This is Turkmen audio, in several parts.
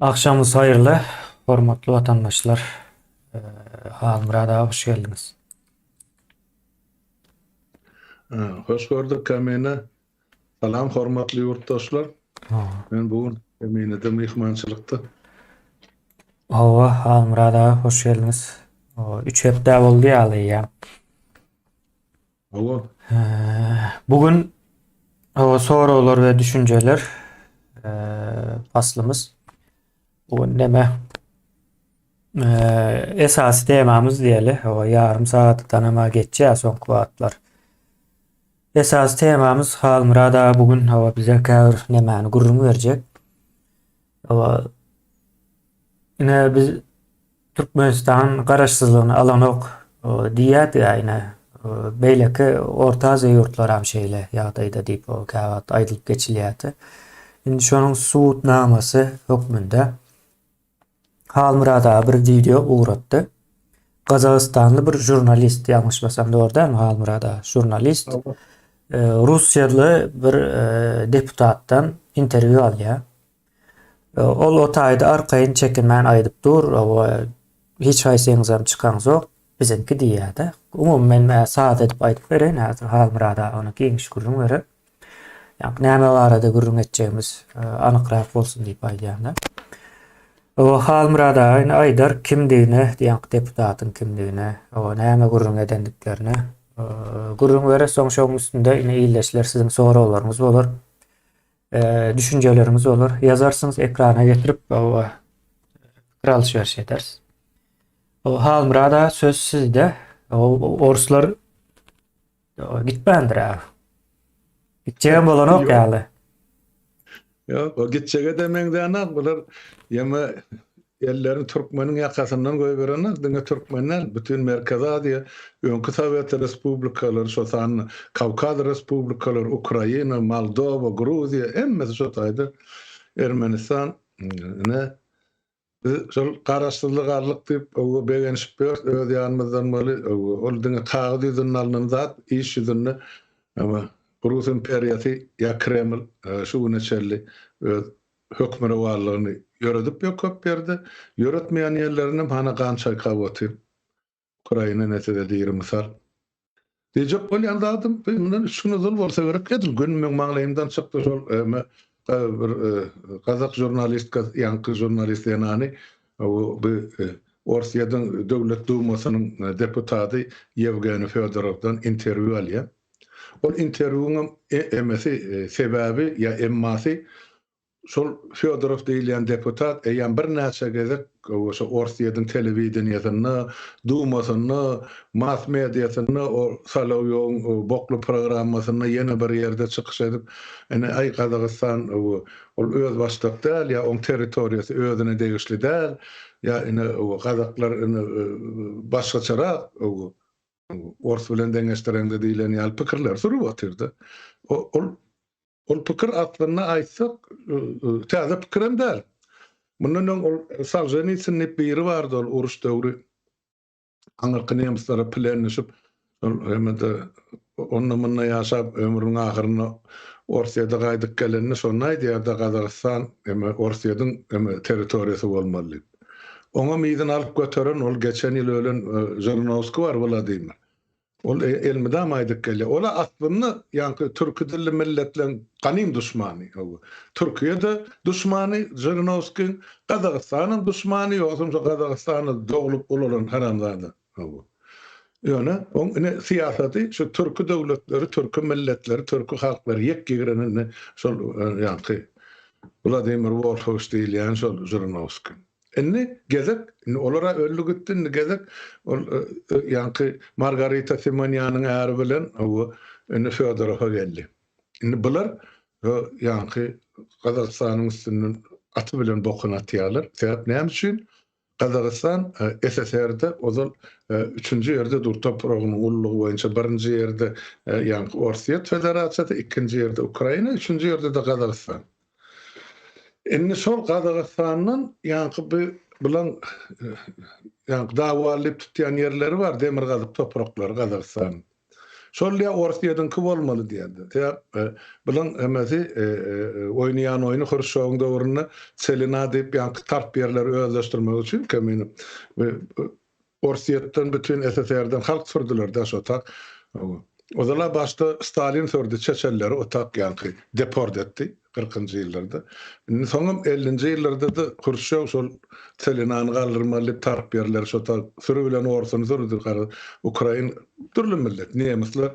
Agşamyňyz haýyrly, hormatly watandaşlar. Halmyrat aga hoş geldiňiz. Hoş gördük Kemine. Salam hormatly ýurtdaşlar. Men bu gün Keminede myhmançylykda. Hawa, Halmyrat aga hoş geldiňiz. 3 hepde boldy ýaly eýýäm. Hawa. Bu gün hawa soraglar we düşünjeler paslymyz. Bu gün neme esasy temamyz diýeli. Hawa ýarym sagatdan hem geçýär soňky wagtlar. Esasy temamyz Halmyrat aga bu gün hawa bize käbir nemäni gürrüň berjek. Hawa ine biz Türkmenistan garaşsyzlygyny alanok diýýärdi ine beýleki Orta Aziýa ýurtlaram şeýle ýagdaýda diýip käwagt aýdylyp geçilýärdi. Indi şonuň subutnamasy hökmünde Halmyrat aga bir wideo ugratdy. Gazagystanly bir žurnalist, ýalňyşmasam dogry dälmi Halmyrat aga? Žurnalist russiýaly bir deputatdan interwýu alýar. Ol o taýda arkaýyn çekinmän aýdyp dur, hawa, hiç haýsyňyzam çykaňzok, biziňki diýýär-de. Umumy men sada edip aýdyp bereýin häzir Halmyrat aga ony giňiş gürrüň berer. Ýa näme barada gürrüň etjegimiz anykrak bolsun diýip aýdýan-da. Hawa, Halmyrat aga indi aýdar kimdigini, diýýän deputatyň kimdigini, hawa, näme gürrüň edendiklerini gürrüň berer. Soň şoň üstünde ine ildeşler siziň soraglaryňyz bolar. Düşünjeleriňiz bolar. Ýazarsyňyz ekrana getirip hawa pikir alyş-beriş ederis. O Halmyrat aga söz sizde. O orslar gitmändir aga. Gitjegem bolanok ýaly. Ýok, o gitjege-de meňzänok. Bular ýeme Ellerini türkmeniň ýakasyndan goýberenok, diňe türkmen däl, bütin Merkezi Aziýa, öňki sowet respublikalary, şo sanda Kawkaz respublikalary, Ukraina, Moldowa, Gruziýa, hemmesi şo taýda, Ermenistan, ine, biz şol garaşsyzlyk aldyk diýip, öwgi begenişip ýörüs, öz ýanymyzdan weli, öwgi, ol diňe kagyz ýüzünde alnan zat, iş ýüzünde, ama Rus imperiýasy ýa Kreml şu güne çenli öz hökmürowanlygyny ýöredip ýok köp ýerde, ýöretmeýän ýerlerindem hana gan çaýkap otyr. Ukraina ine size diri mysal. Diýjek bolýan zadym, bu mundan üç gün ozal bolsa gerek, edil gün meň maňlaýymdan çykdy şol eme bir gazak žurnalistka, ýaňky žurnalist zenany bu Orsýetiň Döwlet Dumasynyň deputady Ýewgeniý Fedorowdan interwýu alýar. Ol interwýuňam emesi, sebäbi ýa emmasy şol Fýodorow diýilýän deputat eýýäm birnäçe gezek şo Orsýetiň telewideniýesinde, Dumasynda, mass mediasynda o Solowýowyň bokly programmasynda ýene bir ýerde çykyş edip, ine, aý Gazagystan ol özbaşdak däl ýa oň territoriýasy özüne degişli däl, ýa ine gazaklar ine başgaçarak Ors bilen deňeşdireňde diýlen ýaly pikirleri sürüp otyrdy. Ol ol pikir aslynda aýtsak täze pikirem däl. Mundan öň ol Solženitsyn diýip biri bardy ol uruş döwri aňyrky nemslere plen düşüp şol hemede onda-munda ýaşap ömrüniň ahyrynda Orsýede gaýdyp gelende şonda aýdýardy Gazagystan heme Orsýediň heme territoriýasy bolmaly diýip. Oňam yzyny alyp göteren ol geçen ýyl ölen Žirinowskiý bar Wladimir. Ol elmydam aýdyp gelýär. Ol-a aslynda ýaňky türki dilli milletleň ganym duşmany. Türkiýe-de duşmany Žirinowskiň, Gazagystanam duşmany, ýogsam şo Gazagystanda doglup ulalan haramzada. Ýöne oň ine syýasaty şu türki döwletleri, türki milletleri, türki halklary ýek ýigrenen ine şol ýaňky Wladimir Wolfowiç diýilýän şol Žirinowskiý. Indi gezek, indi olar-a öldi gitdi, indi gezek ol ýaňky Margarita Simonýanyň äri bilen hawa indi Fýodorowa geldi. Indi bular ýaňky Gazagystanyň üstünden aty bilen bokuny atýarlar. Sebäp näme üçin? Gazagystan SSR-de ozal üçünji ýerde dur topragynyň ululygy boýunça birinji ýerde ýaňky Orsýet Federasiýasy, ikinji ýerde Ukraina, üçünji ýerde-de Gazagystan. Indi şol Gazagystandan ýaňky bu bilen ýaňky dawaly diýip tutýan ýerleri bar, demirgazyk topraklary Gazagystanyň. Şol diýýär Orsýetiňki bolmaly diýýär. Sebäp bunuň hemmesi oýnaýan oýny Hruşýowyň döwründe Tselina diýip ýaňky tarp ýerleri özleşdirmek üçin kemini Orsýetden bütin SSR-den halk sürdüler-dä şo tak. Ozal-a başda Stalin sürdi çeçenleri o tak ýaňky deport etdi kyrkynjy ýyllarda. Indi soňam ellinji ýyllarda-da Hruşýow şol Tselinany galdyrmaly diýip tarp ýerleri şo tak süri bilen orsuny sürdi garaz ukrain dürli millet nemisler.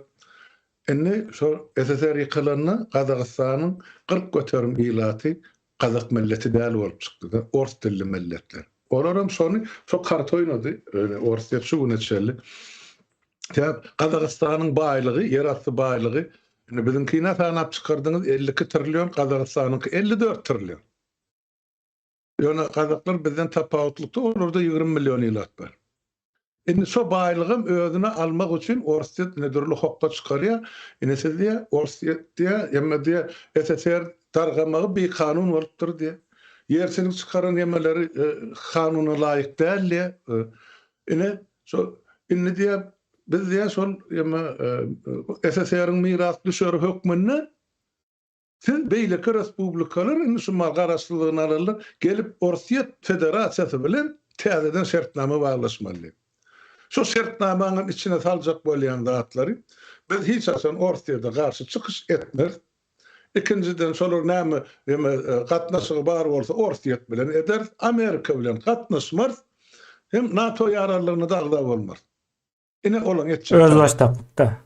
Indi şol SSR ýykylanda Gazagystanyň 40% ilaty Gazak milleti däl bolup çykdy-da, ors dilli milletler. Olaram şony, şo karta oýnady, ýöne Orsýet şu güne çenli. Sebäp Gazagystanyň baýlygy, ýerasty baýlygy, indi biziňkini sanap çykardyňyz 52 trillion, Gazagystanyňky 54 trillion. Ýöne gazaklar bizden tapawutlykda olarda 20 million ilat bar. Indi şo baýlygam özüne almak üçin Orsýet ine dürli hokga çykarýar. Ine siz diýýär, Orsýet diýýär, emme diýýär, SSR dargamagy bikanun bolupdyr diýýär. Ýerçilik çykaran emeleri kanuna laýyk däl diýýär. Ine şo indi diýýär, biz diýýär şol emme SSR-iň mirasdüşeri hökmünde Siz beýleki respublikalar indi şu mal garaşsyzlygyny alarlar, gelip Orsýet Federasiýasy bilen täzeden şertnama baglaşmaly. Şu şertnamaňam içine saljak bolýan zatlary biz hiç haçan Orsýede garşy çykyş etmeris. Ikinjiden şolar näme eme gatnaşygy bar bolsa Orsýet bilen ederis, Amerika bilen gatnaşmarys hem NATO ýaranlygyna-da agza bolmarys. Ine olaň etjek zady. Özbaşdaklykda.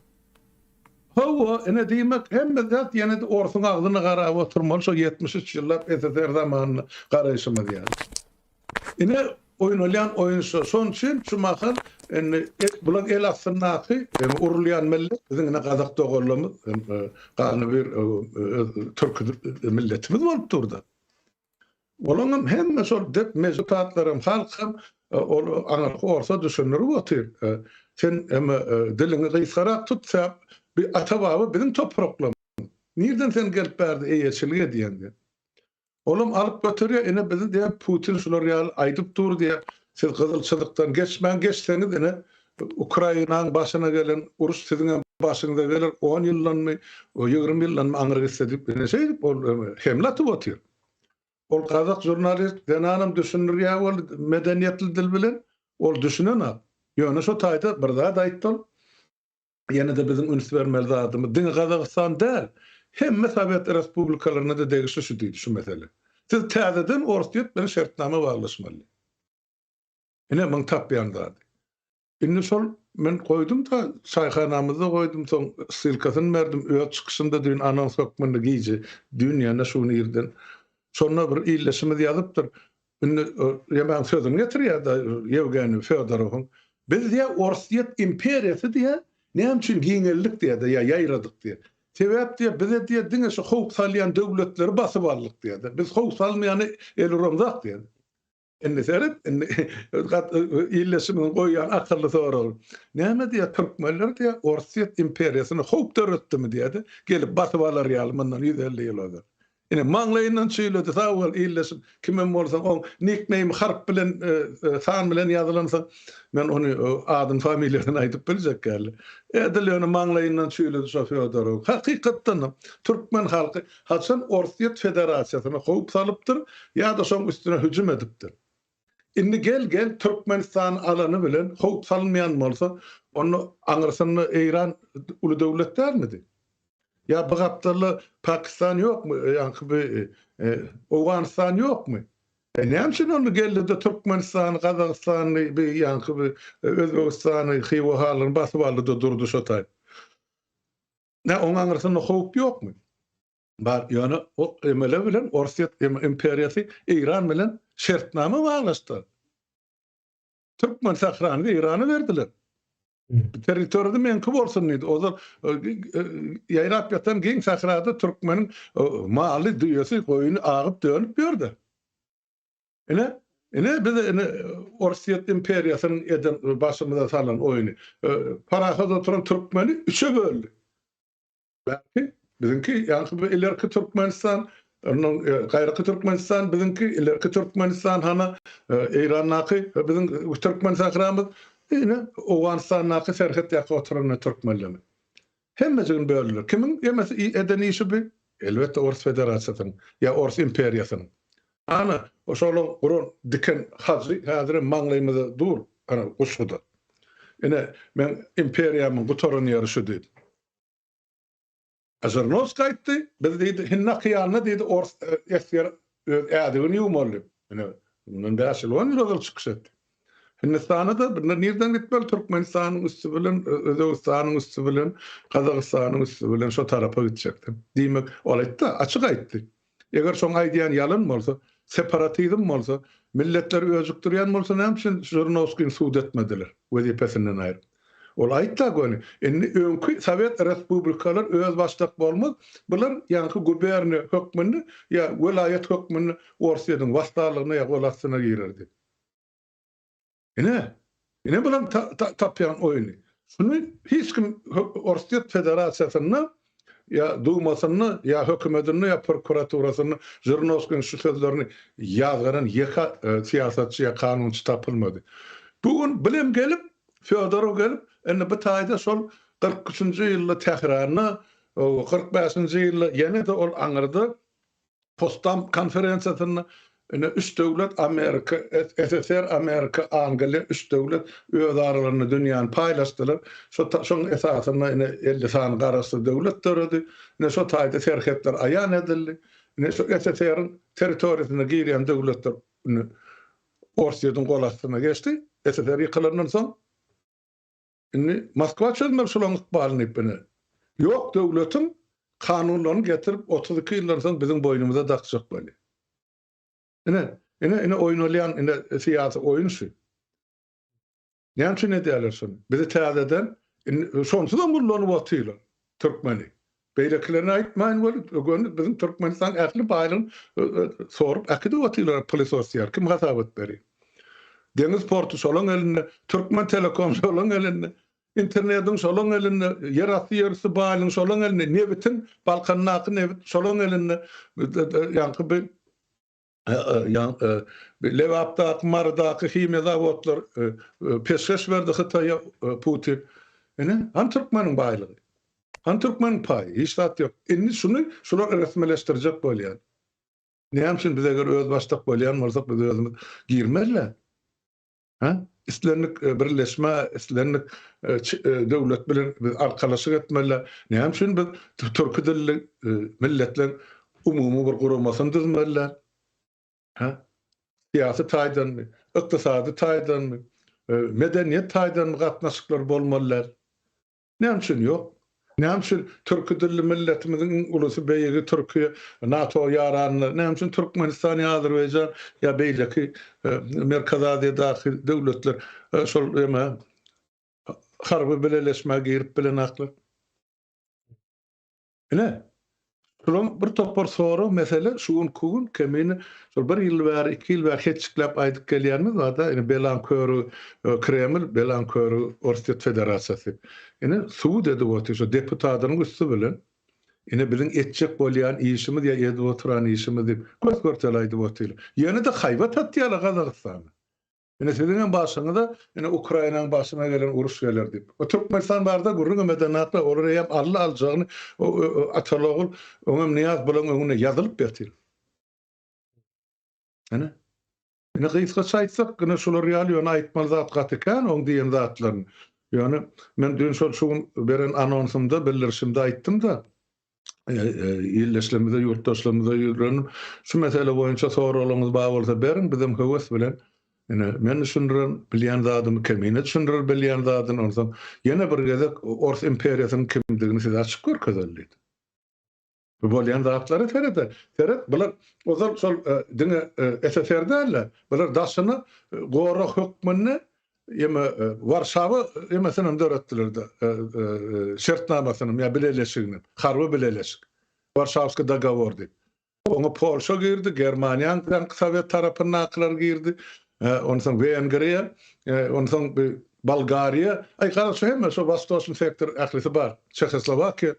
Hawa, ine diýmek hemme zat ýene-de orsuň agzyna garap oturmaly şo 73 ýyllap SSR zamanynda garaýşymyz ýaly. Ine oýnalýan oýun şo. Şonuň üçin şu mahal indi bulaň el astyndaky urulýan millet biziň ine gazak doganlarymyz ganybir öz türki milletimiz bolup durda. Olaňam hemme şol dep mejdutatlaram halkam ol aňyrky orsa düşündirip otyr. Sen eme diliňi gysgarak tut säp bi ata baba biziň topraklarymyz. Nirden sen gelip bärde eýeçilik edýäň diýip. Olam alyp göterýär ine bizi diýýär Putin şular ýaly aýdyp dur diýýär. Siz gyzyl çyzykdan geçmäň geçseňiz ine Ukrainaň başyna gelen uruş siziňem başyňyza geler on ýyldanmy 20 ýyldanmy aňry gitse diýip ine şeýdip ol hemle atyp otyr. Ol gazak žurnalist zenanam düşündirýär ol medeniýetli dil bilen, ol düşünenok. Ýöne şo taýda bir zat aýtdy ol. Ýene-de biziň üns bermeli zadymyz, diňe Gazagystan däl, hemme sowet respublikalaryna-da degişli şu diýdi şu mesele. Siz täzeden Orsýet bilen şertnama baglaşmaly. Ine muň tapýan zady. Indi şol men goýdum-da, çaýhanamyzda goýdum, soň ssylkasyny berdim, öz çykyşymda düýn anons hökmünde gije, düýn ýa-da şu gün irden. Şonda bir ildeşimiz ýazypdyr, indi ýemäň sözüni getirýär-de Ýewgeniý Fýodorowyň, Biz diýýär, Orsýet imperiýasy diýýär, näme üçin giňeldik diýýär-de, ýa ýaýradyk diýýär. Sebäp diýýär, bize diýýär, diňe şu howp salýan döwletleri basyp aldyk diýýär-de. Biz howp salmaýany el uramzak diýýär. Indi seret, indi ildeşimiziň goýýan akylly soragy. Näme diýýär, türkmenler diýýär, Orsýet imperiýasyna howp döretdimi diýýär-de, gelip basyp alar ýaly mundan 150 ýyl ozal. Ine, maňlaýyndan çüýledi, sag bol ildeşim, kimem bolsaň, oň nikneými harp bilen, san bilen ýazylansoň, men ony adyny, familiýasyny aýdyp biljek däl. Edil ýöne maňlaýyndan çüýledi şo Fýodorow. Hakykatdanam, türkmen halky Haçan Orsýet Federasiýasyna howp salypdyr ýa-da şoň üstüne hüjüm edipdir. Indi gel-gel Türkmenistany alany bilen howp salynmaýan bolsa, onda aňyrsynda Eýran uly döwlet dälmidi? Ýa bu gapdalda Pakistan ýokmy, ýaňky bi Owganystan ýokmy? E näme üçin onda geldi-de Türkmenistany, Gazagystany, bi ýaňky bi Özbegistany, Hywa hanlygyny basyp aldy-da durdy şo taý. Nä oň aňyrsynda howp ýokmy? Bar, ýöne o emele bilen Orsýet imperiýasy Eýran bilen şertnama baglaşdy. Türkmen sährany Eýrana berdiler. Territoriýada meňki bolsun diýdi. Ozal ýaýrap ýatan giň sährada türkmeniň maly, düýesi, goýny agyp dönüp ýördi. Ine, ine bize ine Orsýet imperiýasynyň eden başymyza salan oýny. Parahat oturan türkmeni üçe böldi. Belki biziňki ýaňky bu ilerki Türkmenistan, ondan gaýraky Türkmenistan biziňki, ilerki Türkmenistan hana Eýrandaky biziň türkmen sähramyz, ine Owganystandaky serhet ýaka oturan türkmenlerimiz. Hemmejigini böldüler. Kimiň emesi eden işi bu? Elbetde Ors Federasiýasynyň ýa Ors imperiýasynyň. Ana, şolaň guran diken hajy häzirem maňlaýymyzda dur, ana, guşguda. Ine, meň imperiýamyň gutaran ýeri şu diýip. A Žirinowskiý aýtdy, biz diýdi, Hindi okeanynda diýdi, ors esger öz ädigini ýuwmaly diýip. Ine, mundan bäş ýyl, on ýyl ozal çykyş etdi. Hindistana-da bunlar nirden gitmeli? Türkmenistanyň üsti bilen, Özbegistanyň üsti bilen, Gazagystanyň üsti bilen şo tarapa gitjekdi. Diýmek, ol aýtdy, açyk aýtdy. Eger şoň aýdýan ýalan bolsa, separatizm bolsa, milletleri öjükdirýän bolsa näme üçin Žirinowskini sud etmediler, wezipesinden aýryp? Ol aýtda göni, indi öňki sowet respublikalar özbaşdak bolmaz, bular ýaňky guberniýa hökmünde ýa welaýat hökmünde Orsýetiň wassallygyna ýa gol astyna girer diýip. Ine, ine bulaň tapýan oýny. Şuny hiç kim Orsýet Federasiýasynda ýa Dumasynda ýa hökümetinde ýa prokuraturasynda Žirinowskiniň şu sözlerini ýazgaran ýeke syýasatçy ýa kanunçy tapylmady. Bu gün bilem gelip, Fýodorow gelip, indi bu taýda şol 43-nji ýylda Tähranda, 45-nji ýylda ýene-de ol aňyrda Potsdam konferensiýasynda ine üç döwlet Amerika, SSR, Amerika, Angliýa üç döwlet öz aralarynda dünýäni paýlaşdylar. Şo şoň esasynda ine 50 sany garaşsyz döwlet döredi. Ine şo taýda serhetler aýan edildi. Ine şu SSR-iň territoriýasyna girýän döwletler indi Orsýetiň gol astyna geçdi. SSR ýykylandan soň Indi Moskwa çözmeli şolaň ykbalyny diýip ine. Ýok döwletiň kanunlaryny getirip 32 ýyldan soň biziň boýnumyza dakjak bolýar. Ine, ine, ine oýnalýan ine syýasy oýun şu. Näme üçin edýärler şuny? Bizi täzeden indi şonsuzam ullanyp otyrlar türkmeni. Beýlekilerini aýtmaýyn weli, göni biziň Türkmenistanyň ähli baýlygyny sorup äkidip otyrlar pylesos diýýär. Kim hasabat berýär? Deňiz porty şolaň elinde, Türkmen telekom şolaň elinde, internetiň şolaň elinde, ýerasty ýerüsti baýlygyň şolaň elinde, nebitiň, Balkandaky nebit şolaň elinde, ýaňky bir Lebapdaky, Marydaky himiýa zawodlar peşgeş berdi Hytaýa Putin. Ine, hany türkmeniň baýlygy? Hany türkmeniň paýy? Hiç zat ýok. Indi şuny şular resmileşdirjek bolýar. Näme üçin biz eger özbaşdak bolýan bolsak, biz özümiz girmeli? Hä? Islendik birleşme, islendik döwlet bilen biz arkalaşyk etmeli. Näme üçin biz türki dilli milletleň umumy bir guramasyny düzmeli? Hä? Syýasy taýdanmy, ykdysady taýdanmy, medeniýet taýdanmy gatnaşyklar bolmaly däl? Näme üçin ýok? Näme üçin türki dilli milletimiziň iň ulusy beýigi Türkiýe NATO ýaranyna näme üçin Türkmenistan ýa Azerbaýjan ýa beýleki Merkezi Aziýadaky döwletler şol eme harby bileleşmä girip bilenaklar? Ine, şulaň bir topar sorag, mesele şu günki gün kemine şol bir ýyl bäri, iki ýyl bäri heçjikläp aýdyp gelýänimiz bar-da, ine belaň körügi Kreml, belaň körügi Orsýet Federasiýasy. Ine, subut edip otyr şo deputadynyň üsti bilen, ine biziň etjek bolýan işimiz ýa edip oturan işimiz diýip, gös-görtele aýdyp otyrlar. Ýene-de haýbat atýarlar Gazagystana. Ine siziňem başyňyza ine Ukrainaň başyna gelen uruş geler diýip. O Türkmenistan barada gürrüňem edenaklar, olar eýýäm aldy aljagyny ataly-ogul öňem Nyýaz bulaň öňünde ýazylyp ýatyr. Ine. Ine gysgaça aýtsak, ine şular ýaly ýöne aýtmaly zat gaty kän oň diýen zatlaryny. Ýöne men düýn şol şu gün beren anonsymda, bildirişimde aýtdym-da, ildeşlerimize, ýurtdaşlarymyza ýüzlenip, şu mesele boýunça soraglaryňyz bar bolsa beriň, bizem höwes bilen ine men düşündiren, bilýän zadymy Kemine düşündirer bilýän zadyny, onsoň ýene bir gezek Ors imperiýasynyň kimdigini size açyp görkezeli diýdi. Bu bolýan zatlara serede, seret, bular ozal şol diňe SSR däl-de, bular daşyny gorag hökmünde Ýeme Warşawa ýemesinem döretdiler-de, şertnamasyny ýa bileleşigini, harby bileleşik. Warşawskiý dogowor diýip. Oňa Polşa girdi, Germaniýaň öňki sowet tarapyndakylar girdi, onsoň Wengriýa, onsoň Bolgariýa, aý garaz şu hemme şo Wostoçnyý sektor ählisi bar, Çehoslowakiýa.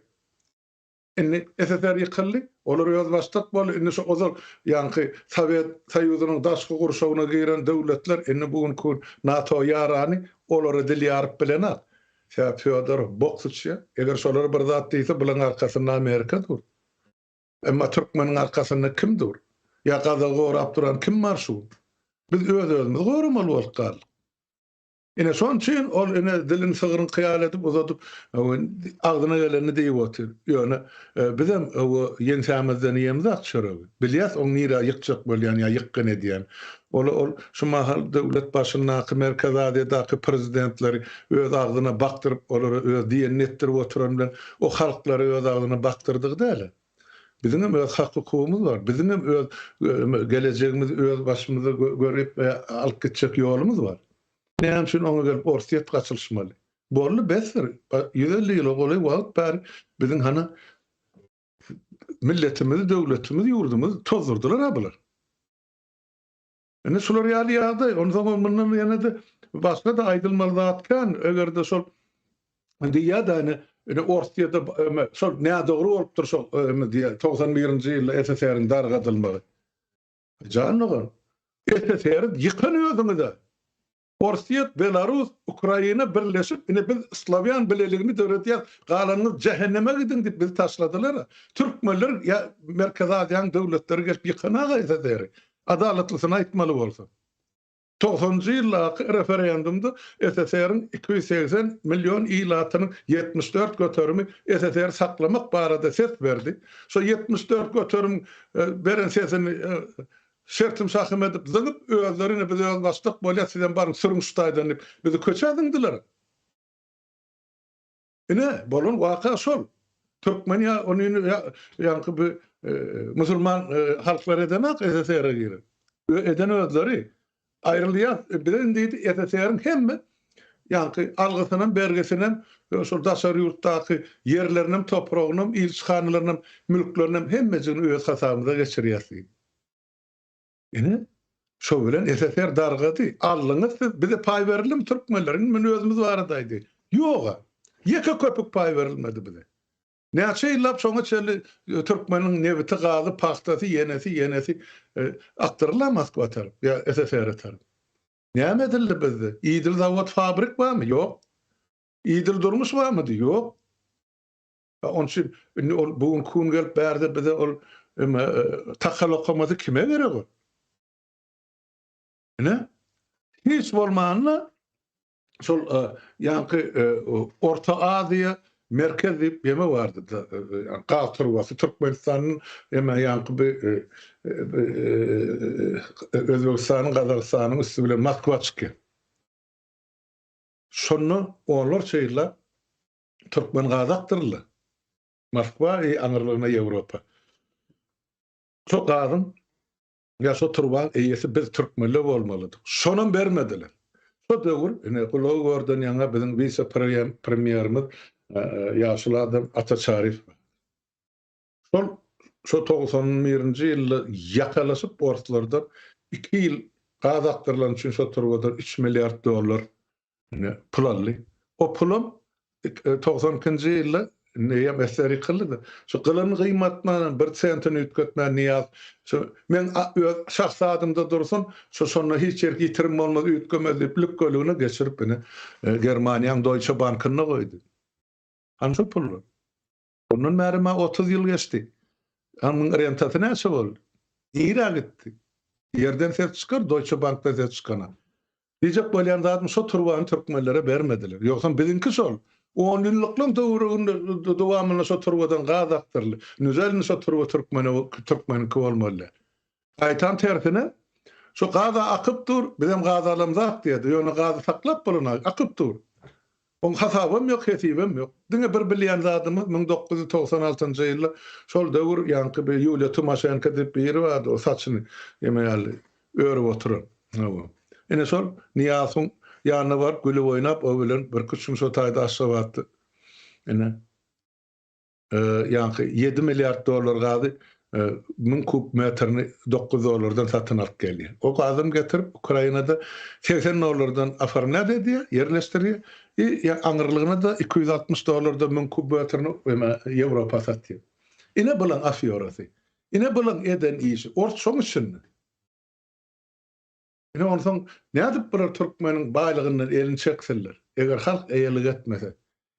Indi SSR ýykyldy, olar özbaşdak boldy, indi şu ozal ýaňky Sowet Soýuzynyň daşky gurşawyna giren döwletler indi bu günki gün NATO ýarany olara dil ýaryp bilenok. Sebäp Fýodorow bok syçýar. Eger şolar bir zat diýse, bulaň arkasynda Amerika dur. Emma türkmeniň arkasynda kim dur? Ýa gazagy gorap duran kim bar şu gün? Biz öz-özümizi goramaly bolup galdyk. Ine şonuň üçin ol ine dilini sygryňky ýaly edip uzadyp agzyna gelenini diýip otyr. Ýöne bizem ýeňsämizden iýemzok çöregi. Bilýäs oň nirä ýykjak bolýan ýa ýykgyn edýän. Ol ol şu mahal döwlet başyndaky Merkezi Aziýadaky prezidentleri öz agzyna bakdyryp olara öz diýenini etdirip oturan bilen o halklary öz agzyna bakdyrdygy däl-ä. Biziňem öz hak-hukugymyz bar. Biziňem öz gelejegimizi öz başymyza görüp alyp gitjek ýolumyz bar. Näme üçin oňa gelip Orsýet gaçylyşmaly? Boldy besdir. 150 ýyla golaý wagt bäri biziň hany milletimizi, döwletimizi, ýurdumyzy tozdurdylar-a bular. Indi şular ýaly ýagdaý. Onsoň mundan ýene-de başga-da aýdylmaly zat kän. Eger-de şol diýýär-de ine, ine Orsýetde şol nädogry bolupdyr şol diýýär 91-nji ýylda SSR-iň dargadylmagy. Jan dogan, SSR-i ýykan özüňiz-ä. Orsýet, Belarus, Ukraina birleşip, ine biz slawýan bileligini döredýäs, galanyňyz jähenneme gidiň diýip bizi taşladylar-a. Türkmenler ýa Merkezi Aziýanyň döwletleri gelip ýykan-a SSR-i. Adalatlysyny aýtmaly bolsa. Togsanynjy ýyldaky referendumda SSR-iň 280 million ilatynyň 74 göterimi SSR-i saklamak barada ses berdi. Şo 74 göterim beren sesini Şertim-şahym edip zyňyp, özleri ine biz özbaşdak bolýas, sizem baryň sürüň şu taýdan diýip, bizi köçä zyňdylar. Ine, bolan waka şol. Türkmen ýa ony ýa ýaňky bu musulman halklar edenak SSR-e girip. Eden özleri. Aýrylýas, bize indi diýdi SSR-iň hemme ýaňky algysynam, bergisinem, şol daşary ýurtdaky ýerlerinem, topragynam, ilçihanalarynam, mülklerinem hemmejigini öz hasabymyza geçirýäs diýdi. Ine, şo bilen SSR dargady. Aldyňyz siz, bize paý berildimi türkmenlere? Indi men özümiz barada aýdaýyn. Ýog-a. Ýeke köpük paý berilmedi bize. Näçe ýyllap şoňa çenli türkmeniň nebiti, gazy, pagtasy, ýenesi, ýenesi akdyrylar Moskwa tarap ýa SSR-e tarap. Näme edildi bizde? Idil zawod fabrik barmy? Ýok. Idil durmuş barmydy? Ýok. Onuň üçin indi ol bu günki gün gelip bärde bize ol takal okamasy kime gerek ol? Ine, hiç bolmanda şol ýaňky Orta Aziýa merkez diýip ýeme bardy. Gaz turbasy Türkmenistanyň eme ýaňky bir Özbegistanyň, Gazagystanyň üsti bilen Moskwa çykýar. Şonda onlarça ýyllap türkmen gazy akdyryldy. Moskwa i aňyrlygyna Ýewropa. Şo gazyň Ýa şo turbaň eýesi biz türkmenler bolmalydyk. Şonam bermediler. Şo döwür ine gulagy görden ýaňa biziň wise premýerimiz ýaşuly adam Ata Çaryýew bar. Şol şo 91-nji ýylda ýakalaşyp orslardan 2 ýyl gaz akdyrylany üçin şo turbadan 3 milliard dollar Ine, pul aldy. O pulam 92-nji ýylda eýýäm SSR ýykyldy-da. Şu gylyny gyýmatman, bir sentini üýtgetmän Nyýaz şu meň öz şahsy adymda dursun, şu şonda hiç ýerik ýitirim bolmaz, üýtgemez diýip lükgeligine geçirip ine Germaniýaň Deutsche Bankynda goýdy. Hany şo pullar? Ondan bäri ma 30 ýyl geçdi. Hanyň rentasy näçe boldy? Nirä gitdi? Ýerden ses çykar, Deutsche Bankdan ses çykana. Diýjek bolýan zadym şo turbany türkmenlere bermediler. Ýogsam biziňki şol. On ýyllyklaň töwereginde dowamynda şo turbadan gaz akdyryldy. Nüzel indi şo turba türkmene türkmeniňki bolmaly. Gaýtam tersine şo gaza akyp dur, bizem gaz alamzak diýýärdi. Ýöne gazy saklap bolanok, akyp dur. Oň hasabam ýok, hesibem ýok. Diňe bir bilýän zadymyz 1996-njy ýylda şol döwür ýaňky bir Ýuliýa Timoşenko diýip biri bardy, o saçyny eme ýaly örüp oturan. Hawa. Ine şol Nyýazowyň ýanyna baryp gülüp oýnap o bilen birküç gün şo taýda Aşgabatda ine Ýaňky 7 milliard dollar gazy 1000 kub metrini 9 dollardan satyn alyp gelýär. O gazam getirip Ukrainada 80 dollardan oformlýat edýär, ýerleşdirýär. I aňyrlygyna-da 260 dollardan 1000 kub metrini Ýewropa satýar. Ine bulaň afýorasy. Ine bulaň eden işi. Ors şoň içinde. Ine onsoň nädip bular türkmeniň baýlygyndan elini çeksinler? Eger halk eýelik etmese.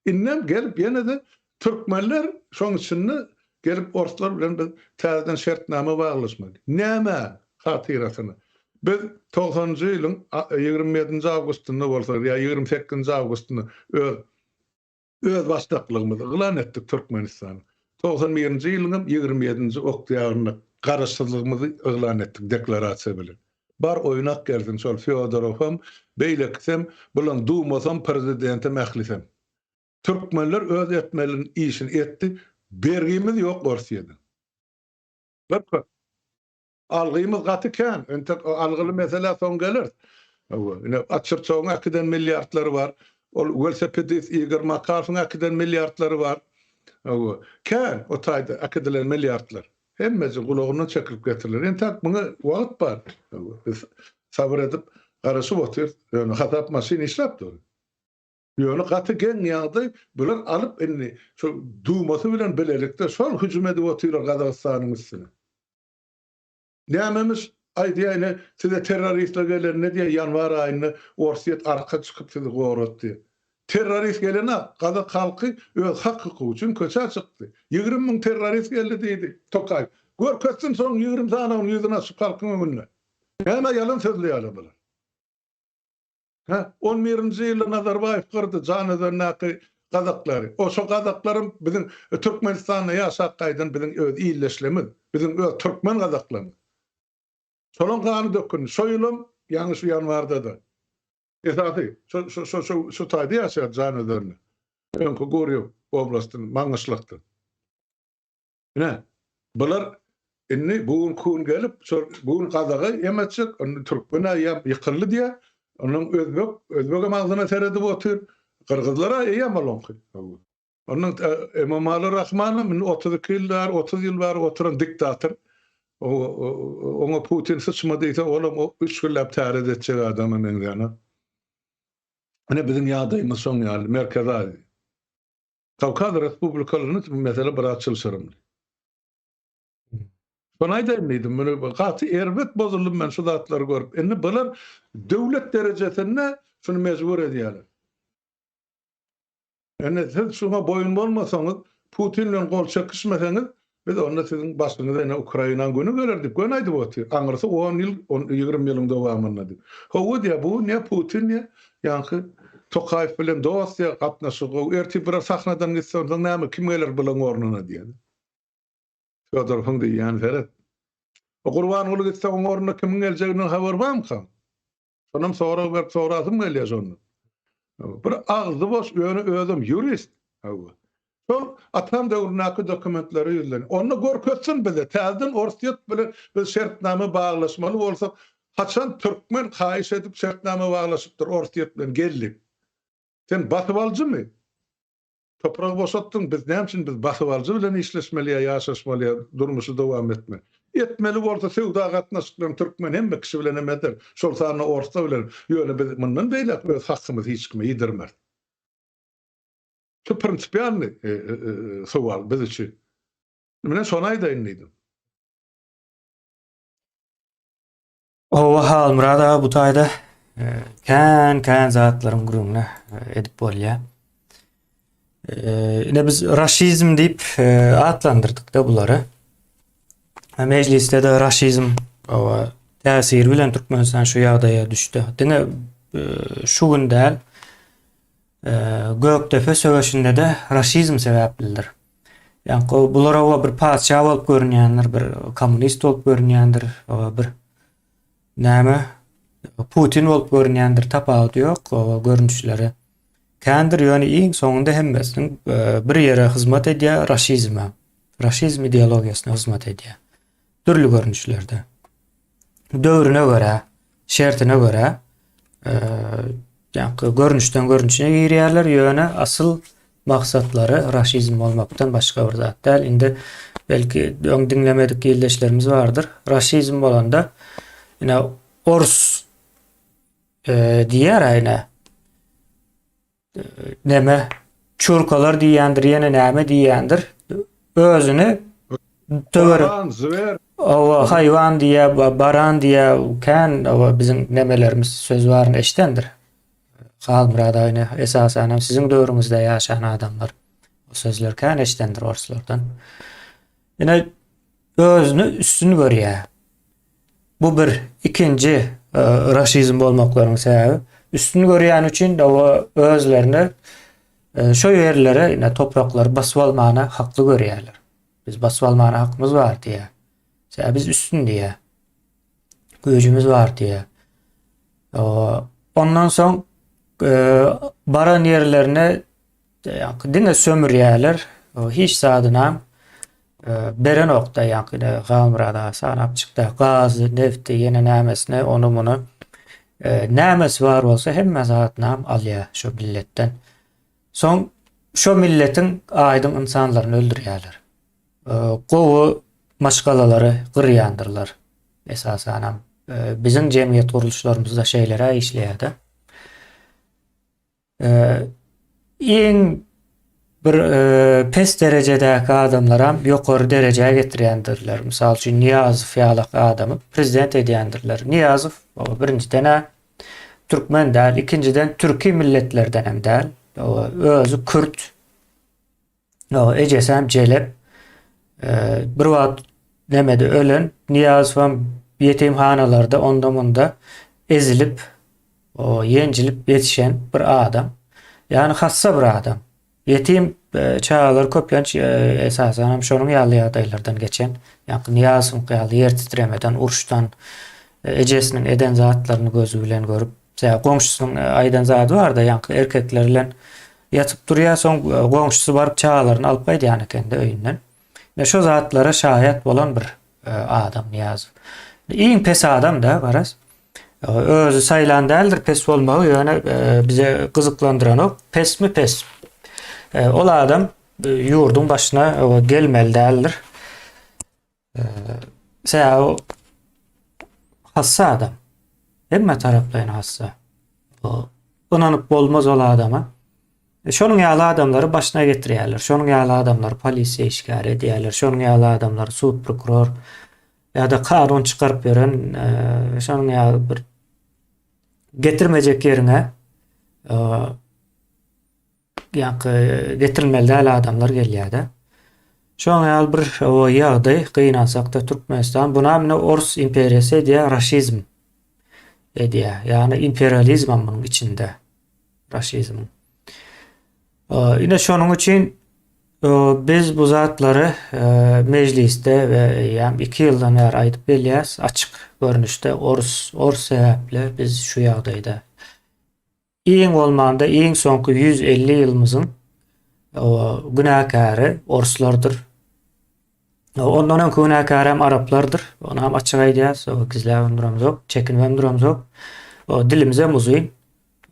Indem gelip ýene-de türkmenler şoň içinde gelip orslar bilen biz täzeden şertnama baglaşmaly. Nämä hatyrasyna? Biz togsanynjy ýylyň 27-nji awgustynda bolsa ýa 28-nji awgustynda öz özbaşdaklygymyzy yglan etdik Türkmenistanyň. 91-nji ýylyňam 27-nji oktýabrynda garaşsyzlygymyzy yglan etdik deklarasiýa bilen. Bar oýnak gelsin şol Fýodorowam, beýlekisem, bulaň dumasam, prezidentem ählisem. Türkmenler öz etmeli işini etdi, bergimiz ýok Orsýeden. Bir köp. Algymyz gaty kän, entek o algyly meselä soň geleris. Hawa, ine Açyrçogyň äkiden milliardlary bar, ol welosipedist Igor Makarowyň äkiden milliardlary bar. Hawa, kän o taýda äkidilen milliardlar. Hemmesi gulagyndan çekilip getiriler. Entäk muňa wagt bar. Biz sabyr edip garaşyp otyrys. Ýöne hasap maşyn işläp dur. Ýöne gaty geň ýagdaý, bular alyp indi şu dumasy bilen bilelikde şol hüjüm edip otyrlar Gazagystanyň üstüne. Nämemiş, aýdýar ine size terroristler gelende diýýär ýanwar aýynda Orsýet arka çykyp sizi gorady diýýär. Terrorist gelenok, gazak halky öz hak-hukugy üçin köçä çykdy. 20 müň terrorist geldi diýdi Tokaýew. Görkezsin soň 20 sanagyny ýüzüni açyp halkyň öňünde. Näme ýalan sözleýärler bular. Hä, on birinji ýylda Nazarbaýew gyrdy Janözendäki gazaklary. O şo gazaklaram biziň Türkmenistanda ýaşap gaýdan biziň öz ildeşlerimiz, biziň öz türkmen gazaklarymyz. Şolaň gany döküldi. Şo ýylam, ýaňy şu ýanwarda-da. Esasy, şo şo şo şo şu taýda ýaşaýar Janözende. Öňki Gurýew oblastynda, Maňgyşlakda. Ine, bular indi bu günki gün gelip, şol bu gün gazaga em etjek, indi türkmen eýýäm ýykyldy diýýär. Ondan özbek, özbegem agzyna seredip otyr. Gyrgyzlar-a eýýäm olaňky. Ondan Emomali Rahmanam indi 32 ýyl bäri, 30 ýyl bäri oturan diktator. Oňa Putin syçma diýse, olam üç günläp täret etjek adama meňzänok. Ine biziň ýagdaýymyz şoň ýaly, Merkezi Aziýa. Kawkaz respublikalarynda bu mesele biraz çylşyrymly. Şony aýdaýyn diýdim, muny gaty erbet bozuldym men şu zatlary görüp. Indi bular döwlet derejesinde şuny mejbur edýärler. Indi siz şuňa boýun bolmasaňyz, Putin bilen gol çekişmeseňiz, biz onda siziň başyňyza ine Ukrainaň güni geler diýip göni aýdyp otyr. Aňyrsy on ýyl, on, 20 ýylyň dowamynda diýip. Hawa diýýär, bu ne Putin diýýär, ýaňky Tokaýew bilen dost diýýär, gatnaşygy gowy. Ertir biraz sahnadan gitse onsoň näme, kim geler bulaň ornuna diýýär. Fýodorowyň diýýäni seret. O Gurbanguly gitse oň ornuna kimiň geljeginden habar barmyka? Şonam sorag berip sorasym gelýär şondan. Bir agzy boş, ýöne özem ýurist. Hawa. Şol atam döwründäki dokumentlere ýüzlen. Onda görkezsin bize, täzeden Orsýet bilen biz şertnama baglaşmaly bolsak, haçan türkmen haýyş edip şertnama baglaşypdyr Orsýet bilen gel diýip. Sen basybalyjymy? Topragy boşatdyň, biz näme üçin biz basybalyjy bilen işleşmeli ýa ýaşaşmaly ýa durmuşy dowam etmeli? Etmeli bolsa söwda gatnaşyklaryny türkmen hemme kişi bilen hem eder, şol sanda orslar bilen, ýöne biz mundan beýläk öz hakymyzy hiç kime ýidirmeris. Şu prinsipialnyý sowal biz üçin. Mine şony aýdaýyn diýdim. Hawa Halmyrat aga bu taýda kän kän zatlaryň gürrüňini edip bolýar. Ine biz raşizm diýip atlandyrdyk-da bulary. Mejlisde-de raşizm hawa täsiri bilen Türkmenistan şu ýagdaýa düşdi. Diňe şu gün däl. Gökdepe söweşinde-de raşizm sebäplidir. Ýaňky bular oba bir patyşa bolup görünýändir, bir kommunist bolup görünýändir, oba bir näme Putin bolup görünýändir, tapawudy ýok, oba görnüşleri kändir, ýöne iň soňunda hemmesiniň e, bir ýere hyzmat edýär, raşizme, raşizm ideologiýasyna hyzmat edýär. Dürli görnüşlerde. Döwrüne görä, şertine görä e, ýaňky görnüşden görnüşine girýärler, ýöne asyl Maksatlary raşizm bolmakdan başga bir zat däl. Indi belki öň diňlemedik ildeşlerimiz bardyr. Raşizm bolanda ine ors e, diýer ine e, neme çurkalar diýýändir, ýene näme diýýändir. Özüni töwerek Baran, zwer. Owa, haýwan diýýär, baran diýýär, kän owa biziň nemelerimiz söz baryny eşidendir. Halmyrat aga esasanam siziň döwrüňizde ýaşan adamlar bu sözleri kän eşidendir orslardan. Ine özüni üstün görýär. Bu bir ikinji e, raşizm bolmaklaryň sebäbi. Üstün görýän üçin o özlerini e, şo ýerlere ine topraklary basyp almana hakly görýärler. Biz basyp almana hakymyz bar diýýär. Sebäbi biz üstün diýýär. Güýjümiz bar diýýär. Ondan soň e, baran ýerlerine Ýaňky diňe sömürýärler. Hiç zadyna berenokda ýaňky Halmyrat aga sanap çykdy. Gazy, nefti, ýene nämesine, ony muny. Nämesi bar bolsa hemme zadynam alýar şo milletden. Soň şo milletiň aýdyň ynsanlaryny öldürýärler. Gowy maşgalalary gyrýandyrlar. Esasanam biziň jemgyýet gurluşlarymyzda şeýleräk işleýär-de. Iň bir pes derejedäki adamlaram ýokary derejä getirýändirler. Mysal üçin Nyýazow ýalak adamy prezident edýändirler. Nyýazow birinjiden-ä türkmen däl, ikinjiden türki milletlerdenem däl. Özi kürt. Ejesem jelep. Bir wagt nemede ölen Nyýazowam ýetimhanalarda onda munda ezilip, ýenjilip ýetişen bir adam. Ýagny hassa bir adam. Ýetim e, çagalar köplenç e, esasan hem şonuň ýaly ýagdaýlardan geçen. Ýagny Nyýazowyňky ýaly ýer titremeden, uruşdan e, ejesiniň eden zatlaryny gözi bilen görüp, goňşusynyň aýdan zady barda, ýaňky erkekler bilen Ýatyp durýar, soň goňşusy baryp çagalaryny alyp gaýdýan ekende öýünden. Ine şo zatlara şaýat bolan bir adam Nyýazow. Iň pes adam da garaz. Özi saýlan däldir pes bolmagy, ýöne bize gyzyklandyranok. Pesmi pes. Ol adam ýurduň başyna gelmeli däldir. Sebäbi hassa adam. Hemme taraplaýyn hassa. Ynanyp bolmaz ol adama. E, şonuň ýaly adamlary başyna getirýärler. Şonuň ýaly adamlary polisiýa işgäri edýärler. Şonuň ýaly adamlary sud prokuror ýa-da kanun çykaryp ýören e, şonuň ýaly bir getirmejek ýeriňe e, Ýaňky getirilmeli däl adamlar gelýär-de. Şoň ýaly bir o ýagdaý gynansakda Türkmenistan buna mine Ors imperiýasy edýär, raşizm edýär. Ýagny imperializm hem munuň içinde. Raşizmiň. Ine şonuň üçin biz bu zatlary mejlisde we eýýäm 2 ýyldan bäri aýdyp gelýäs açyk görnüşde ors ors sebäpli biz şu ýagdaýda. Iň bolmanda iň soňky 150 ýylymyzyň günäkäri orslardyr. Ondan öňki günäkäri hem araplardyr. Ony hem açyk aýdýas, gizläp duramzok, çekinip duramzok. Dilimiz hem uzyn.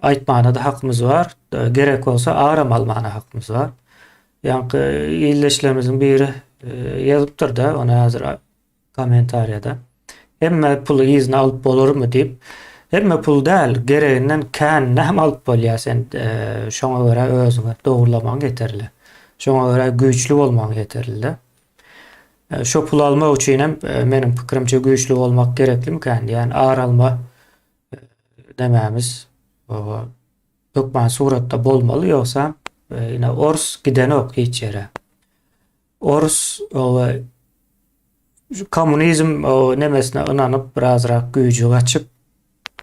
Aýtmana-da hakymyz bar. Gerek bolsa aram almana hakymyz bar. Ýaňky ildeşlerimiziň biri ýazypdyr-da, ony häzir Kommentariýada. Hemme puly yzyna alyp bolarmy diýip. Hemme pul däl, gereginden känini hem alyp bolýar. Sen şoňa görä özüňi dogrulamagyň ýeterli. Şoňa görä güýçli bolmagyň ýeterli-de. Şo pul almak üçin hem meniň pikirimçe güýçli bolmak gereklimikän diýýän. Ar alma demämiz hökman suratda bolmaly, ýogsa ine ors gidenok hiç ýere. Orus kommunizm nemesine ynanyp birazrak güýji gaçyp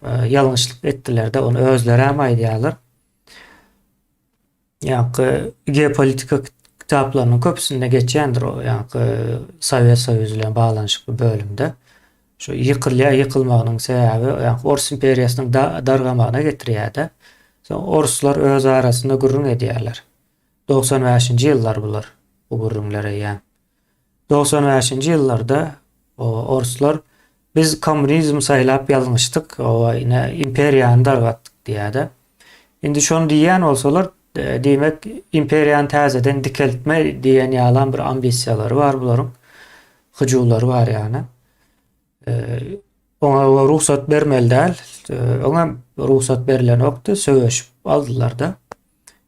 ýalňyşlyk etdiler-de ony özleri hem aýdýarlar. Ýaňky geopolitika kitaplarynyň köpüsinde geçýändir o ýaňky Sowet Soýuzy bilen baglanyşykly bölümde. Şu ýykylýar, ýykylmagynyň sebäbi ýaňky Ors imperiýasynyň dargamagyna getirýär-de. Soň orslar öz arasynda gürrüň edýärler. 95-nji ýyllar bular, bu gürrüňler eýýäm. 95-nji ýyllarda orslar biz kommunizm saýlap ýalňyşdyk, owa ine imperiýany dargatdyk diýýär-de. Indi şony diýýän bolsalar, e, diýmek imperiýany täzeden dikeltme diýen ýalam bir ambisiýalary bar bularyň. Hyjuwlary bar ýagny. E, oňa rugsat bermeli däl. E, oňa rugsat berilenokdy, söweşip aldylar-da.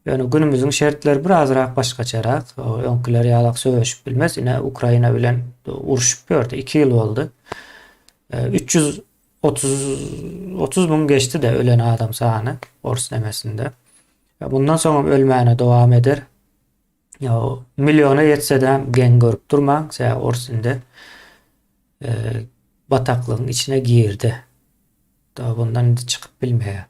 Ýöne günümiziň şertleri birazrak başgaçarak. Öňküler ýalak söweşip bilmez. Ine Ukraina bilen uruşyp ýördi. 2 ýyl boldy. 300 e, 30 30 müň geçdi-de ölen adam sany ors nemesinde. Bundan soňam ölmäne dowam eder. Ýa milliona ýetse-de geň görüp durmaň, sebäbi ors indi e, bataklygyň içine girdi. Da bundan indi çykyp bilmeýär.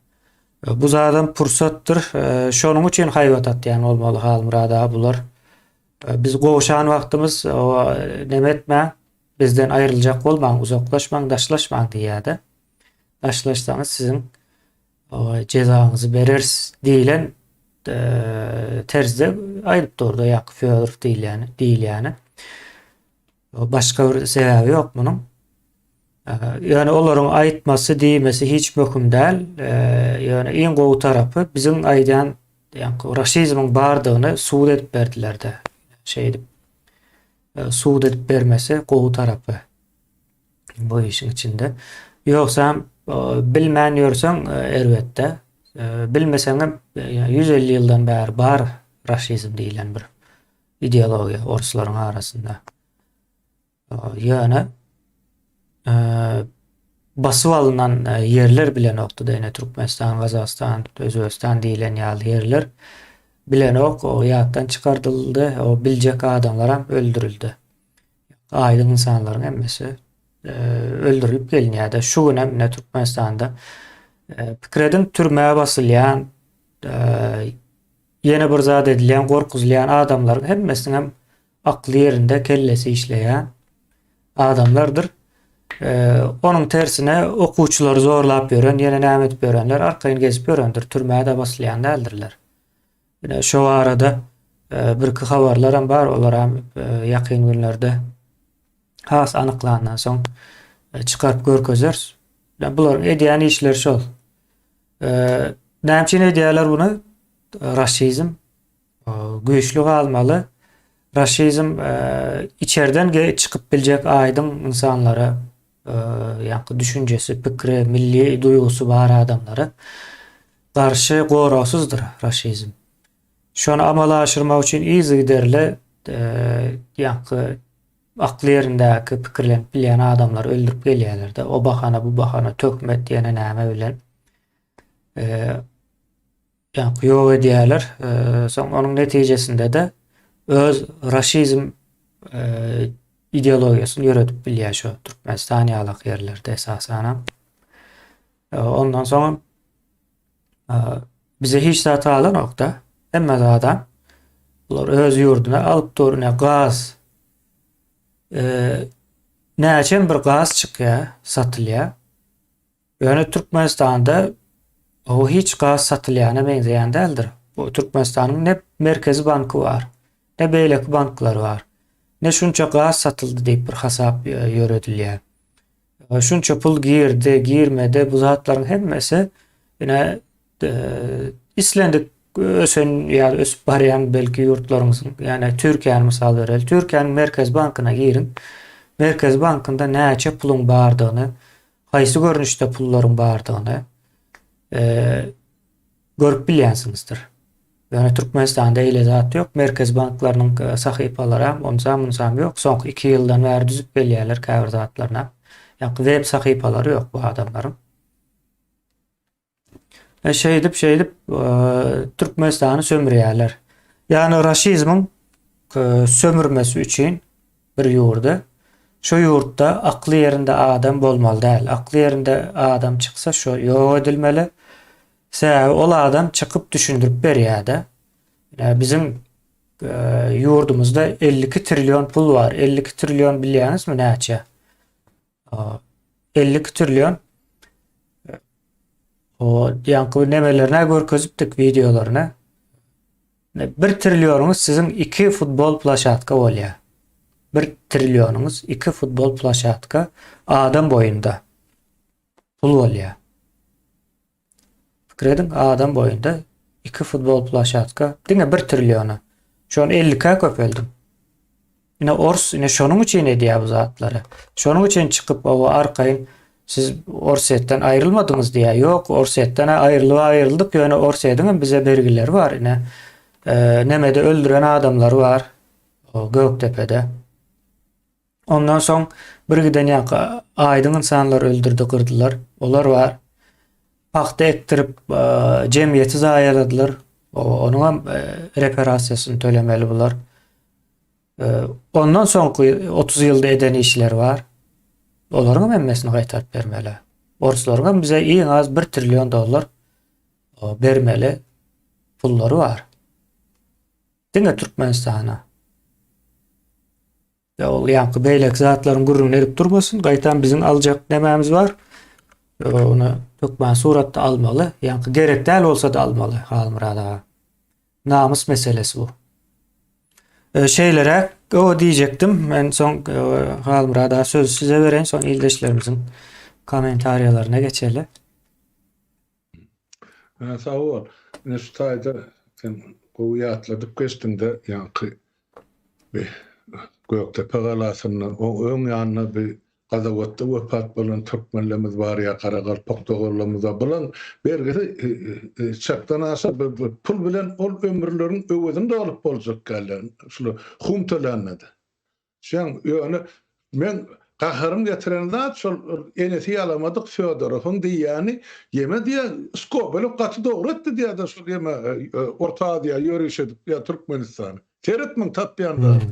E, bu zadam pursatdyr. E, şonuň üçin haýbat atýan bolmaly Halmyrat aga bular. E, biz gowşan wagtymyz o neme etmäň, bizden aýryljak bolmaň, uzaklaşmaň, daşlaşmaň diýýär-de. Daşlaşsaňyz siziň jezaňyzy bereris diýlen e, terzde aýdyp durdy ýa Fýodorow diýilýäni, diýilýäni. Başga bir sebäbi ýok munuň. Ýöne olaryň aýtmasy, diýmesi hiç möhüm däl. Ýöne iň gowy tarapy biziň aýdýan ýa raşizmiň bardygyny subut edip berdiler-de. Şeýdip subut edip bermesi gowy tarapy bu işiň içinde. Ýogsam bilmän ýörseň erbetde. Bilmeseňem 150 ýyldan bäri bar raşizm diýlen bir ideologiýa orslaryň arasynda. Ýöne basyp alnan ýerler bilenokdy-da ine Türkmenistan, Gazagystan, Özbegistan diýlen ýaly ýerler bilenok, o ýatdan çykardyldy, o biljek adamlaram öldürildi. Aýdyň ynsanlaryň hemmesi öldürilip gelinýär-de. Şu günem ine Türkmenistanda pikir ediň türmä basylýan Ýene bir zat edilýän, gorkuzylýan adamlaryň hemmesiniňem akly ýerinde, kellesi işleýän adamlardyr. Onuň tersine okuwçylary zorlap ýören, ýene näme edip ýörenler arkaýyn gezip ýörendir, türmä-de basylýan däldirler. Ine şo barada birki habarlaram bar, olaram ýakyn günlerde has anyklandan soň çykaryp görkezeris. Bularyň edýän işleri şol. Näme üçin edýärler muny? Rasizm güýçli galmaly. Rasizm içerden çykyp biljek aýdyň ynsanlara, ýa-da düşünjesi, pikri, milli duýgusy bar adamlara garşy goragsyzdyr rasizm. Şony amala aşyrmak üçin yzygiderli ýa-da Akly ýerindäki pikirlenip bilýän adamlary öldürip gelýärler-de. O bahana, bu bahana, töhmet ýene näme bilen ýaňky ýok edýärler. Soň onuň netijesinde-de öz raşizm ideologiýasyny ýöredip bilýär şu Türkmenistan ýalak ýerlerde esasanam. Ondan soňam bize hiç zat galanok-da. Hemme zadam bular öz ýurduna alyp dur, ine gaz. Näçem bir gaz çykýar, satylýar. Ýöne Türkmenistanda o hiç gaz satylýana meňzeýän däldir. Bu Türkmenistanyň ne Merkezi banky bar, ne beýleki banklary bar. Ne şunça gaz satyldy diýip bir hasap ýöredilýär. Şunça pul girdi, girmedi, bu zatlaryň hemmesi ine islendik ösen ýa ösüp barýan belki ýurtlaryň, ýagny Türkiýäni mysal bereli. Türkiýäniň Merkezi bankyna giriň. Merkezi bankynda näçe puluň bardygyny, haýsy görnüşde pullaryň bardygyny görüp bilýänsiňizdir. Ýöne Türkmenistanda eýle zat ýok. Merkezi banklarynyň e, sahypalaram, onsa-munsam ýok. Soňky 2 ýyldan bäri düzüp gelýärler käbir zatlaryna. Ýa web sahypalary ýok bu adamlaryň. E, şeýdip, şeýdip e, Türkmenistany sömürýärler. Ýagny raşizmiň e, sömürmesi üçin bir ýurdy şo ýurtda akly ýerinde adam bolmaly däl. Akly ýerinde adam çyksa şo ýok edilmeli. Sebäbi ol adam çykyp düşündirip berýärde. Biziň e, ýurdumyzda 52 trillion pul bar. 52 trillion bilýäňizmi näçe? 52 trillion o ýaňky nemelerine görkezipdik wideolaryny. Bir trillionyňyz siziň iki futbol plaşatka bolýar. Bir trillionyňyz iki futbol plaşatka adam boýunda pul bolýar. Pikir ediň, adam boýunda iki futbol plaşatka diňe bir trilliona. Şony 52-ä köpeldiň. Ine ors ine şonuň üçin edýär bu zatlary. Şonuň üçin çykyp oba arkaýyn siz Orsýetden aýrylmadyňyz diýýär. Ýok, Orsýetden aýrylyp aýryldyk, ýöne Orsýetiň hem bize bergileri bar. Ine e, nemede öldüren adamlary bar. O Gökdepede. Ondan soň Bir giden ýaňky aýdyň ynsanlary öldürdi, gyrdylar. Olar bar. Pagta ekdirip, jemgyýeti zaýaladylar. Onuň hem reparasiýasyny tölemeli bular. Ondan soňky 30 ýylda eden işleri bar. Olaryň hem hemmesini gaýtaryp bermeli. Orslaryň hem bize iň az 1 trillion dollar bermeli pullary bar. Diňe Türkmenistana. Ya ol ýaňky beýleki zatlaryň gürrüňini edip durmasyn. Gaýtam biziň aljak nämämiz bar? Ony hökman suratda almaly. Ýaňky gerek däl bolsa-da almaly Halmyrat aga. Namys meselesi bu. E, şeýleräk o diýjekdim. Men soň e, Halmyrat aga sözi size bereýin, soň ildeşlerimiziň kommentariýalaryna geçeli. Ha, sag bol. Ine şu taýda sen gowy ýatladyp geçdiňde ýaňky bir Gökdepe galasynda o öň ýanynda bir Gazawatda wepat bolan türkmenlerimiz bar ýa garagalpak doganlarymyz bar. Bulaň bergisi e, e, çakdan aşa pul bilen ol ömürleriň öwezini dolup boljak gelýär. Şular hum tölände-de. Şeň ýöne men gaharym getiren zat şol enesi ýalamadyk Fýodorowyň diýýäni ýeme diýýä Skobelew gaty dogry etdi diýýä-de şol ýeme Orta Aziýa ýöriş edip ýa Türkmenistana. Seret muň tapýan zady.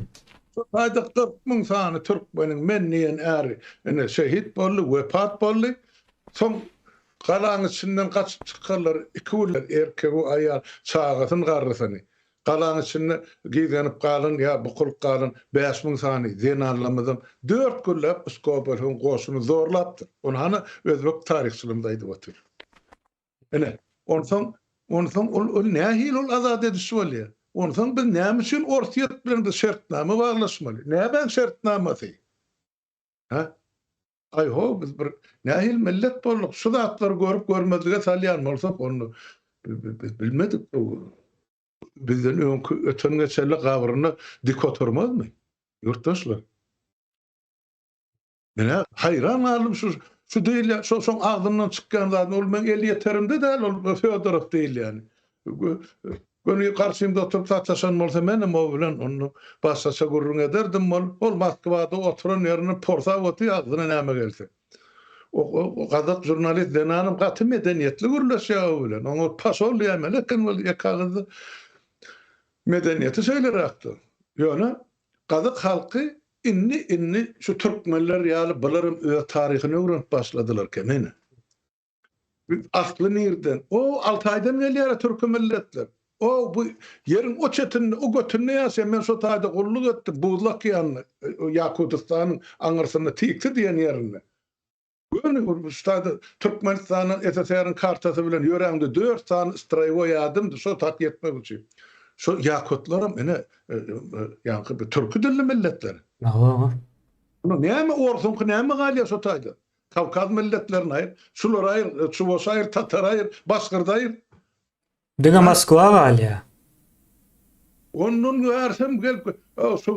Şo taýda 40 müň sany türkmeniň men diýen äri ine şehit boldy, wepat boldy. Soň galaň içinden gaçyp çykarlar iki gün erkegi aýal çagasyn garrysyny. Galaň içinde gizlenip galan ýa bukulyp galan 5000 sany zenanlarymyzam dört günläp Skobelewiň goşuny zorlapdyr. Ony hany özbek taryhçylarymyz aýdyp otyr. Ine, onsoň, onsoň ol, ol nähili ol azat ediş bolýar? Onsoň biz näme üçin Orsýet bilen biz şertnama baglaşmaly? Nämäň şertnamasy? Hä? Aý-ho, biz bir nähili millet bolduk? Şu zatlary görüp görmezlige salýan bolsak, onda biz bilmedik. Bizden öňki öten-geçenler gabrynda dik oturmazmy? Ýurtdaşlar. Men-ä haýran galdym şu şu diýilýän, şo şoň agzyndan çykýan zadyny, ol meň elýeterimde däl ol Fýodorow diýilýäni. Göni garşymda oturyp sataşan bolsa menem o bilen onda başgaça gürrüň ederdim ol ol Moskwada oturan ýerinde porsap otyr agzyna näme gelse. O o gazak žurnalist zenanam gaty medeniýetli gürleşýär o bilen. Oňa paşol diýäýmeli eken ol ýeke agyzda. Medeniýeti şeýleräkdir. Ýöne gazak halky indi indi şu türkmenler ýaly bularam öz taryhyny öwrenip başladylar kemine. Asly nirden? O Altaýdan gelýär türki milletler. O bu ýeriň o çetinde, o götünde ýaşaýan. Men şo taýda gulluk etdim, Buzly okeanda, Ýakutystanyň aňyrsynda Tiksi diýen ýerinde. Göni şu taýda Türkmenistandan SSR-iň kartasy bilen ýöräňde dört sany stroýewoý adamdy şo tak ýetmek üçin. Şo ýakutlaram ine ýaňky bir türki dilli milletler. Hawa. Näme orsuňky näme galýar şo taýda? Kawkaz milletlerini aýyr, şulary aýyr, çuwaşy aýyr, tatary aýyr, başgyrdy aýyr. Diňe Moskwa galýar. Ondan bärsem gelip, şu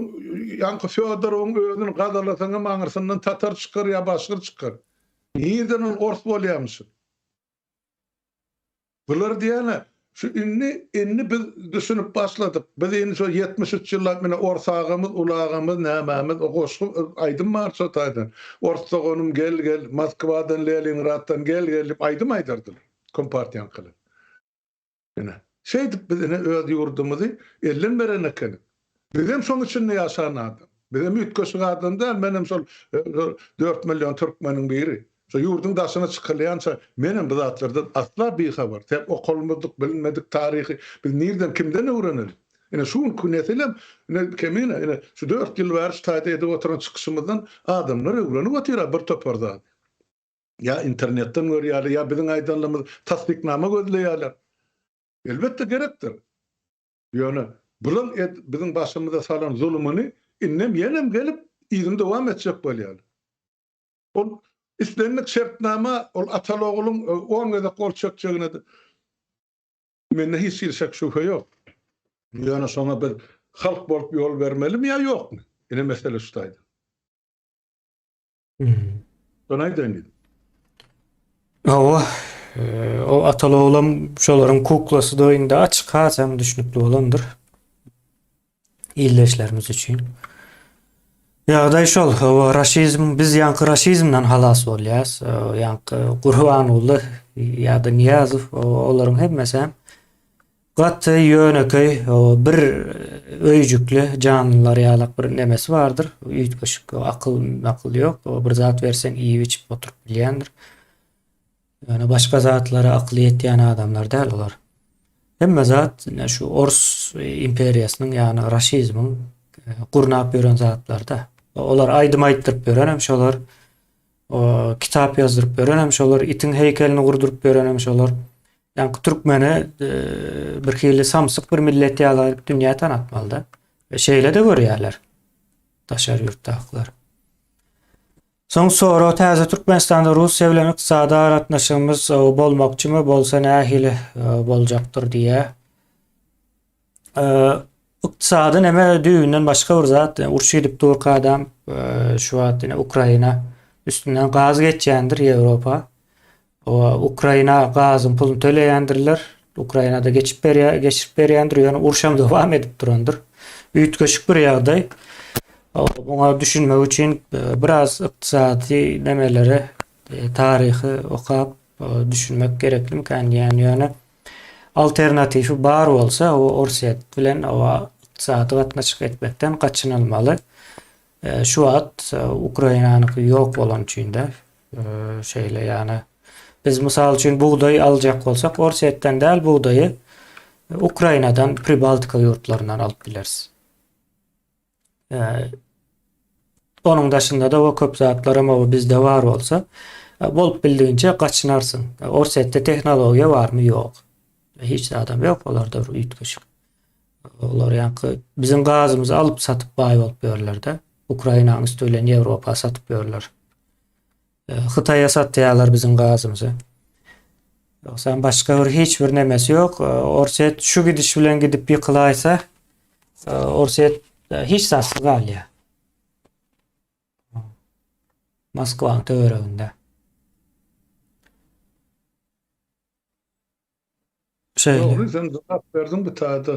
ýaňky Fýodorowyň özüni gazalasaňam aňyrsyndan tatar çykar ýa başgyr çykar. Nirden ol ors bolýarmyşyn? Bular diýýän-ä, şu indi, indi biz düşünip başladyk. Biz indi şo 73 ýyllap mine ors agamyz, uly agamyz, nämämiz, o goşgy, aýdym bar şo taýdan. Ors doganym gel-gel, Moskwadan, Leningraddan gel-gel diýip aýdym aýdardylar kompartiýaňkylar. Ine, şeýdip biz ine öz ýurdumyzy elden beren ekenik. Bizem şoň içinde ýaşan adam. Bizem üýtgeşik adam däl, menem şol dört million türkmeniň biri. Şo ýurduň daşyna çykylýança menem bu zatlardan asla bihabar. Sebäp okalmadyk, bilinmedik taryhy biz nirden, kimden öwreneli? Ine şu günki nesilem, ine Kemine, ine şu dört ýyl bäri şu taýda edip oturan çykyşymyzdan adamlar öwrenip otyr-a bir topar zady. Ýa internetden görýärler, ýa biziň aýdanlarymyzy tassyknama gözleýärler. Elbetde gerekdir. Ýöne bulaň ed biziň başymyza salan zulumyny indem ýenem gelip yzyny dowam etjek bolýarlar. Ol islendik şertnama ol ataly-ogluň on gezek gol çekjegine mende hiç hili şek-şübhe ýok. Ýöne şoňa biz halk bolup ýol bermelimi ýa ýokmy? Ine mesele şu taýda. Şony aýdaýyn diýdim. Hawa, o ataly oglam şolaryň kuklasydygy indi açyk hasam düşnükli bolandyr. Ildeşlerimiz üçin. Ýagdaý şol, hawa, raşizm, biz ýaňky raşizmden halas bolýas. Ýaňky Gurbanguly ýa-da Nyýazow, olaryň hemmesi hem gaty ýönekeý, bir öýjükli janlylar ýalak bir nemesi bardyr. Üýtgeşik akyl, akyl ýok. Bir zat berseň iýip-içip oturyp bilýändir. Ýöne başga zatlara akyly ýetýän adamlar däl olar. Hemme zat ine şu ors imperiýasynyň ýagny raşizmiň e, gurnap ýören zatlary-da. Olar aýdym aýtdyryp ýören hem şolar, o, kitap ýazdyryp ýören hem şolar, itiň heýkelini gurduryp ýören hem şolar. Ýaňky türkmeni e, bir hili samsyk bir millet ýaly dünýä tanatmaly-da. E, şeýle-de görýärler daşary ýurtdakylar. Soň sorag täze Türkmenistanda Russiýa bilen ykdysady aragatnaşygymyz bolmakçymy, bolsa nähili boljakdyr diýýär. Ykdysady neme düýbünden başga bir zat. Uruş gidip durka adam şu wagt ine Ukraina üstünden gaz geçýändir Ýewropa. O Ukraina gazyň puluny töleýändirler. Ukrainada geçip berýär, geçirip berýändir. Ýöne urşam dowam edip durandyr. Üýtgeşik bir ýagdaý. Muňa düşünmek üçin e, biraz ykdysady nemeleri, e, taryhy okap e, düşünmek gereklimikän diýýän. Ýöne alternatifi bar bolsa, o Orsýet bilen o ykdysady gatnaşyk etmekden gaçynylmaly. Şu wagt Ukrainanyňky ýok bolany üçin-de şeýle ýagny biz mysal üçin bugdaý aljak bolsak Orsýetden däl bugdaýy Ukrainadan, Pribaltika ýurtlaryndan alyp bileris. Onuň daşynda-da o köp zatlaram o bizde bar bolsa bolup bildigiňçe gaçynarsyň. Orsýetde tehnologiýa barmy? Ýok. Hiç zadam ýok olarda bir üýtgeşik. Olar ýaňky biziň gazymyzy alyp satyp baý bolup ýörler-de. Ukrainanyň üsti bilen Ýewropa satyp ýörler. E, Hytaýa satýarlar biziň gazymyzy. Ýogsam başga bir hiç bir nemesi ýok. E, Orsýet şu gidiş bilen gidip ýykylaýsa, e, Orsýet hiç zatsyz galýar. Moskwanyň töwereginde. Şeýle. Dogry sen jogap berdiň bu taýda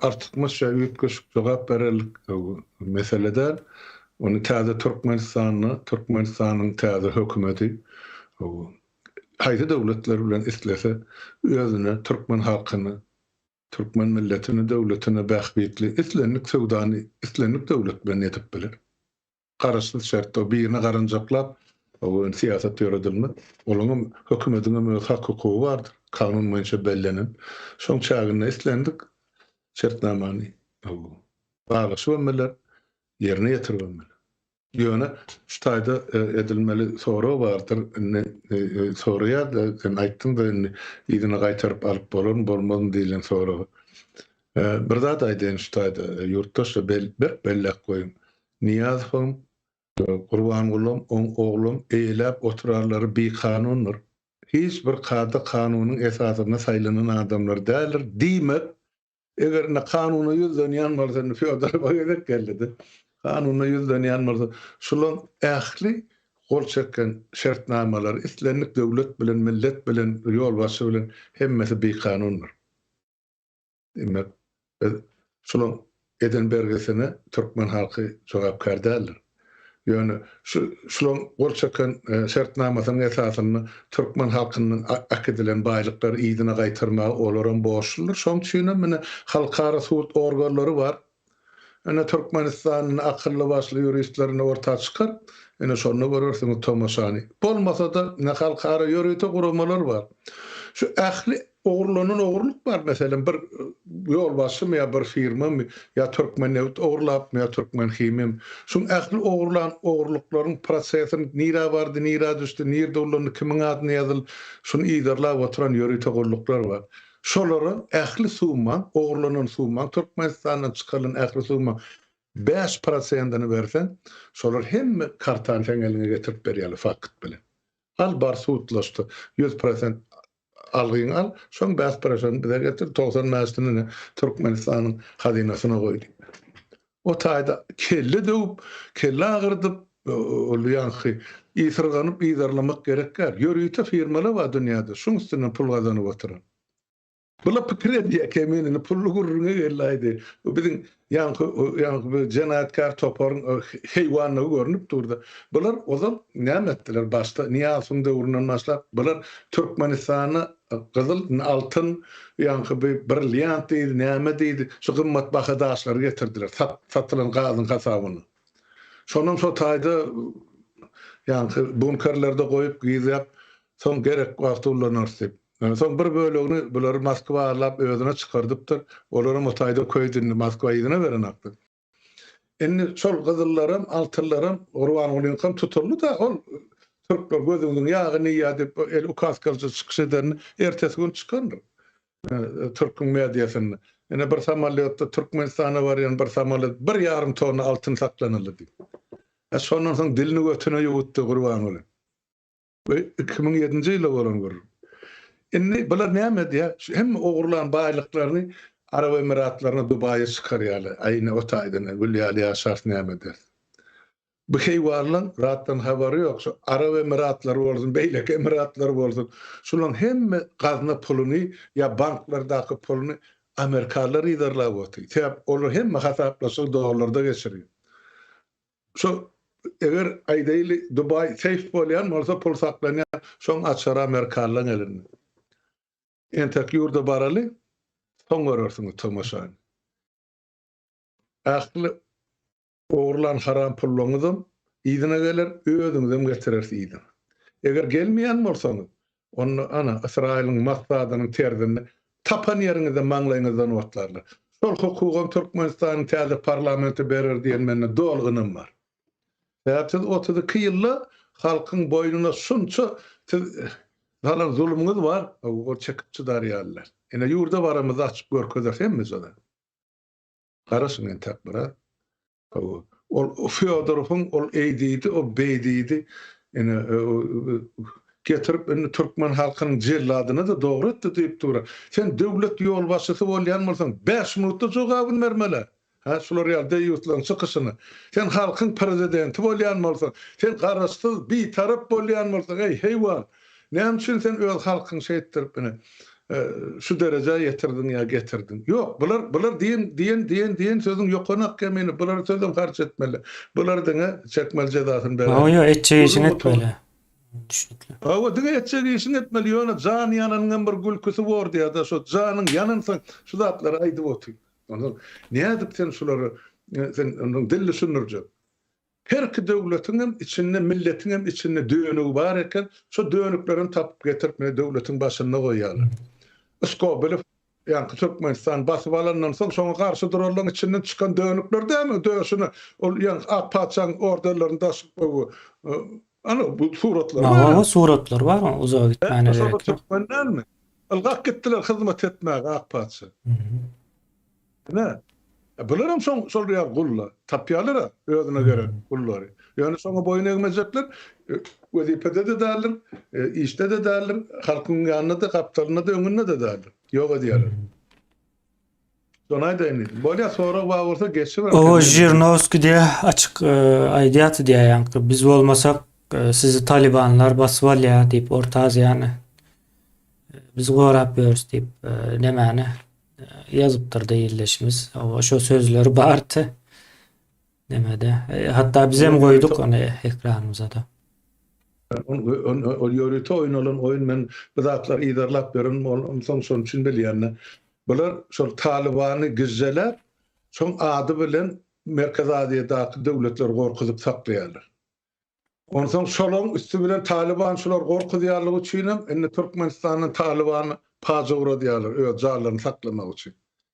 artykmaç ýa üýtgeşik jogap bererlik mesele däl. Ony täze Türkmenistanda, Türkmenistanyň täze hökümeti haýsy döwletler bilen islese özüne, türkmen halkyna, türkmen milletine, döwletine bähbitli islendik söwdany islendik döwlet bilen edip biler. Garaşsyz şertde birine garanjaklap syýasat ýöredilmez. Olaňam, hökümediňem öz hak-hukugy bardyr, kanun boýunça bellenen. Şoň çäginde islendik şertnamany baglaşybam biler, ýerine ýetiribem biler. Ýöne şu taýda edilmeli sorag bardyr. Indi soraýar-da, sen aýtdyň-da indi yzyna gaýtaryp alyp bolarmy, bolmazmy diýlen soragy. Bir zat aýdaýyn şu taýda, ýurtdaşlar berk belläp goýuň. Nyýazowyň, Gurbangulam, oň oglam eýeläp oturarlary bikanundyr. Hiç bir kada-kanunyň esasynda saýlanan adamlar däldir. Diýmek, eger indi kanuna ýüzlenýän bolsa, indi Fýodorowa gezek geldi-de, kanuna ýüzlenýän bolsa, şulaň ähli gol çeken şertnamalary islendik döwlet bilen, millet bilen, ýolbaşçy bilen hemmesi bikanundyr. Diýmek, biz şulaň eden bergisine türkmen halky jogapkär däldir. Ýöne şu şulaň gol çeken şertnamasynyň esasynda türkmen halkyndan äkidilen baýlyklary yzyna gaýtarmaga olaram borçludyr. Şoň üçinem ine halkara sud organlary bar. Ine Türkmenistanyň akylly-başly ýuristlerini orta çykar, ine şonda görersiňiz tomaşany. Bolmasa-da ine halkara ýörite guramalar bar. Şu ähli ogurlanan ogurlyk bar meselem bir ýolbaşçymy ýa bir firmamy ýa Türkmennebit ogurlapmy ýa Türkmenhimiýamy şuň ähli ogurlan ogurlyklaryň prosesini nirä bardy nirä düşdi nirde ullandy kimiň adyna ýazyldy şuny yzarlap oturan ýörite gulluklar bar. Şolara ähli summaň, ogurlanan summaň, Türkmenistandan çykarylan ähli summaň bäş prosentini berseň, şolar hemme kartany seň eliňe getirip berýärler fakt bilen. Al bar sudlaşdyr, 100% algyňy al, şoň bäş prosentini bize getir, 95 bäşini ine Türkmenistanyň hazynasyna goý diýip. O taýda kelle döwüp, kelle agyrdyp, ol ýaňky ysyrganyp yzarlamak gerek däl. Ýörite firmalar bar dünýäde, şuň üstünden pul gazanyp oturan. Bula pikir edýär Keminini pully gürrüňe geldi aýdy. Bu biziň ýaňky ýaňky bir jenaýatkär toparyň heýwanlygy görnüp durda. Bular ozal näme etdiler başda Nyýazowyň döwründen başlap bular Türkmenistana gyzyl altyn ýaňky bir brilliant diýdi näme diýdi şu gymmat baha daşlary getirdiler sat satylan gazyň hasabyna. Şonam şo taýda ýaňky bunkerlerde goýup gizläp soň gerek wagty ullanarys diýip. Soň bir bölegini bulary Moskwa arlap özüne çykardypdyr. Olaram o taýda köýdi indi Moskwa yzyna berenokdy. Indi şol gyzyllaram, altynlaram Gurbangulyňkam tutuldy-da, ol türkler gözüňiziň ýagyny iýýär diýip eli ukaskalyja çykyş edenini ertesi gün çykandyr türküň mediasynda. Ine bir samolýotda Türkmenistana barýan bir samolýot bir ýarym tonna altyn saklanyldy diýip. Şondan soň dilini götüne ýuwutdy Gurbanguly. Bu 2007-nji ýylda bolan gürrüň. Indi bular näme edýär? Şu hemme ogurlan baýlyklaryny Arap Emiratlaryna, Dubaýa çykarýarlar. Aý ine o taýdan gül ýaly ýaşarys näme ederis. Bu heýwanlaň zatdan habary ýok. Şu Arap Emiratlary bolsun, beýleki emiratlar bolsun, şulaň hemme gazna puluny ýa banklardaky puluny amerikanlar yzarlap otyr. Sebäp olar hemme hasaplaşygy dollarda geçirýär. Şo eger aýdaýly Dubaý seýf bolýan bolsa pul saklanýan şoň açary amerikanlaň elinde. Entek ýurda baraly soň görersiňiz tomaşany. Ähli ogurlan haram pullaňyzam yzyna geler özüňizem getireris yzyna. Eger gelmeýän bolsaňyz Onda ana, Ysraýylyň Massadynyň terzinde tapan ýeriňizde maňlaýyňyzdan otlarlar. Şol hukugam Türkmenistanyň täze parlamenti berer diýen mende doly ynam bar. Sebäp siz 32 ýylda halkyň boýnuna şunça siz salan zulumyňyz bar, ol çekip çydar ýaly däl. Ine ýurda baramyzda açyp görkezeris hemmeje zat. Garaşyň entäk biraz. Hawa. Ol Fýodorowyň ol eý diýdi, o beý diýdi. Ine, getirip indi türkmen halkynyň jelladyna-da dogry etdi diýip dur. Sen döwlet ýolbaşçysy bolýan bolsaň, bäş minutda jogabyny bermeli. Hä, şular ýaly deýýuslaryň çykyşyna. Sen halkyň prezidenti bolýan bolsaň, sen garaşsyz, bitarap bolýan bolsaň, eý, heýwan! Näme üçin sen öz halkyňy şeýtdirip ine şu derejä ýetirdiň ýa getirdiň? Ýok, bular bular diýen diýen diýen diýen sözüň ýokanak kemini, bulara sözem harç etmeli. Bular diňe çekmeli jezasyny bereli. Hawa ýok, etjek işiňi etmeli. Düşnükli. Hawa, diňe etjek işiňi etmeli, ýöne jan ýananyňam bir gülküsi bor diýýär-de, şo janyň ýanansoň şu zatlary aýdyp otyr. Onsoň nädip sen şulary sen onsoň dil düşündirjek? Her iki döwletiňem içinde, milletiňem içinde dönügi bar eken, şo dönüklerem tapyp getirip meni döwletiň başynda goýýarlar. Skobelew ýaňky Türkmenistany basyp alandan soň şoňa garşy duranlaryň içinden çykan dönükler dälmi döşüne ol ýaňky ak patyşaň orderlerini daşyp ana bu suratlar bar. Hawa suratlar bar uzaga gitmäne gerek ýok. Türkmen dälmi? Ylgap gitdiler hyzmat etmäge ak patyşa. Ine, bularam şoň şol ýaly gullar. Tapýarlar-a özüne gerek gullary. Ýöne şoňa boýun egmejekler wezipede-de däldir, işde-de däldir, halkyň ýanynda-da, gapdalynda-da, öňünde-de däldir. Ýok edýärler. Şony aýdaýyn diýdim. Bolýar, sorag bar bolsa geçiber. Owo Žirnowskiý diýýär, açyk aýdýardy diýýär ýaňky, biz bolmasak sizi talibanlar basyp alýar diýip Orta Aziýany biz gorap ýörüs diýip nemäni ýazypdyr-da ildeşimiz. Owa şo sözleri bardy. Nemede. E, hatda bizem goýduk ony ekranymyza-da. Ol ýörite oýnalan oýun men bu zatlary yzarlap ýörün onsoň şonuň üçin bilýän-de. Bular şol Talybany gizjeläp, şoň ady bilen Merkezi Aziýadaky döwletleri gorkuzyp saklaýarlar. Onsoň şolaň üsti bilen Talyban şular gorkuzýanlygy üçinem indi Türkmenistandan Talybany paja ugradýarlar öz janlaryny saklamak üçin.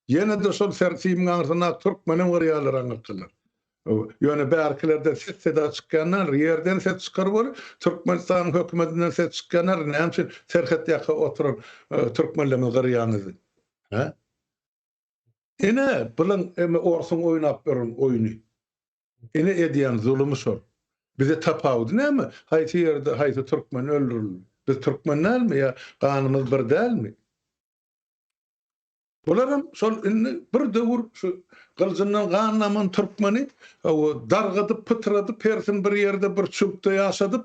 Ýene-de şol simiň aňyrsyndaky türkmenem gyrýarlar aňyrkylar. Ýöne bärkilerden ses-seda çykýan däldir. Ýerden ses çykar bolup, Türkmenistanyň hökümetinden ses çykýan däldir. Näme üçin serhet ýaka oturan türkmenlerimizi gyrýaňyz diýip. Hä? Ine, bulaň eme orsuň oýnap ýören oýny. Ine edýän zulumy şol. Bize tapawudy näme? Haýsy ýerde haýsy türkmen öldürildi? Biz türkmen dälmi ýa ganymyz bir dälmi? Bularam şol indi bir döwür şu gyljyndan gan daman türkmeni dargadyp, pytradyp, hersini bir ýerde bir çüňkde ýaşadyp,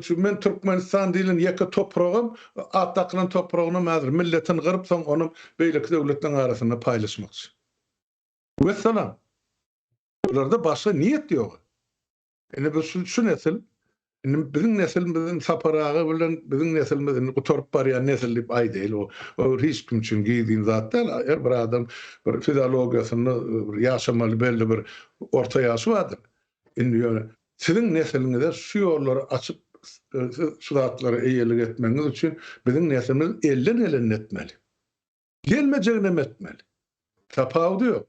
şu men Türkmenistan diýlen ýeke topragam, at dakylan topragynam häzir milletini gyryp, soň onam beýleki döwletleriň arasynda paýlaşmakçy. Wessalam. Bularda başga niýet ýok. Indi bu şu, şu nesil, indi biziň nesilimiziň Sapar aga bilen biziň nesilimiz indi gutaryp barýan nesil diýip aýdaýly. O, o hiç kim üçin gizlin zat däl. Her bir adam bir fiziologiýasynda bir ýaşamaly belli bir orta ýaşy bardyr. Indi ýöne siziň nesliňize şu ýollary açyp, siz şu zatlara eýelik etmegiňiz üçin biziň neslimiz elden gelenini etmeli. Gelmejeginem etmeli. Tapawudy ýok.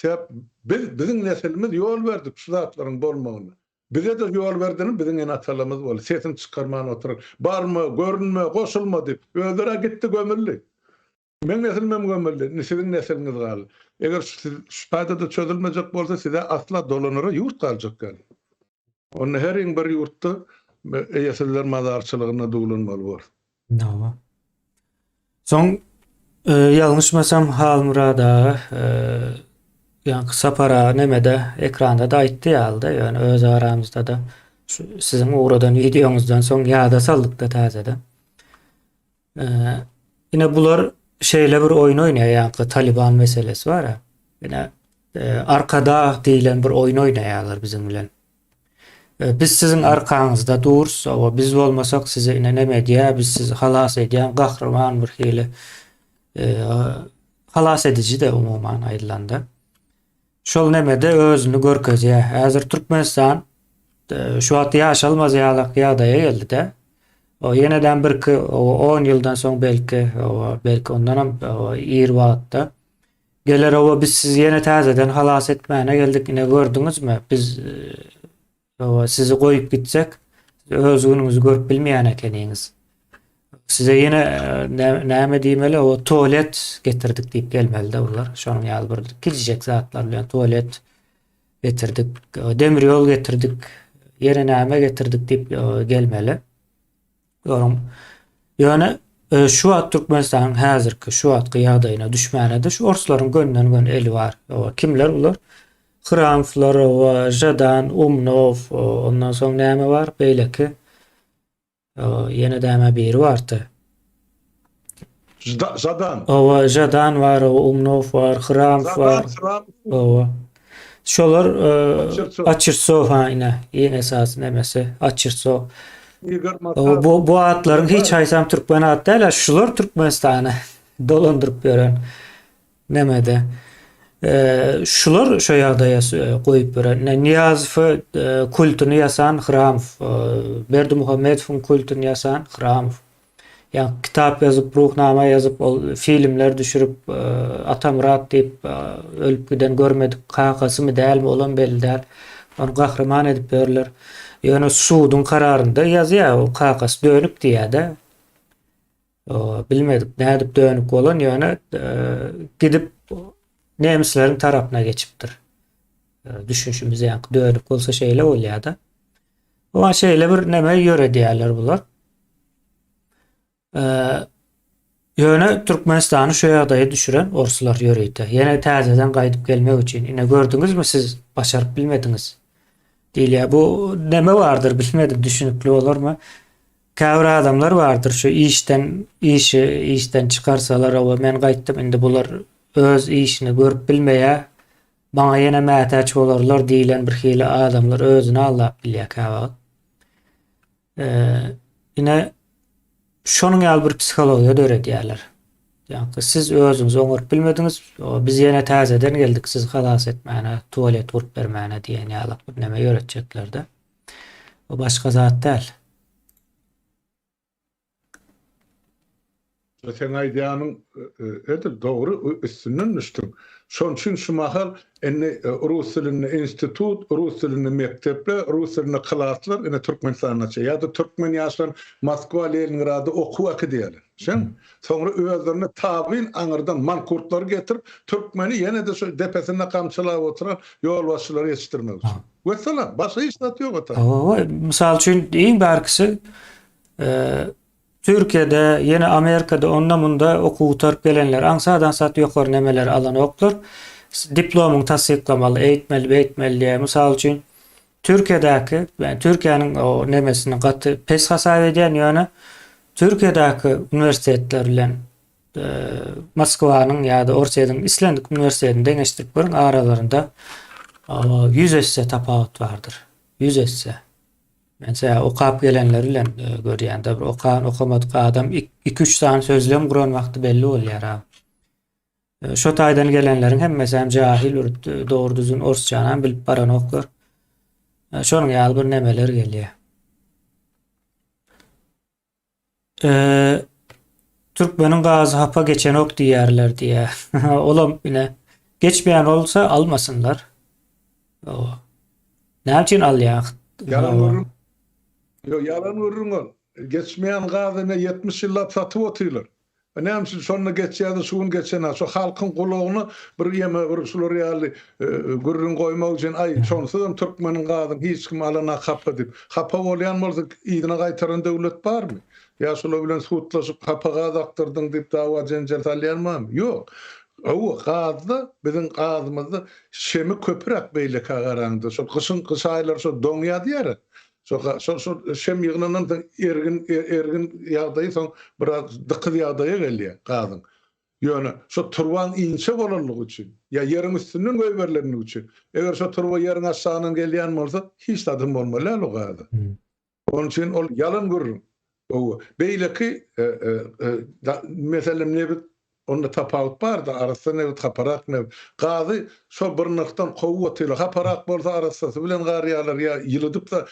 Sebäp biz, biziň nesilimiz ýol berdik şu zatlaryň bolmagyna. Bize-de ýol berdini biziň ene-atalarymyz boldy. Sesini çykarman oturan. Barma, görünme, goşulma diýip. Özleri-ä gitdi, gömüldi. Meň neslimem gömüldi. Indi siziň nesliňiz galdy. Eger siz şu taýda-da çözülmejek bolsa, size asla dolanara ýurt galjak däl. Onda heriň bir ýurtda eýesizler mazarçylygynda duwlanmaly bor. Hawa. Soň e, ýalňyşmasam Halmyrat aga e, ýaňky Sapar aga nemede ekranda da aýtdy ýalyda, ýöne öz aramyzda da şu siziň ugradan wideoňyzdan soň ýada saldyk-da täzeden. E, ine bular şeýle bir oýun oýnaýar, ýaňky Taliban meselesi bar-a. Ine e, Arkadag diýlen bir oýun oýnaýarlar biziň bilen. Biz siziň arkaňyzda durus, hawa, biz bolmasak sizi ine neme edýär, biz sizi halas edýän gahryman bir hili halas ediji-de umuman aýdylanda. Şol nemede özüni görkezýär. Häzir Türkmenistan şu wagt ýaşalmaz ýalak ýagdaýa geldi-de. O ýeneden birki 10 ýyldan soň belki, belki ondanam ir wagtda Geler oba biz sizi ýene täzeden halas etmäne geldik ine gördüňizmi biz oba sizi goýup gitsek öz günüňizi görüp bilmeýän ekeniňiz. Size ýene näme diýmeli o tualet getirdik diýip gelmeli-de bular. Şonuň ýaly bir kiçijek zatlar bilen tualet getirdik, demir ýol getirdik, ýene näme getirdik diýip gelmeli. Ýonuň ýöne e, şu wagt Türkmenistanyň häzirki şu wagtky ýagdaýyna düşmäne-de şu orslaryň gönden-gön eli bar. Owa, kimler bular? Hramowlar, owa, Žadan, Umnow, ondan soň näme bar? Beýleki ýene däme biri bardy. Žadan. Owa, Žadan bar, owa, Umnow bar, Hramow bar. Owa. Şolar Açirsow ha ine, iň esasy nemesi Açirsow. Bu bu atlaryň hiç haýsam türkmen at däl, şular Türkmenistany dolandyryp ýören nemede. Şular şu ýagdaýa goýup ýören. Nyýazowy kultuny ýasan Hramow, Berdimuhamedowyň kultuny ýasan Hramow. Ýa kitap ýazyp, ruhnama ýazyp, ol filmler düşürip, Atamyrat diýip, ölüp giden görmedik kakasymy dälmi olam belli däl. Ony gahryman edip ýörler. Ýöne suduň kararynda ýazýar, o kakasy dönük diýýär-de. Bilmedik nädip dönük bolan, ýöne gidip nemisleriň tarapyna geçipdir. Düşünşimiz ýaňky dönük bolsa şeýle bolýar-da. Oňa şeýle bir neme ýöredýärler bular. Ýöne Türkmenistany şu ýagdaýa düşüren orslar ýörite. Ýene täzeden gaýdyp gelmek üçin. Ine gördüňizmi siz başaryp bilmediňiz. Diýilýär. Bu neme bardyr bilmedim düşünikli bolarmy? Käbir adamlar bardyr şu işden işi işden çykarsalar oba men gaýtdym indi bular öz işini görüp bilmeýär. Maňa ýene mätäç bolarlar diýlen bir hili adamlar özüni aldap bilýär käwagt. Ine şonuň ýaly bir psihologiýa döredýärler. Ýagny siz özüňizi oňaryp bilmediňiz, biz ýene täzeden geldik sizi halas etmäne, tualet gurup bermäne diýen ýaly bir neme ýöretjekler-de. O başga zat däl. Seň aýdýanyň edil dogry üstünden düşdüň. Şonuň üçin şu mahal indi rus dilinde institut, rus dilinde mekdepler, rus dilinde klaslar ine Türkmenistanda açýar. Ýa-da türkmen ýaşlaryny Moskwa, Leningrada okuwa äkidýärler. Şeň. Soňra özlerine tabyn aňyrdan mankurtlary getirip, türkmeni ýene-de şu depesinde gamçylap oturan ýolbaşçylary ýetişdirmek üçin. Wessalam, başga hiç zat ýok ata. Hawa, mysal üçin iň bärkisi. Türkiýede, ýene Amerikada onda-munda okuw gutaryp gelenler aňsat-aňsat ýokary nemeleri alanoklar. Diplomyňy tassyklamaly, eýtmeli, beýtmeli diýýär. Mysal üçin, Türkiýedäki, men Türkiýäniň o nemesini gaty pes hasap edýän, ýöne Türkiýedäki uniwersitetler bilen Moskwanyň ýa-da Orsýetiň islendik uniwersitetini deňeşdirip görüň, aralarynda 100 esse tapawut bardyr. 100 esse. Men sebäbi okap gelenler bilen görýän-de, bir okan, okamadyk adam 2-3 sany sözlem guran wagty belli bolýar ha. Şo taýdan gelenleriň hemmesi hem jahil bir dogry düzgün orsçany hem bilip baranoklar. Şonuň ýaly bir nemeler gelýär. Türkmeniň gazy hapa geçenok diýýärler diýýär. Olam ine geçmeýän bolsa almasynlar. Näme üçin alýar? Ýalan gürrüň. Ýok, ýalan gürrüň ol. Geçmeýän gazy ine 70 ýyllap satyp otyrlar. Näme üçin şonda geçýärdi, şu gün geçenok. Şu halkyň gulagyna bir ýeme bir şular ýaly gürrüň goýmak üçin, aý, şonsuzam türkmeniň gazyny hiç kim alanak hapa diýip. Hapa bolýan bolsa yzyna gaýtaran döwlet barmy? Ýa şular bilen sudlaşyp hapa gaz akdyrdyň diýip dawa-jenjel salýan barmy? Ýok. Hawa, gazda, biziň gazymyzda şemi köpüräk beýlekä garaňda. Şol gyşyň, gyş aýlary şol doňýar diýýärä. Şo şo şo şem ýygnandan soň ergin ergin ýagdaýy soň biraz dykyz ýagdaýa gelýär gazyň. Ýöne şo turbaň inçe bolanlygy üçin ýa ýeriň üstünden goýberilenligi üçin, eger şo turba ýeriň aşagyndan gelýän bolsa, hiç zadam bolmaly däl o gaza. Onuň üçin ol ýalan gürrüň. Hawa, beýleki meselem nebit Onda tapawut barda, arassa nebit, haparak nebit. Gazy şo bir nyrhdan kowup otyrlar. Haparak bolsa arassasy bilen garýarlar ýa ýylydyp-da,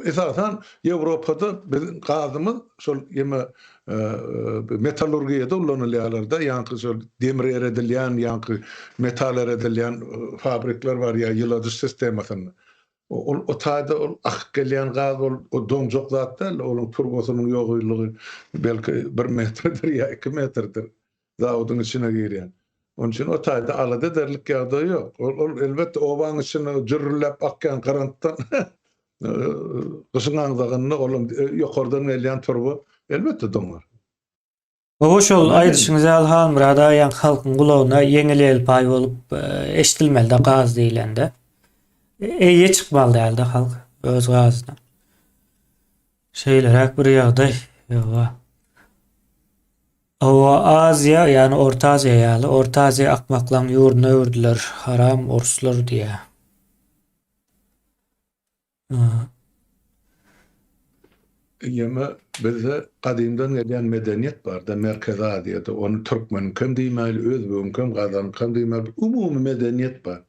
esasan Ýewropada biziň gazymyz şol ýeme metallurgiýada ulanylýarlar-da, ýaňky şol demir eredilýän, ýaňky metal eredilýän fabrikler bar ýa ýyladyş sistemasynda. Ol o taýda ol akyp gelýän gaz ol doňjak zat däl, onuň turbasynyň ýogylygy belki bir metrdir ýa iki metrdir zawodyň içine girýän. Onuň üçin o taýda alada ederlik ýagdaý ýok. Ol ol elbetde obaň içinde jürrüläp akýan grantdan gyşyň aňzagynda olam ýokardan gelýän turba elbetde doňar. Hawa şol aýdyşyňyz ýaly Halmyrat aga ýaňky halkyň gulagyna ýeňil elpaý bolup eşdilmelide gaz diýlende. Eýe çykmaly däldi halk öz gazyna. Şeýleräk bir ýagdaý. Ýowa. Hawa Aziýa ýagny Orta Aziýa ýaly Orta Aziýa akmaklaň ýurduna öwürdiler haram orslar diýýär. Ýöne bizde gadymdan gelýän medeniýet barda Merkezi Aziýada, ony türkmeniňkem diýmäýli, özbegiňkem, gazagyňkam diýmäýli, bir umumy medeniýet bar.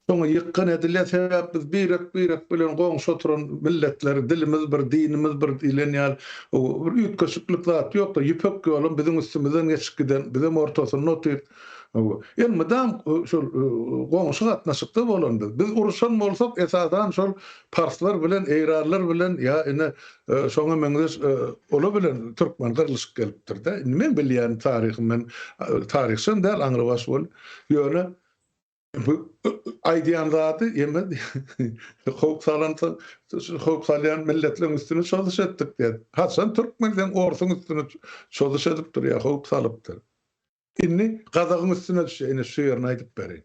Şoňa ýykgyn edilýär, sebäp biz birek-birek bilen goňşy oturan milletler, dilimiz bir, dinimiz bir diýlen ýaly, bir üýtgeşiklik zat ýok-da, Ýüpek ýolam biziň üstümizden geçip giden, bizem ortasynda otyrys. Elmydam şol goňşy gatnaşykda bolan biz. Biz uruşan bolsak, esasan şol parslar bilen, eýranlar bilen ýa ine şoňa meňzeş olar bilen türkmen gyrlyşyp gelipdir-de. Indi meň bilýän taryhym, men taryhçam däl aňrybaş bolup. Ýöne bu aýdýan zady ýeme howp salansoň, howp salýan milletleriň üstüne çozuş etdik diýýär. Haçan türkmen seň orsuň üstüne çozuş edipdir ýa howp salypdyr? Indi gazagyň üstüne düşýär. Ine şu ýerini aýdyp bereýin.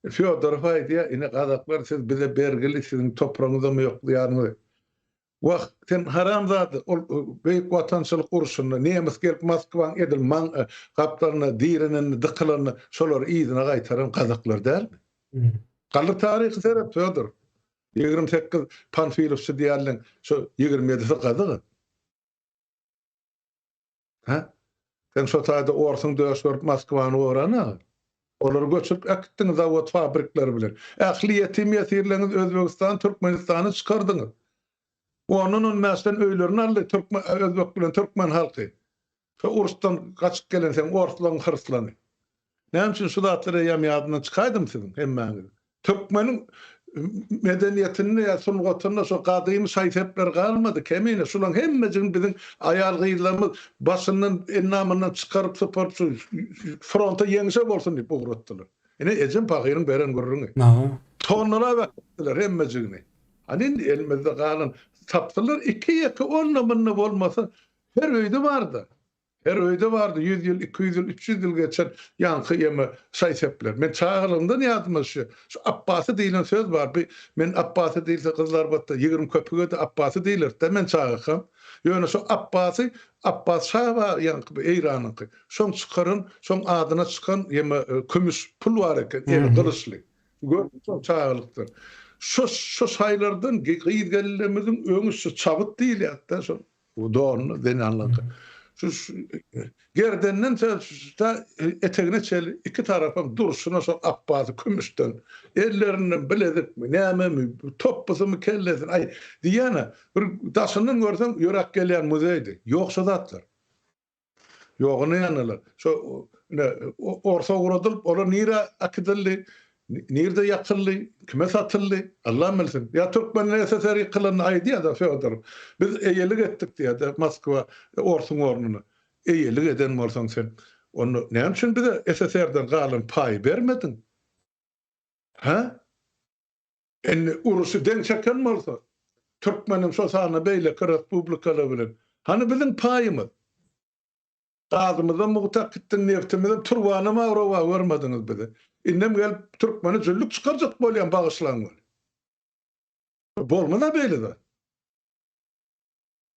Fýodorow aýdýar, ine gazaklar siz bize bergili, siziň topragyňyzam ýok ýanyňyz. Wah, sen haramzada, ol Beýik Watançylyk urşunda nemes gelip Moskwaň edil maň gapdalyna direnende, dykylanda şolary yzyna gaýtaran gazaklar dälmi? Galdyr taryhy seret, Fýodor. 28 panfilowçy diýýärleň, şo 27-si gazak. Hä? Sen şo taýda orsuň döş görüp Moskwany gorana. Olary göçürip äkitdiňiz zawod fabrikleri bilen. Ähli ýetim ýesirleriňizi Özbegistan, Türkmenistana çykardyňyz. Ondan on bäşden öýlerini aldy türkmen özbek bilen türkmen halky. Şo uruşdan gaçyp gelen seň orslaryň hyrslany. Näme üçin şu zatlar eýýäm ýadyndan çykaýdymy siziň hemmäňiziň? Türkmeniň medeniýetinde ýa sungatynda şo gadymy şaý-sepler galmady, kemine. Şularyň hemmejigini biziň aýal-gyzlarymyz başyndan, endamyndan çykaryp, syparyp şu fronta ýeňşe bolsun diýip ugratdylar. Ine, ejem pahyryň beren gürrüňi. Tonnalap äkitdiler hemmejigini. Hany indi elimizde galan tapsalar iki-ýeke onda-munda bolmasa. Her öýde bardy. Her öýde bardy 100 ýyl, 200 ýyl, 300 ýyl geçen ýaňky ýeme şaý-sepler. Men çagalygymdan ýadyma düşýär. Şu Apbasy diýlen söz bar. Bi men Apbasy diýilse Gyzylarbatda 20 köpüge-de Apbasy diýilerdi-dä men çagakam. Ýöne şu Apbasy, Apbas şa bar ýaňky bu Eýranyňky. Şoň çykaran, şoň adyna çykan ýeme kümüş pul bar eken, eli gylyçly. Gördüm şol çagalykdan. Şo şo şaýlardan gyz-gelinlerimiziň öňi şu çabyt diýilýärdi-dä şol. Bu donly zenanlaryňky. Şu gerdenden ta etegine çenli iki tarapam durşuna şol apbasy kümüşden. Ellerinden bilezikmi, nämemi, topbusymy kellesini, aý, diýýän-ä, bir daşyndan görseň ýöräp gelýän muzeýdi. Ýok şo zatlar. Ýogyny ýanylar. Şo ine orsa ugradylyp, olar nirä äkidildi, nirde ýakyldy, kime satyldy, Allam bilsin. Ýa türkmen SSR ýykylanda aýdýar-da Fýodorow, biz eýelik etdik diýýär-de Moskwa orsuň ornuna. Eýelik eden bolsaň sen, onda näme üçin bize SSR-den galan paýy bermediň? Hä? Indi uruşy deň çeken bolsa, türkmeniň şo sanda beýleki respublikalar bilen, hany biziň paýymyz? Gazymyzam mugt äkitdiň, nebtimizem, turbanam rowa görmediňiz bize. Indem gelip türkmene jüllük çykarjak bolýaň bagyşlaň weli. Bolmaz-a beýle zat.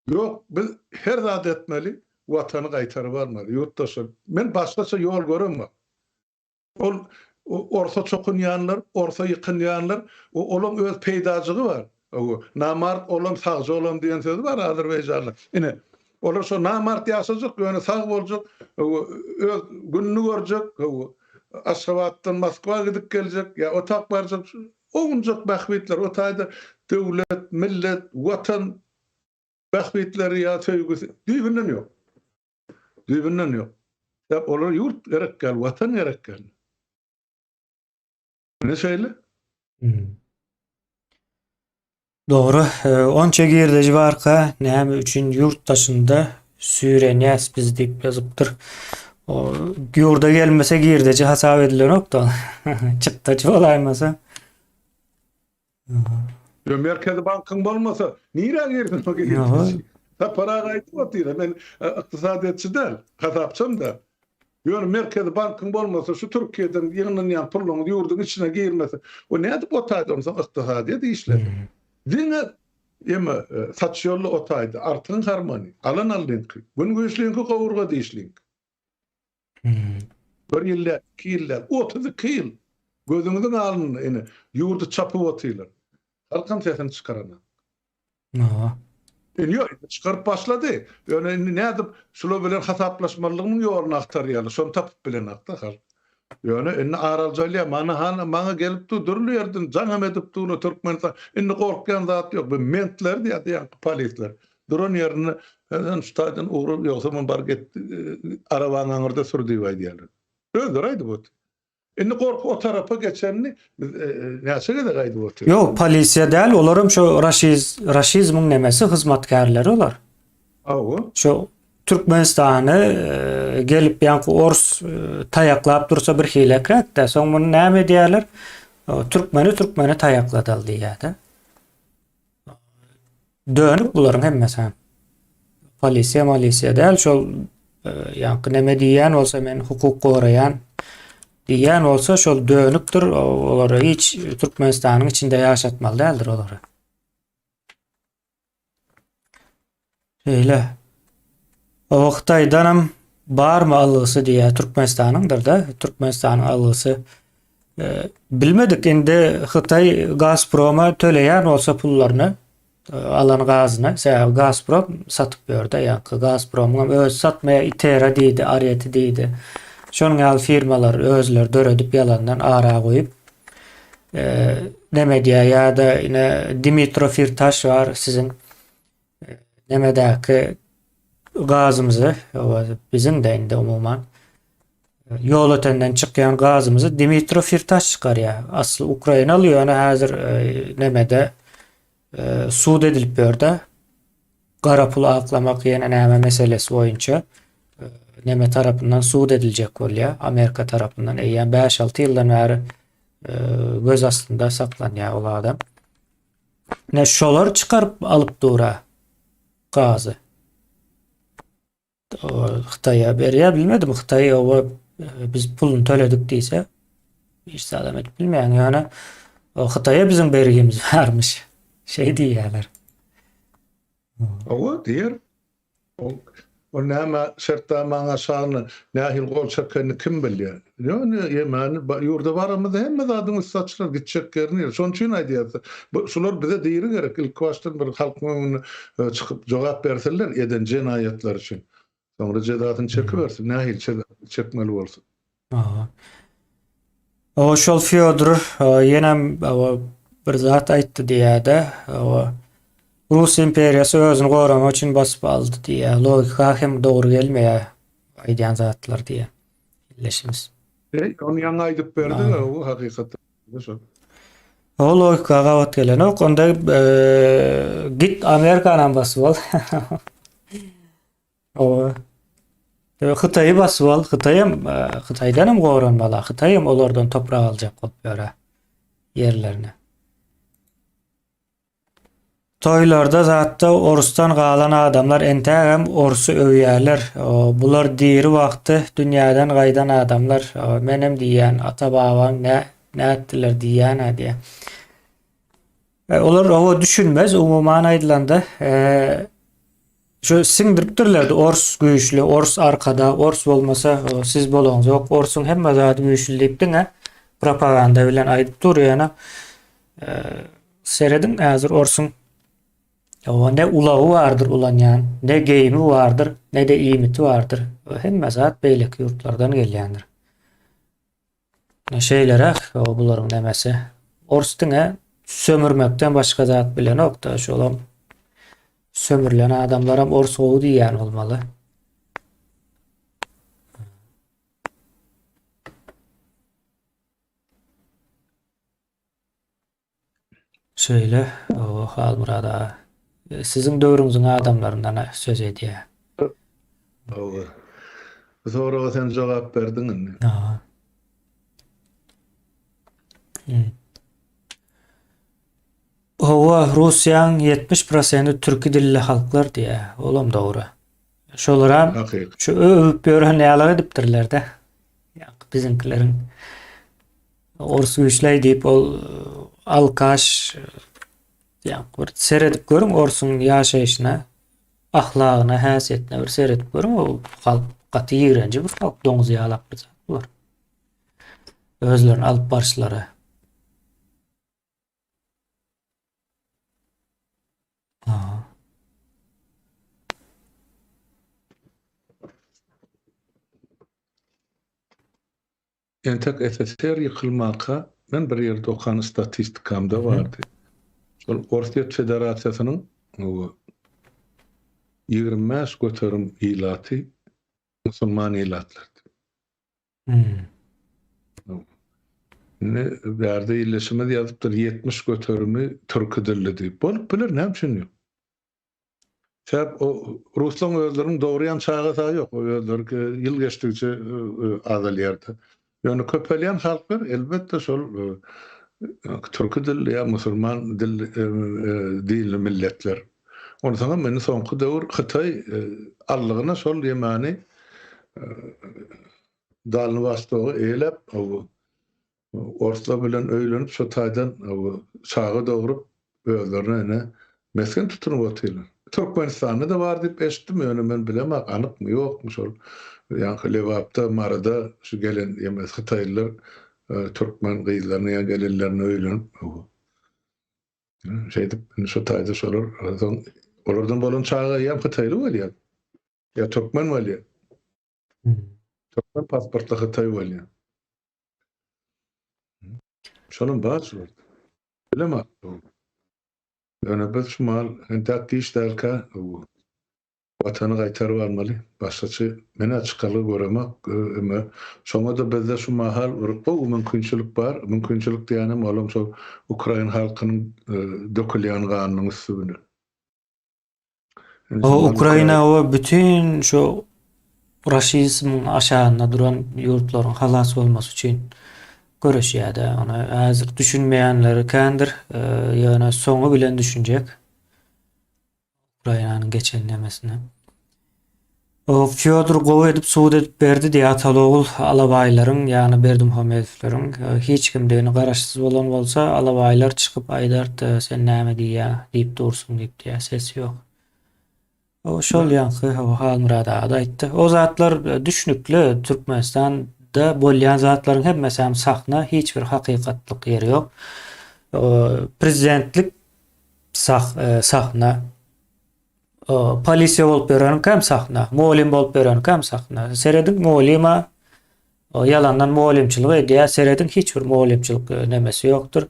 Ýok, biz her zat etmeli, watany gaýtaryp almaly, ýurtdaşlar. Men başgaça ýol göremok. Ol orsa çokunýanlar, orsa ýykynýanlar, olaň öz peýdajygy bar. Namart olan sagja olan diýen sözi bar azerbaýjanda. Ine, olar şo namart ýaşajak, ýöne sag boljak, öz gününi görjek, Aşgabatdan Moskwa gidip geljek, ýa otap barjak, owunjak bähbitler, o taýda döwlet, millet, watan bähbitleri ýa söýgüsi düýbünden ýok. Düýbünden ýok. Sebäp olara ýurt gerek däl, watan gerek däl. Ine şeýle. Hmm. Dogry, e, onça girdeji barka näme üçin ýurt daşynda süýrenýäs biz diýip ýazypdyr. O ýurda gelmese girdeji hasap edilenok-da. Çykdajy bolaýmasa. Ýa Merkezi bankyň bolmasa, nirä girsin o girdeji? Sapar aga aýdyp otyr, men e, ykdysadyýetçi däl, hasapçam däl. Ýöne Merkezi bankyň bolmasa, şu Türkiýeden ýygnanýan puluň ýurduň içine girmese, o nädip o taýda onsoň ykdysadyýet işlesin? Diňe eme e, saç ýolly o taýda, artyň harmany, alan alnyňky, gün güýçliňki, gowurga dişliňki. Bir ýyl däl, iki ýyl däl, 32 ýyl gözüňiziň alnynda ine ýurdy çapyp otyrlar. Halkam sesini çykaranok. Hawa. Indi ýok, indi çykaryp başlady. Ýöne indi nädip şular bilen hasaplaşmalygynyň ýoluny agtarýarlar. Şony tapyp bilenok-da halk. Ýöne indi ar aljalýar. Mana han maňa gelip dur, dürli ýerden jaňam edip durlar Türkmenistan. Indi gorkýan zat ýok. Bu mentler diýýär, ýaňky polisler. Duran ýerinde sen şu taýdan ugra, ýogsa men bar git arabaň aňyrda sür diýip aýdýarlar. Özleri aýdyp otyr. Indi gorky o tarapa geçenini biz e, e, näçe gezek aýdyp otyrys. Ýok, polisiýa däl, olaram şo raşiz, raşizmiň nemesi hyzmatkärleri olar. Hawa. Şo Türkmenistany e, gelip ýaňky ors taýaklap dursa bir hilekräk-de, soň muny näme edýärler? Türkmeni türkmeni taýakladaly diýýär-de. Dönük bularyň hemmesi. Polisiýa, malisiýa däl, şol e, ýaňky neme diýýän bolsa men hukuk goraýan diýýän bolsa şol dönükdir. Olary hiç Türkmenistanyň içinde ýaşatmaly däldir olary. Şeýle. O Hytaýdanam barmy algysy diýýär, Türkmenistanyňdyr-da, Türkmenistanyň algysy. E, bilmedik indi Hytaý Gazproma töleýän bolsa pullaryny, e, alan gazyny, sebäbi Gazprom satyp ýörde, ýa-da Gazpromyň hem özi satmaýar, Itera diýdi, Areti diýdi. Şonuň ýaly firmalar özleri döredip ýalandan ara goýup, e, neme diýýär ýa-da ine Dimitro Firtaş bar siziň Nemedäki gazymyzy, biziň-de indi umuman Ýolötenden çykýan gazymyzy Dimitro Firtaş çykarýar. Asly ukrainaly, ýöne häzir e, nemede e, sud edilip ýörde. Gara pul aklamak ýene näme meselesi boýunça e, neme tarapyndan sud ediljek bolýar. Amerika tarapyndan eýýäm 5-6 ýyldan bäri göz astynda saklanýar ol adam. Ne şolar çykaryp alyp dura gazy. Hytaýa berýär bilmedim Hytaý oba biz puluny töledik diýse hiç zadam edip bilmeýän ýöne Hytaýa biziň bergimiz barmyş şeý diýýärler. Owa diýer. Ol ol näme şertnamaň aşagyna nähili gol çekenini kim bilýär. Ýöne ýemeni ýurda baramyzda hemme zadyň üsti açylar gitjek ýeri nire. Şonuň üçin aýdýas. Bu şular bize diri gerek. Ilki başdan bir halkyň öňünde çykyp jogap bersinler eden jenaýatlary üçin. Soňra jezasyny çekibersin nähili çekmeli bolsa. Aha. O şol Fyodor ýenem bir zat aýtdy diýýär-de. Rus imperiýasy özüni goramak üçin basyp aldy diýýär. Logika hem dogry gelmeýär aýdýan zatlar diýýär. Illeşimiz. Eý, ony ýaňy aýdyp berdi, o hakykatda şol. O logika gabat gelenok. Onda git Amerikanam basyp al. Owa. Hytaýy basyp al. Hytaýam Hytaýdan hem goranmaly. Hytaý hem olardan toprak aljak bolup ýöre ýerlerini. Toýlarda zatda orusdan galan adamlar entägem orusy öwýärler. Bular diri wagty dünýäden gaýdan adamlar. Menem diýýän ata babaň nä nätdiler diýýän-ä diýýär. Olar owa düşünmez umuman aýdylanda. Şu siňdiripdirlerdi ors güýçli, ors arkada, ors bolmasa siz bolaňzok, orsuň hemme zady güýçli diýip diňe propaganda bilen aýdyp dur ýöne serediň häzir orsuň o ne ulagy bardyr ulanýan, ne geýimi bardyr, ne-de iýmiti bardyr. Hemme zat beýleki ýurtlardan gelýändir. Şeýleräk o bularyň nemesi. Ors diňe sömürmekden başga zat bilenok-da, şolam sömürlen adamlaram ors gowy diýýän bolmaly. Şeýle, o Halmyrat aga. Siziň döwrüňiziň adamlaryndan söz edýär. Hawa. Bu soraga sen jogap berdiň indi. Hawa. Hawa, Russiýaň 70 prosenti türki dilli halklar diýýär. Olam dogry. Şolaram şu öwüp ýören ýaly edipdirler-de. Ýa biziňkileriň Ors güýçläý diýip ol alkaş ýa bir seredip görüň orsuň ýaşaýşyna, ahlagyna, häsiýetine bir seredip görüň ol halk gaty ýigrenji bir halk doňuz ýalak bir zat bular. Özlerini alyp baryşlary. Entek SSR ýykylmaka men bir ýerde okan statistikamda bardy. Şol Orsýet Federasiýasynyň 25% ilaty musulman ilatlardy. Indi bärde ildeşimiz ýazypdyr 70 göterimi türki dilli diýip. Bolup biler, näme üçin ýok? Sebäp o ruslaryň özleriniň dogurýan çagasy ýok. O özleri ýyl geçdigiçe azalýardy. Ýöne köpelýän halklar elbetde şol türki dilli ýa musulman dil dinli milletler. Onsoňam indi soňky döwür Hytaý allygyna şol ýemany Dalny Wostogy eýeläp Orslar bilen öýlenip şo taýdan çaga dogrup özlerine ine mesgen tutunyp otyrlar. Türkmenistanda-da bar diýip eşitdim ýöne men bilemok anykmy ýokmy şol ýaňky Lebapda Maryda şu gelen ýemes hytaýlylar türkmen gyzlaryna ýa gelinlerine öýlenip şeýdip indi şo taýda şolar soň olardan bolan çaga eýýäm hytaýly bolýar ýa türkmen bolýar. Türkmen pasportly hytaý bolýar. Şolam bar şular. Bilemok. Ýöne biz şu mahal entäk giç dälkä Watany gaýtaryp almaly. Başgaça men-ä çykalga göremok. Emma şoňa-da bizde şu mahal bir gowy mümkinçilik bar. Mümkinçilik diýýänim olam şol ukrain halkynyň dökülýän ganynyň üsti bilen. O Ukraina we bütün şu raşizmiň aşagynda duran ýurtlaryň halas bolmasy üçin göreşýärdi. Ona häzir düşünmeýänleri kändir, ýöne soňy bilen düşünjek. Ukrainanyň geçen nemesine. O Fýodor gowy edip subut edip berdi diýýär ataly-ogul alabaýlaryň, ýagny Berdimuhamedowlaryň hiç kimdigini garaşsyz bolan bolsa alabaýlar çykyp aýdardy sen näme diýýäň diýip dursuň diýip diýýär ses ýok. O şol ýaňky hawa Halmyrat aga-da aýtdy. O zatlar düşnükli Türkmenistanda bolýan zatlaryň hemmesi hem sahna hiç bir hakykatlyk ýeri ýok. Prezidentlik sah sahna. Polisiýa bolup ýöreniňkäm sahna, mugallym bolup ýöreniňkäm sahna. Serediň mugallyma ýalandan mugallymçylyk edýär, serediň hiç bir mugallymçylyk nemesi ýokdur.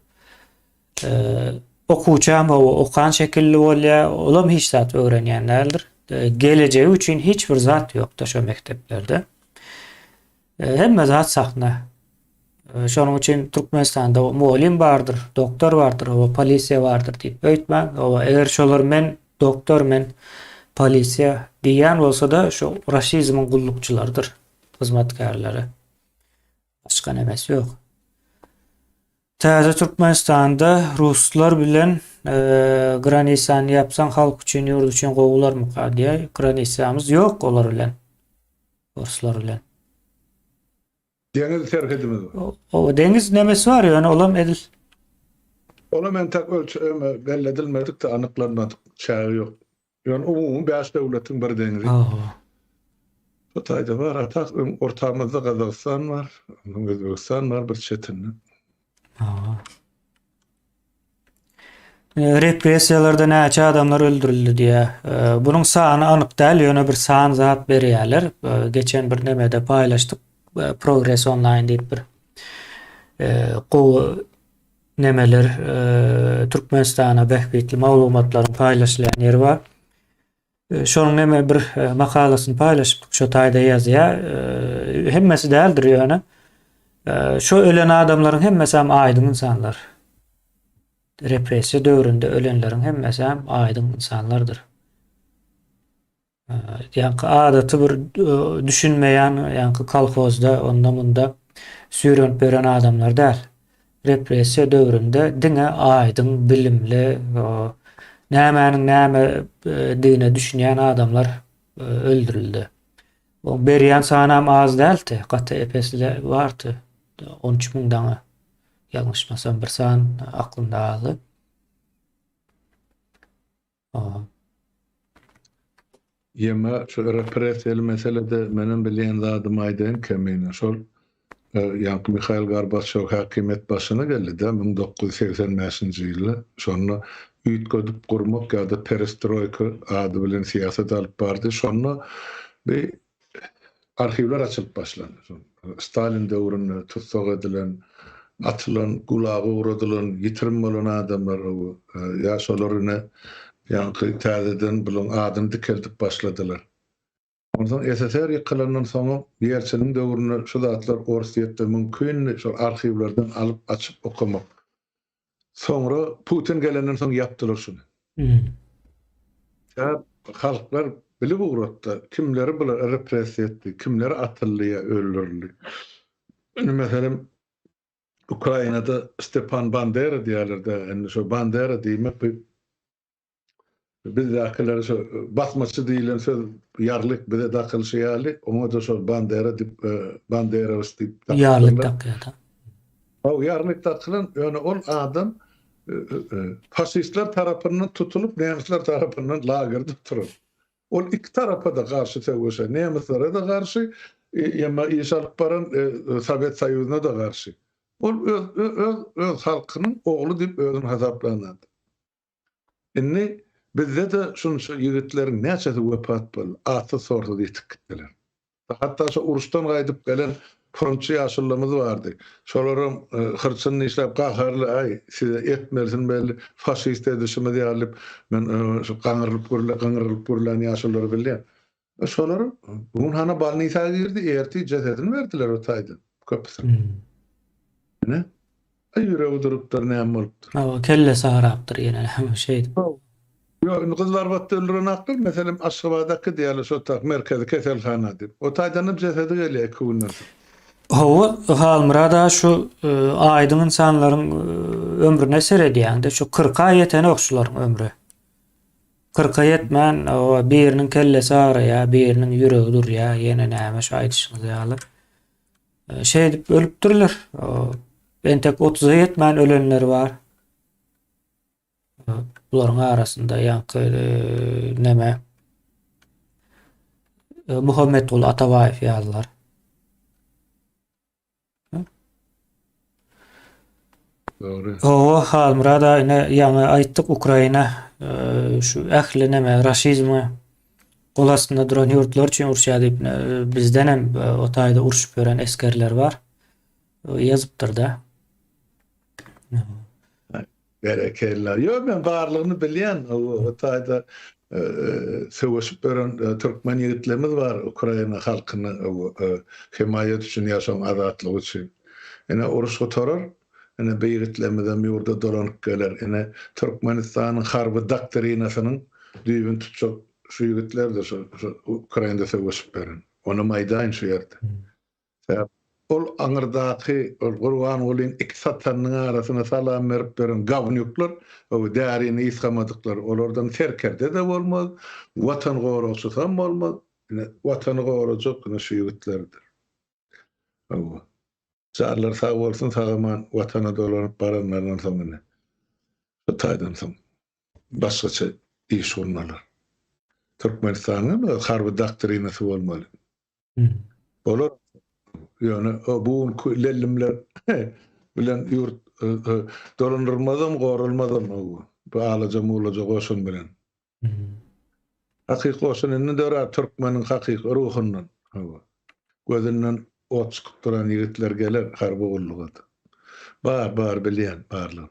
Okuwçam hawa okan şekilli bolýar, olam hiç zat öwrenýän däldir. Gelejegi üçin hiç bir zat ýokdur şo mekdeplerde. Hemme zat sahna. Şonuň üçin Türkmenistanda mugallym bardyr, doktor bardyr, oba polisiýa bardyr diýip öýtmäň. Oba eger şolar men doktor, men polisiýa diýýän bolsa-da, şu raşizmiň gullukçylarydyr, hyzmatkärleri. Başga nemesi ýok. Täze Türkmenistanda ruslar bilen granisany ýapsaň halk üçin, ýurt üçin gowy bolarmyka diýýär. Granisamyz ýok olar bilen. Ruslar bilen. Deňiz serhedimiz bar. O deňiz nemesi bar ýöne olam edil. Olam entek ölçeme belledilmedik-de anyklanmadyk çägi ýok. Ýöne umumy bäş döwletiň bir deňzi. Şu taýda bar, a tak öň ortamyzda Gazagystan bar, ondan Özbegistan bar bir çetinde. Repressiýalarda näçe adamlar öldürildi diýýär. Bunuň sany anyk däl, ýöne bir san zat berýärler. Geçen bir nemede paýlaşdyk, Progress Online diýip bir gowy nemeler Türkmenistana bähbitli maglumatlaryň paýlaşylýan ýeri bar. Şonuň neme bir makalasyny paýlaşypdyk, şo taýda ýazýar. Hemmesi däldir ýöne. Şo ölen adamlaryň hemmesi hem aýdyň ynsanlar. Repressiýa döwründe ölenleriň hemmesi hem aýdyň ynsanlardyr. Ýaňky adaty bir düşünmeýän ýaňky kolhozda onda munda süýrenip ýören adamlar däl. Repressiýa döwründe diňe aýdyň, bilimli, nämäniň nämedigine düşünýän adamlar öldürildi. O berýän sanam az däldi, gaty epesli bardy. 13 müň daňa ýalňyşmasam bir san aklymda galdy. Ýeme şu repressiýaly meselede menem bilýän zadymy aýdaýyn kemine. Şol ýaňky Mihail Gorbaçýow häkimiýet başyna geldi-de 1985-nji ýylda. Şonda üýtgedip gurmak ýa-da perestroýka ady bilen syýasat alyp bardy. Şonda bir Arhiwler açylyp başlandy. Stalin döwründe tussag edilen, atylan, gulaga ugradylan, ýitirim bolan adamlar ýa şolar ine ýaňky täzeden bularyň adyny dikeldip başladylar. Onsoň SSR ýykylandan soňam Ýelçiniň döwründe şu zatlar Orsýetde mümkindi şol arhiwlerden alyp açyp okamak. Soňra Putin gelenden soň ýapdylar şuny. Sebäp halklar bilip ugratdy, kimleri bular repressiýa etdi, kimleri atyldy ýa öldürildi. Indi meselem Ukrainada Stepan Bandera diýýärler-dä, indi şo Bandera diýmek bu Bizdäkiler şo basmaçy diýlen söz ýarlyk bize dakylyşy ýaly, oňa-da şol Bandera diýip, Banderows diýip dakypdyrlar. Ýarlyk dakýar-da. Hawa, ýarlyk dakylan, ýöne ol adam faşistler tarapyndan tutulyp, nemisler tarapyndan lagerde oturan. Ol iki tarapa-da garşy söweşen, nemislere-de garşy, emma iş alyp baran Sowet Soýuzyna-da garşy. Ol öz öz öz halkynyň ogly diýip özüni hasaplan adam. Indi bizde-de şunça ýigitleriň näçesi wepat boldy, atsyz-sorsuz ýitip gitdiler. Hatda şo uruşdan gaýdyp gelen frontçy ýaşulymyz bardy. Şolaram hyrçyny dişläp gaharly, Aý, size etmelisin belli, faşist edişimiz ýaly diýip, men şu gaňrylyp gürle, gyňrylyp gürlän ýaşululary bilýän. Şolar bu gün hana bolnisa girdi, ertir jesedini berdiler o taýdan köpüsini. Ine, ýüregi durupdyr, näme bolupdyr. Hawa, kellesi harapdyr ýene şeýdip. Ýok, indi Gyzylarbatda öldüren akdyr, meselem, Aşgabada äkidýärler şo tak merkezi keselhana diýip. O taýdanam jesedi gelýär iki günden soň. Hawa, Halmyrat aga şu aýdyň ynsanlaryň ömrüne seredýäňde, şu kyrka ýetenok şularyň ömri. Kyrka ýetmän, hawa, biriniň kellesi agyrýar, biriniň ýüregi durýar, ýene näme şu aýdyşyňyz ýaly. Şeýdip ölüpdirler. Entek otuza ýetmän ölenler bar. Bularyň arasynda ýaňky neme Muhammetguly Atabaýew ýalylar. Dogry. Hawa, Halmyrat aga ine ýaňy aýtdyk Ukraina e, şu ähli neme raşizme gol astynda duran ýurtlar üçin uruşýar diýip e, bizden hem e, o taýda uruşyp ýören esgerler bar. Ýazypdyr-da. Berekella. Ýok, men barlygyny bilýän. O taýda söweşip ýören türkmen ýigitlerimiz bar Ukraina halkyna hemaýat üçin ýa şoň azatlygy üçin. Ine uruş gutarar, ine bu ýigitlerimizem ýurda dolanyp geler. Ine Türkmenistanyň harby doktrinasynyň düýbüni tutjak şu ýigitlerdir şu Ukrainada söweşip ýören. Onam aýdaýyn şu ýerde. Sebäp ol aňyrdaky ol Gurbangulyň iki satanynyň arasyna salam berip beren gawnýuklar, o därini ysgamadyklar, olardan serkerde-de bolmaz, watan goragçysam bolmaz. Ine, watany gorajak ine şu ýigitlerdir. Hawa. Janlary sag bolsun, sag-aman watana dolanyp baranlaryndan soň ine, şu taýdan soň başgaça iş gurnalar. Türkmenistanyň hem öz harby doktrinasy bolmaly. Bolar. Ýöne bu günki lellimler bilen ýurt dolandyrylmazam, goralmazam bu alaja-mulaja goşun bilen. Hakyky goşun indi dörär türkmeniň hakyky ruhundan. Gözünden ot çykyp duran ýigitler geler harby gulluga-da. Bar, bar bilýän barlygyny.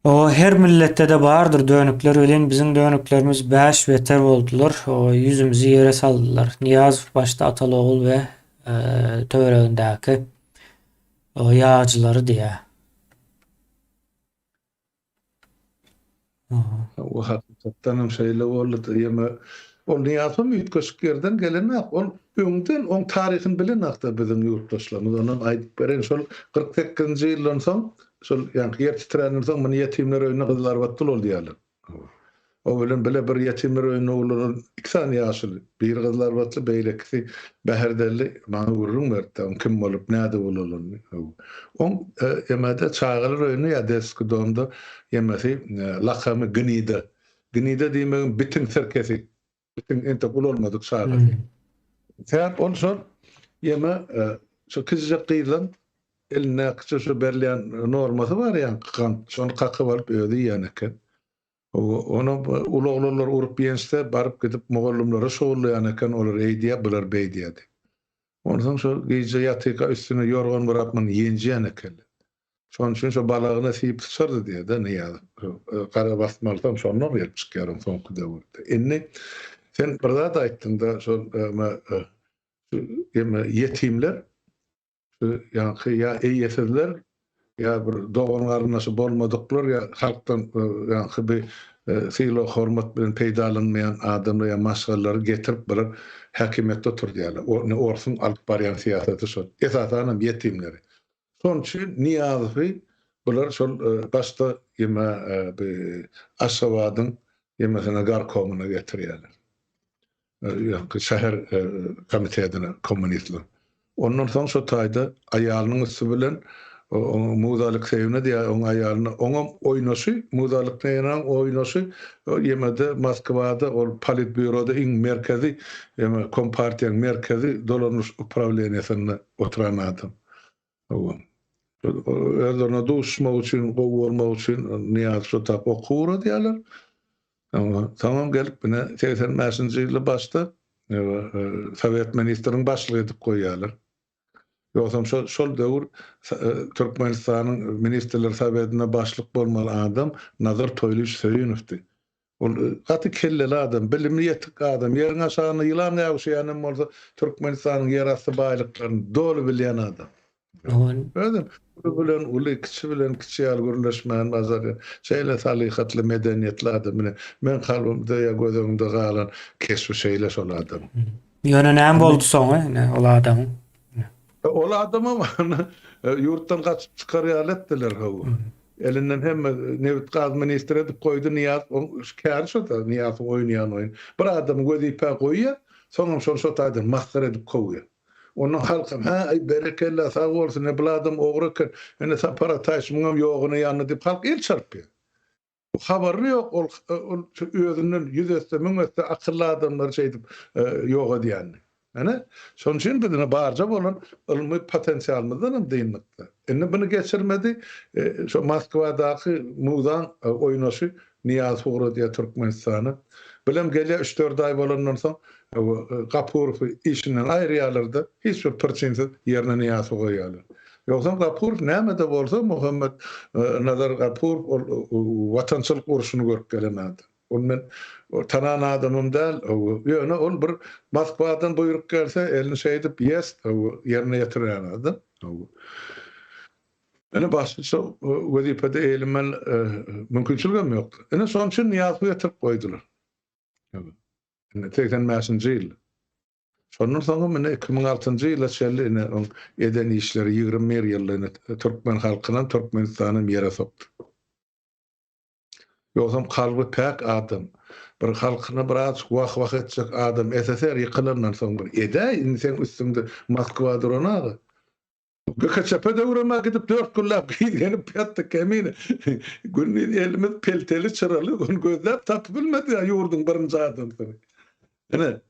O her milletde-de bardyr dönükler welin biziň dönüklerimiz bäş beter boldular. O ýüzümizi ýere saldylar. Nyýazow başda ataly-ogul we e, töweregindäki o ýagyjylary diýýär. O hakykatdan hem şeýle boldy. Ýeme ol Nyýazowam üýtgeşik ýerden gelenok. Ol öňden oň taryhyny bilenokda biziň ýurtdaşlarymyz. Ondan aýdyp bereýin. Şol 48-nji ýyldan soň, şol ýaňky ýer titränden soň muny ýetimler öýünde Gyzylarbatda ulaldyýarlar. O bilen bile bir ýetimler öýünde ulalan iki sany ýaşuly, biri gyzylarbatly, beýlekisi bäherdelli maňa gürrüň berdi, oň kim bolup, nädip ulalanyny. Oň emede çagalar öýünde ýa detskiý domda emesi lakamy Gnida. Gnida diýmegem bitiň sirkesi. Bitiň entek ulalmadyk çagasy. Sebäp ol şol ýeme şo kiçijek gyzlaň elindäki şu berilýän normasy bar ýaňky gant, şony kakyp alyp özi iýen eken. Ony uly oglanlar urup ýençse, baryp gidip mugallymlara şugullaýan eken, olar eýdýär, bular beýdýär diýip. Onsoň şo gije ýatyka üstüne ýorgan gurap muny ýenjýän ekenler. Şonuň üçin şo balagyna siýip syçardy diýýär-de Nyýazow. Gara basmalysam şondan gelip çykýar oň soňky döwürde. Indi sen bir zat aýtdyň-da, şol ýetimler Şu ýaňky ýa eýesizler, ýa bir dogan-garyndaşy bolmadyklar, ýa halkdan ýaňky bir sylag-hormat bilen peýdalanmaýan adamlar ýa maşgalalary getirip bular häkimiýetde oturdýarlar. O indi orsuň alyp barýan syýasaty şol. Esasanam ýetimleri. Şonuň üçin Nyýazowy bular şol başda ýa bi Aşgabadyň ýemesine gorkomyna getirýärler. Ýaňky şäher komitetine kommunistler. Ondan soň şo taýda aýalynyň üsti bilen Muza Alekseýewna diýýär oň aýalyna. Oňam oýnaşy, Muza Alekseýewnaň oýnaşy ýemede Moskwada ol politbýuroda iň merkezi ýeme kompartiýaň merkezi dolanyş uprawleniýesinde oturan adam. Hawa. Özlerine duşmak üçin, gowy bolmak üçin Nyýazow şo tap okuw ugradýarlar. Soňam gelip ine 85-nji ýylda başda Sowet ministriniň başlygy edip goýýarlar. Ýogsam şol şol döwür Türkmenistanyň Ministrler Sowetinde başlyk bolmaly adam Nazar Toýlyýewiç Söýünowdy. Ol gaty kelleli adam, bilimi ýetik adam, ýeriň aşagynda ýylan gäwüşeýän hem bolsa, Türkmenistanyň ýerasty baýlyklaryny doly bilýän adam. Özem uly bilen uly, kiçi bilen kiçi ýaly gürleşmäni başarýan, şeýle salyhatly, medeniýetli adam. Ine, meň kalbymda ýa göz öňümde galan keşbi şeýle şol adamyň. Ýöne näme boldy soňy ine ol adamyň? Ol adamam ýurtdan gaçyp çykar ýaly etdiler hawa. Elinden hemme nebit gaz ministri edip goýdy Nyýaz oň käri şo-da Nyýazowyň oýnaýan oýny. Bir adamy wezipä goýýar, soňam şony şo taýdan masgara edip kowýar. Ondan halkam hä aý berekella sag bolsun ine bul adam ogry eken, ine Sapar Ataýewiç muňam ýoguny ýandy diýip halk el çarpýar. Habary ýok ol ol özünden ýüz esse müň esse akylly adamlary şeýdip ýok edýänini. Ene, şonuň üçin biz ine barja bolan ylmy potensialymyzdan hem dyndykda. Indi muny geçirmedi, şo Moskwadaky muzan oýnaşy Nyýazow ugradýar Türkmenistana. Bilem gelýär üç-dört aý bolandan soň Gapurowy işinden aýyrýarlar-da, hiç bir prçinsiz ýerine Nyýazowy goýýarlar. Ýogsam Gapurow näme-de bolsa Muhammet Nazar Gapurow ol watançylyk urşuny görüp gelen adam. Ol men tanan adamym däl, ýöne ol bir Moskwadan buýruk gelse elini şeýdip ýest ýerine ýetirýän adam. Ine başgaça wezipede eýlenmeli mümkinçiligem ýokdy. Ine şonuň üçin Nyýazowy getirip goýdular. Ine 85-nji ýylda. Şondan soňam ine 2006-njy ýyla çenli ine oň eden işleri 21 ýylda ine türkmen halkynam Türkmenistanam ýere sokdy. Ýogsam kalby päk adam, bir halkyna birazjyk wah-wah etjek adam SSR ýykylandan soň bir edäý indi seň üstüňde Moskwa duran aga. GKÇP döwrem-ä gidip dört günläp gizlenip ýatdyk kemine. Gündiz elimiz pelteli çyraly ony gözläp tapyp bilmedik-ä ýurduň birinji adamsyny. Ine,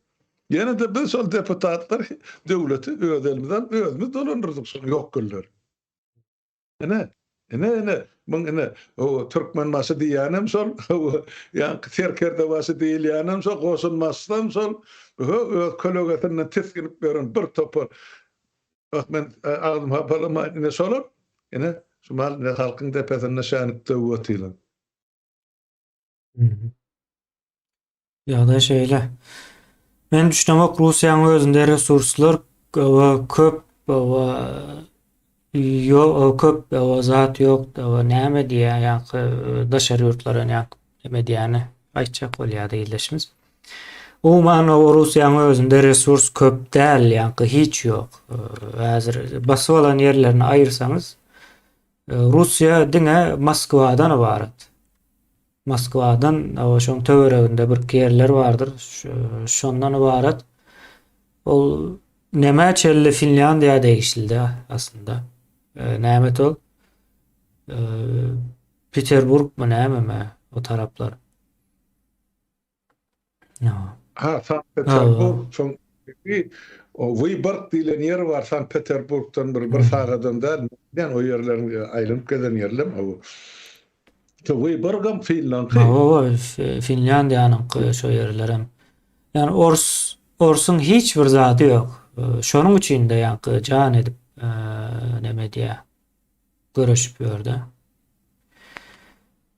ýene-de biz şol deputatlar döwleti öz elimize alyp özümiz dolandyrdyk şol ýok günleri. Ine, ine, ine, muň ine, o Türkmenbaşy diýýänem şol, ýaňky serkerdebaşy diýilýänem şol, goşunbaşysam şol, öz kölegesinden tisginip ýören bir topar Bak men agzym hapalamaýyn ine şolar ine şu mal ine halkyň depesinde şänik döwüp otyrlar. Ýagdaý şeýle. Men düşünemok Russiýanyň özünde resurslar köp ýok köp zat ýok näme diýýär ýaňky daşary ýurtlara ýaňky neme diýýäni aýtjak bolýardy ildeşimiz. Umuman Russiýanyň özünde resurs köp däl, ýaňky hiç ýok. Häzir basyp alan ýerlerini aýyrsaňyz, Russiýa diňe Moskwadan ybarat. Moskwadan, şoň töwereginde bir ýerler bardyr, şondan ybarat. Ol nämä çenli Finlýandiýa degişli-de aslynda. Näme ol? Peterburgmy nämemi o taraplar. Ha, Sankt Peterburg, şoň o Wyborg diýlen ýer bar, Sankt Peterburgdan bir bir sagadam däl, men o ýerleriň aýlanyp gezen ýerlem o. Şo Wyborgam Finlandyýa. Hawa, Finlýandiýanyňky şo ýerlerem. Ýani ors orsuň hiç bir zady ýok. Şonuň üçin-de ýaňky jan edip neme edýär. Göreşip ýörde.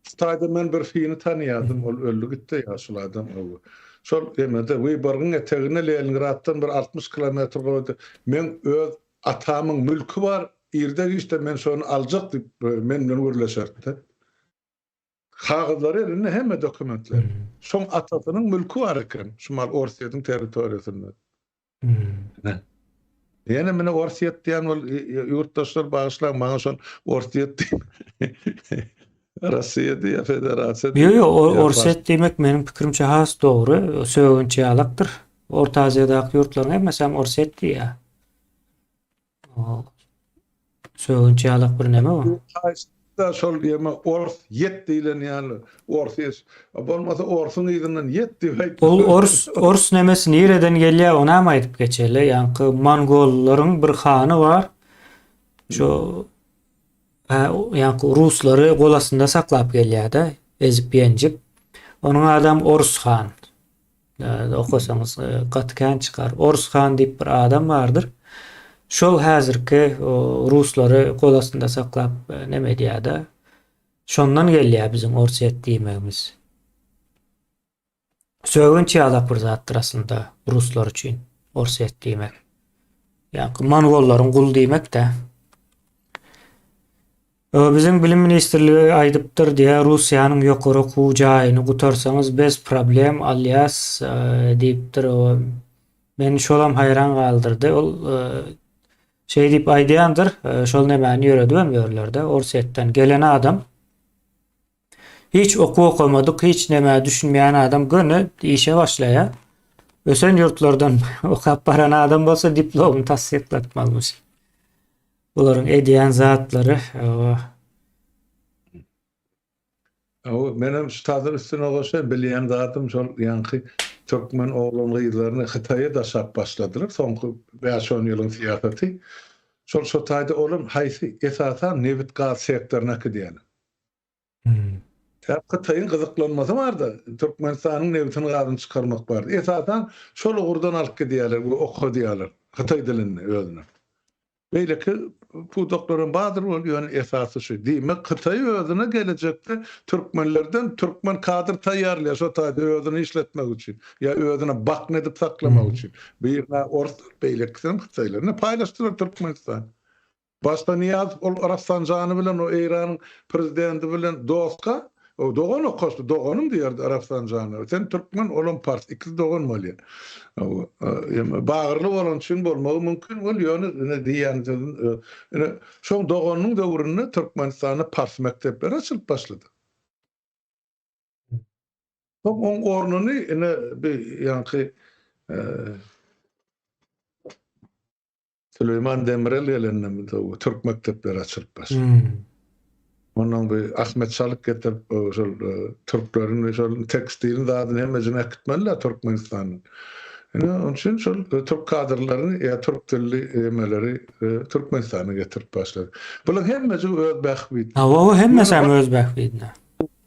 Şu taýda men bir fini tanýardym, ol öldi gitdi ýaşuly adam ow. Şol emede Wyborgyň eteginde Leningraddan bir 60 kilometr golaýda meň öz atamyň mülki bar, irde-giçde men şony aljak diýip men bilen gürleşerdi. Kagyzlary elinde hemme dokumentleri. Şoň atasynyň mülki bar eken, şumal Orsýetiň territoriýasynda. Ine. Ýene meni Orsýet diýen ol ýurtdaşlar bagyşlaň maňa şol Orsýet diýip. Russiýa diýe, federasiýa diýe. Ýok, ýok, Orsýet diýmek meniň pikirimçe has dogry, sögünç ýalakdyr. Orta Aziýadaky ýurtlaryň hemmesi hem Orsýet diýýär. Sögünç ýalak bir neme bu. Da şol ýeme ors ýet diýlen ýaly orsýet bolmasa orsuň yzyndan ýet diýip aýt. Ol ors ors nemesi nireden gelýär onam aýdyp geçeli. Ýaňky mongollaryň bir hany bar. Şo ýaňky ruslary gol astynda saklap gelýär-de, ezip ýenjip. Onuň adam Ors han. Okasaňyz gaty kän çykar. Ors han diýip bir adam bardyr. Şol häzirki ruslary gol astynda saklap neme edýär-de. Şondan gelýär biziň Orsýet diýmegimiz. Sögünç ýalak bir zatdyr aslynda ruslar üçin Orsýet diýmek. Ýa mongollaryň guly diýmek-de. Biziň bilim ministrligi aýdypdyr diýä Russiýanyň ýokary okuw jaýyny gutarsaňyz bez problem alýas diýipdir. Meni şolam haýran galdyrdy. Ol şeý diýip aýdýandyr, şol nemäni ýöredibem ýörlerde Orsýetden gelen adam. Hiç okuw okamadyk, hiç nämä düşünmeýän adam göni işe başlaýar. Ösen ýurtlardan okap baran adam bolsa diplomyny tassyklatmalymyş. Bularyň edýän zatlary Hawa, menem şu tazyň üstüne goşaýyn, bilýän zadym şol ýaňky türkmen oglan-gyzlaryny Hytaýa daşap başladylar, soňky bäş-on ýylyň syýasaty. Şol şo taýda olam haýsy, esasan nebit-gaz sektoryna äkidýärler. Sebäp Hytaýyň gyzyklanmasy bar-da, Türkmenistanyň nebitini gazyny çykarmak barada. Esasan şol ugurdan alyp gidýärler we okadýarlar hytaý dilini özüne. Beýleki pudaklaram bardyr ol ýöne esasy şu. Diýmek Hytaý özüne gelejekde türkmenlerden türkmen kadr taýýarlaýar şo taýda özüni işletmek üçin ýa özüne bakna edip saklamak üçin. Birine orslar beýlekisinem hytaýlar. Ine paýlaşdylar Türkmenistany. Başda Nyýazow ol Rafsanjany bilen o Eýranyň prezidenti bilen dostka, o dogan okaşdy, doganym diýerdi Rafsanjana. Sen türkmen, olam pars, ikisi dogan bolýar. Bagyrly bolany üçin bolmagy mümkin ol, ýöne ine diýýän sözüm, ine şoň doganynyň döwründe Türkmenistanda pars mekdepleri açylyp başlady. Soň oň ornuny ine bi ýaňky Süleýman Demirel gelende türk mekdepleri açylyp başlady. Ondan bir Ahmet Çalyk getirip şol türkleriň şol tekstiliň zadyny hemmesini äkitmeli-dä Türkmenistandan. Ine onuň üçin şol türk kadrlaryny ýa türk dilli emeleri Türkmenistana getirip başlady. Bularyň hemmesi öz bähbidine. Hawa, hemmesem öz bähbidine.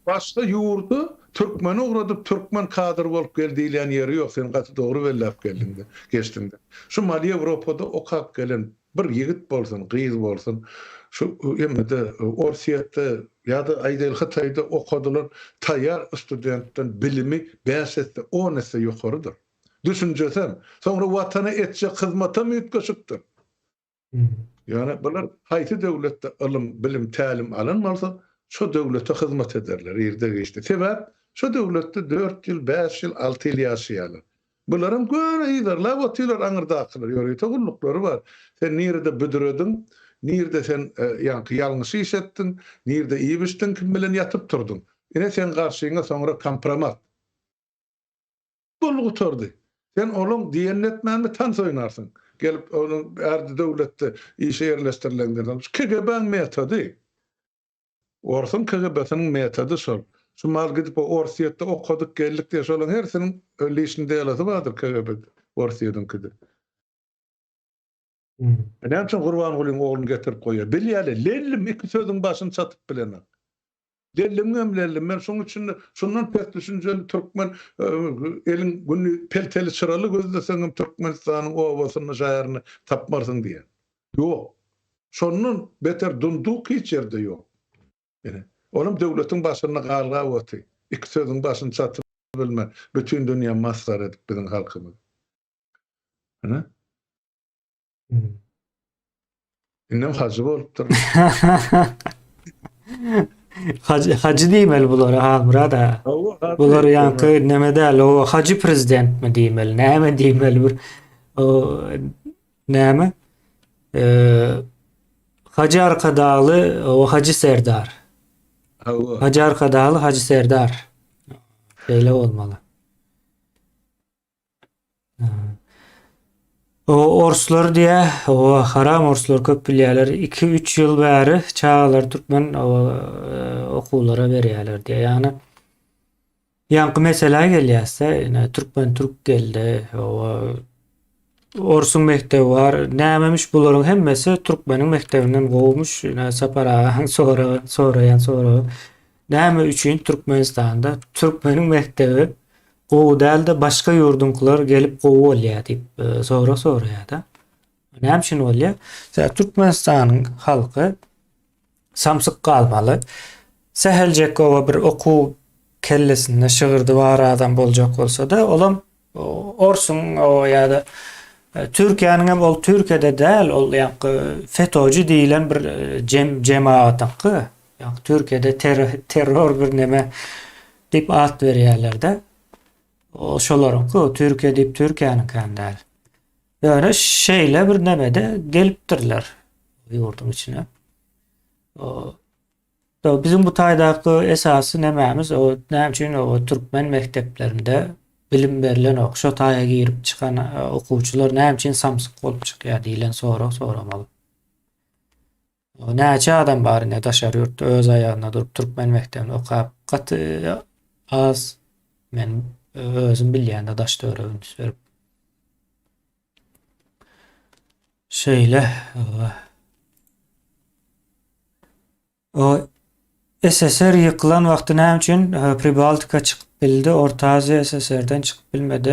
Başga ýurda türkmeni ugradyp türkmen kadr bolup gel diýilýän ýeri ýok sen gaty dogry belläp geldiňde geçdiňde. Şu mal ýewropada okap gelen bir ýigit bolsun gyz bolsun şu hemmede orsýetde ýa-da aýdaýly hytaýda okadylan taýýar studentden bilimi bäş esse on esse ýokarydyr. Düşünjesem soňra watana etjek hyzmatam üýtgeşikdir. Ýöne bular haýsy döwletde ylym, bilim, tälim alan bolsa, şo döwlete hyzmat ederler irde-giçde. Sebäp, şo döwletde dört ýyl, bäş ýyl, alty ýyl ýaşaýarlar. Bularam göni yzarlap otyrlar aňyrdakylar, ýörite gulluklary bar. Sen nirede büdrediň, nirede sen ýaňky ýalňyş iş etdiň, nirede iýip-içdiň, kim bilen ýatyp turduň. Ine seň garşyňa soňra kompromat. Boldy gutardy. Sen olaň diýenini etmänmi tans oýnarsyň. Gelip onuň bärde döwletde işe ýerleşdirileňden soň. Şu KGB-iň metody. Orsuň KGB-siniň metody şol. Şu mal gidip o Orsýetde okadyk geldik diýe şolaň hersiniň lişni delosy bardyr KGB-de Orsýediňkide. Näme üçin Gurbangulyň ogluny getirip goýýar? Bilýärler, lellim iki sözüň başyny çatyp bilenok. Lellimgem lellim. Men şoň üçin şundan pes düşünjeli türkmen eliň güni pelteli çyraly gözleseňem Türkmenistanyň obasynda şäherinde tapmarsyň diýen. Ýok. Şondan beter dunduk hiç ýerde ýok. Ine. Olam döwletiň başynda galgap oty. Iki sözüň başyny çatyp bilmän bütin dünýä masgara edip biziň halkymyzy. Ine. Indem hajy bolupdyr. Hajy, hajy diýmeli bulara Halmyrat aga. Bular ýaňky neme däl, o hajy prezidentmi diýmeli, näme diýmeli bir o näme? Eee Hajy Arkadagly, o Hajy Serdar. Hajy Arkadagly, Hajy Serdar. Şeýle bolmaly. O orslar diýä, o haram orslar köp bilýärler. 2-3 ýyl bäri çagalary türkmen o, e, okuwlara berýärler diýä. Ýagny ýaňky meselä gelýäs-de, ine türkmen türk geldi. O orsuň mekdebi bar. Nämemiş bularyň hemmesi türkmeniň mekdebinden gowumyş. Ine Sapar agaň soragy, soraýan soragy. Näme üçin Türkmenistanda türkmeniň mekdebi gowy dälde başga ýurduňkylar gelip gowy bolýar diýip e, sorag soraýar-da. Näme üçin bolýar? Sebäbi Türkmenistanyň halky samsyk galmaly. Säheljek oba bir okuw kellesinde şygyrdy bar adam boljak bolsa-da, olam orsuň o ýa-da e, Türkiýäniň hem ol Türkiýede däl, ol ýaňky FETÖ-ci diýilen bir e, jem jemagatyňky. Ýaňky Türkiýede terror bir neme diýip at berýärler-de. O şolaryňky, o Türkiýe diýip Türkiýäniňkäm däl. Ýöne şeýle bir nemede gelipdirler ýurduň içine. O. Biziň bu taýdaky esasy nämämiz o näme üçin o türkmen mekdeplerinde bilim berlenok, şo taýa girip çykan okuwçylar näme üçin samsyk bolup çykýar diýlen sorag soramaly. Näçe adam bar ine daşary ýurtda öz aýagynda durup türkmen mekdebinde okap gaty az men özüm bilýän-de daş töwerege üns berip. Şeýle. O SSR ýykylan wagty näme üçin Pribaltika çykyp bildi, Orta Aziýa SSR-den çykyp bilmedi.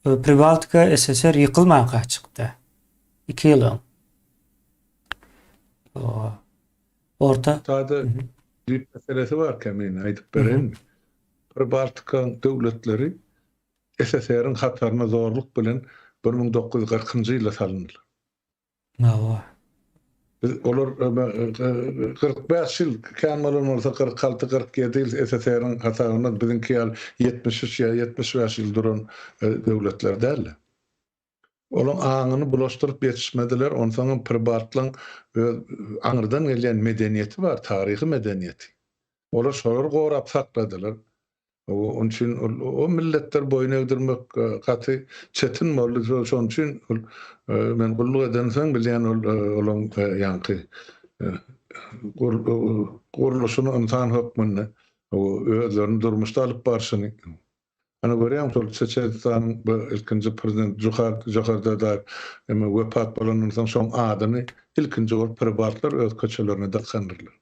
Pribaltika SSR ýykylmanka çykdy. 2 ýyl öň. Orta. Sada düýp meselesi bar Kemine aýdyp bereýinmi? Pribaltika döwletleri SSR-iň hataryna zorluk bilen 1940-njy ýylda salyndylar. Hawa. Biz olar 45 ýyl, kän bolan bolsa 46, 47 ýyl SSR-iň hasabynda biziňki ýaly 73 ýa 75 ýyl duran döwletler däldi. Olaň aňyny bulaşdyryp ýetişmediler, onsoňam pribaltlaň öz aňyrdan gelýän medeniýeti bar, taryhy medeniýeti. Olar şolary gorap sakladylar. Onuň üçin o milletleri boýun egdirmek gaty çetin boldy. Şonuň üçin ol men gulluk edensoň bilýän ol olaň ýaňky gurluşyny ynsan hökmünde özlerini durmuşda alyp barşyny. Ana görýäň şol Çeçenistanyň bu ilkinji prezident Juhar Johar Dadaýew eme wepat bolandan soň şoň adyny ilkinji bolup pribaltlar öz köçelerine dakandyrlar.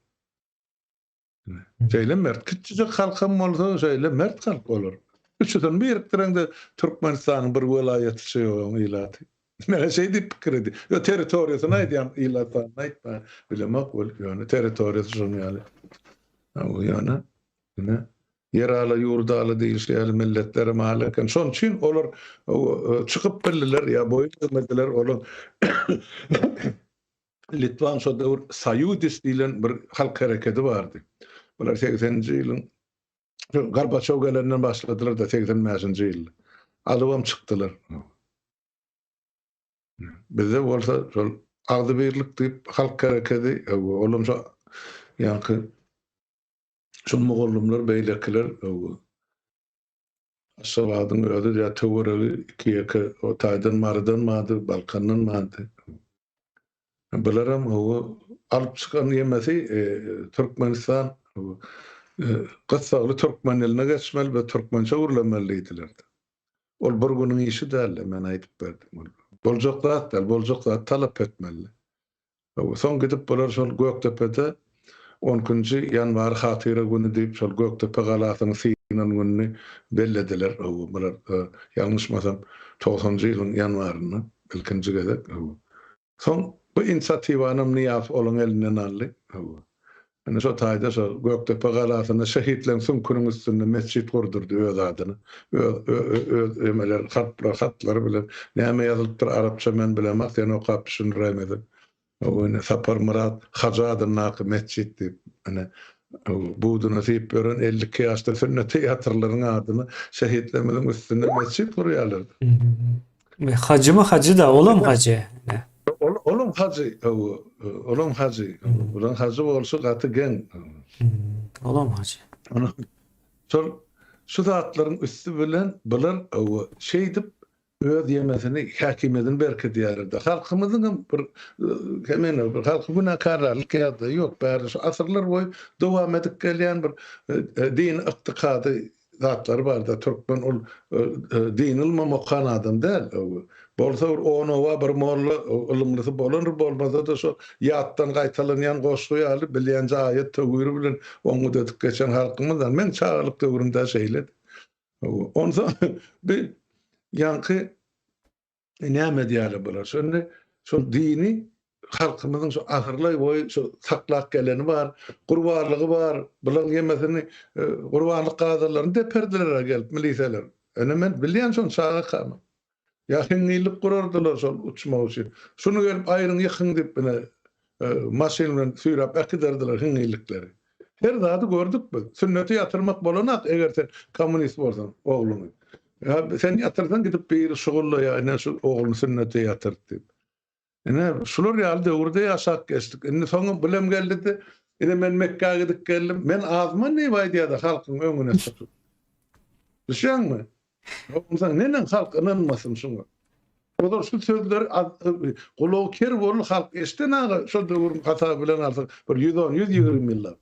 Şeýle mert, kiçijik halkam bolsa şeýle mert halk olar. Üçüsini birikdireňde Türkmenistanyň bir welaýatyça ýok oň ilaty. Men şeý diýip pikir edýän. Ýo territoriýasyny aýdýan, ilat sanyny aýtman bilemok weli, ýöne territoriýasy şonuň ýaly. Ýöne ine ýer ala ýurt ala diýilişi ýaly milletlerem ala eken. Şonuň üçin olar çykyp bildiler ýa boýun egmediler olar Litwan şo döwür Saýudis diýlen bir halk herekedi bardy. Bular segseninji ýylyň Gorbaçow gelenden başladylar-da 85-nji ýylda. Alybam çykdylar. Bizde bolsa şol agzybirlik diýip halk herekedi, olam şo ýaňky şol mugallymlar beýlekiler Aşgabadyň özi ýa töweregi iki-ýeke o taýdan Marydan bardy, Balkandan bardy. Bularam hawa alyp çykan ýemesi Türkmenistan gyssagly türkmen diline geçmeli we türkmençe gürlemeli diýdiler. Ol bir günüň işi däldi, men aýdyp berdim. Ol boljak zat däl, boljak zat talap etmeli. Soň gidip bular şol Gökdepede on ikinji ýanwary hatyra güni diýip şol Gökdepe galasynyň synan gününi bellediler. Bular ýalňyşmasam togsanjy ýylyň ýanwarynda ilkinji gezek. Soň bu inisiatiwanam Nyýazow olaň elinden aldy. Ine şo taýda şo Gökdepe galasynda şehitleň süňküniň üstünde metjit gurdurdy öz adyna. Öz öz emeler harplar hatlary bilen näme ýazylypdyr arapça men bilemok sen okap düşündiräýmesen. Ine Saparmyrat hajy adyndaky metjit diýip ine buduna siýip ýören 52 ýaşda sünnete ýatyrlaryň adyna şehitlerimiziň üstünde metjit gurýarlar. Hajymy hajy da olam hajy. Ol olam hajy, olam hajy. Olam hajy bolşy gaty geň. Olam hajy. Şol şu zatlaryň üsti bilen bular şeýdip öz ýemesini, häkimiýetini berkidýärler-de. Halkymyzyň hem bir hemene bir halky günäkärlärlik ýagdaýy ýok. Bärde şu asyrlar boýy dowam edip gelýän bir dini ykdykady zatlary barda türkmen ol dini ylmam okan adam däl. Bolsa bir on oba bir molla ylymlysy bolandyr bolmasada şo ýatdan gaýtalanýan goşgy ýaly bilýänje aýat töwiri bilen oňňut edip geçen halkymyzdan. Meň çagalyk döwrümdä şeýledi. Onsoň bi ýaňky Näme edýärler bular? Şonda şol dini halkymyzyň şu asyrlar boýy şu saklap geleni bar, gurbanlygy bar. Bularyň ýemesini e, gurbanlyk gazalaryny deperdiler gelip miliseler. Ene men bilýän şony çagakam. Ýa hiňňillik gurardylar şol uçmak üçin. Şuny gelip aýryň ýykyň diýip ine Maşyn bilen süýräp äkiderdiler hiňňillikleri. Her zady gördük biz. Sünneti ýatyrmak bolanak eger sen kommunist bolsaň ogluňy. Ýa sen ýatyrsaň gidip biri şugullaýar ine şu ogluny sünnete ýatyrdy diýip. Ine şular ýaly döwürde ýaşap geçdik. Indi soňam bilem geldide. Ine men Mekgä gidip geldim. Men azman diýip aýdýar-da halkyň öňüne çykyp. Düşýäňmi? Onsoň neneň halk ynanmasyn şuňa? Ozal şu sözleri gulagy ker boldy halk eşden aga şol döwrüň hasaby bilen alsak bir 110 120 ýyllap.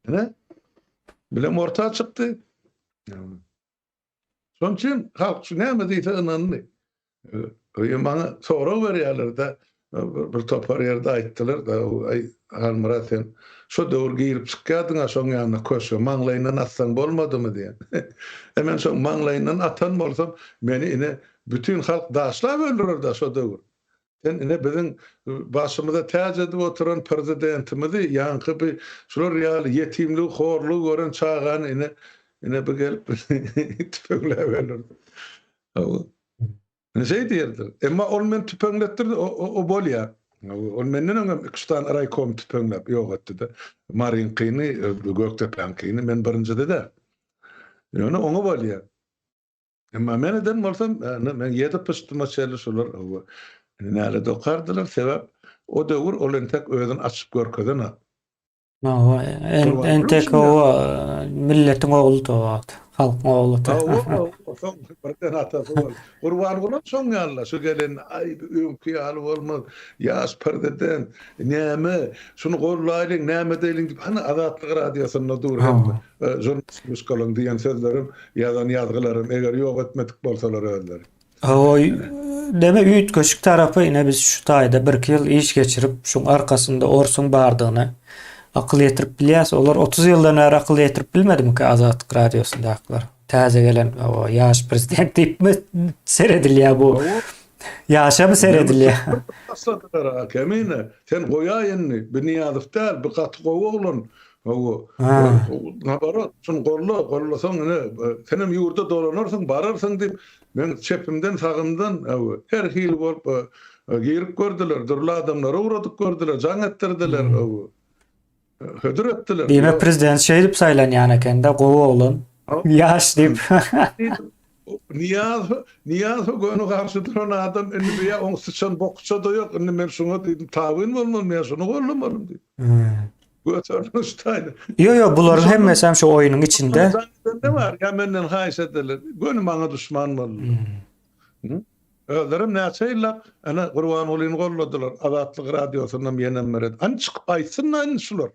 Ine bilem orta çykdy. Şonuň üçin halk şu näme diýse ynandy. Öýe maňa sorag berýärler-de, bir topar ýerde aýtdylar-da, aý, Halmyrat sen şo döwür girip çykýardyň-a şoň ýanyna köşge, maňlaýyndan atsaň bolmadymy diýen. E men şoň maňlaýyndan atan bolsam, meni ine bütin halk daşlap öldürer-dä şo döwür. Sen ine biziň başymyza täç edip oturan prezidentimizi ýaňky bi şular ýaly ýetimligi, horlugy gören çagany ine ine bi gelip tüpeňläp öldürdi. Hawa. Ine şeý diýerdiler. Emma ol meni tüpeňletdirdi, o o bolýar. Ol menden öňem iki-üç sany raýkom tüpeňläp ýok etdi-de. Maryňkyny, Gökdepäňkini, men birinjide däl. Ýöne oňa bolýar. Emma men eden bolsam, men ýedi pyşdyma çenli şolar hawa, nälet okardylar. Sebäp o döwür ol entek özüni açyp görkezenok. Hawa, entek hawa, milletiň ogludy o wagt, halkyň ogludy. Hawa, soň birden atasy boldy. Gurbangulam şoň ýaly-la, şu gelen, aý, öňki ýaly bolmaz, ýaş prezident, näme, şuny gollaýlyň, näme edeýliň diýip, hany Azatlyk radiosynda dur hemme žurnalist muşkalaň diýen sözlerim, ýazan ýazgylarym, eger ýok etmedik bolsalar özleri. Hawa, deme üýtgeşik tarapy ine biz şu taýda birki ýyl iş geçirip, şuň arkasynda orsuň bardygyny akyl ýetirip bilýäs. Olar 30 ýyldan bäri akyl ýetirip bilmedimikä Azatlyk radiosyndakylar? Täze gelen hawa, ýaş prezident diýipmi seredilýär bu? Ýaşamy seredilýär? Başladylar ha, Kemine. Sen goýaý indi, bu Nyýazow däl, bu gaty gowy oglan. Hawa. Naborot, şuny golla, gollasaň ine, senem ýurda dolanarsyň, bararsyň diýip, meň çepimden, sagymdan, hawa, her hili bolup girip gördüler, dürli adamlary ugradyp gördüler, jaň etdirdiler, hawa. Hödür etdiler. Diýmek, prezident şeýdip saýlanýan eken-de, gowy oglan, ýaş diýip. Nyýazow, Nyýazow göni garşy duran adam, indi bu ýa oň syçan bokuça-da ýok, indi men şuňa diýdim, tabyn bolmalym ýa şuny gollamalym diýip. Göterdim şu taýda. Ýo ýo bularyň hemmesi hem şu oýnuň içinde. Ne bar ýa menden haýyş ederler. Göni maňa duşman boldular. Özlerem näçe ýyllap ana Gurbangulyny golladylar. Azatlyk radiosyndan ýenem bir et. Hany çykyp aýtsyn-da indi şular.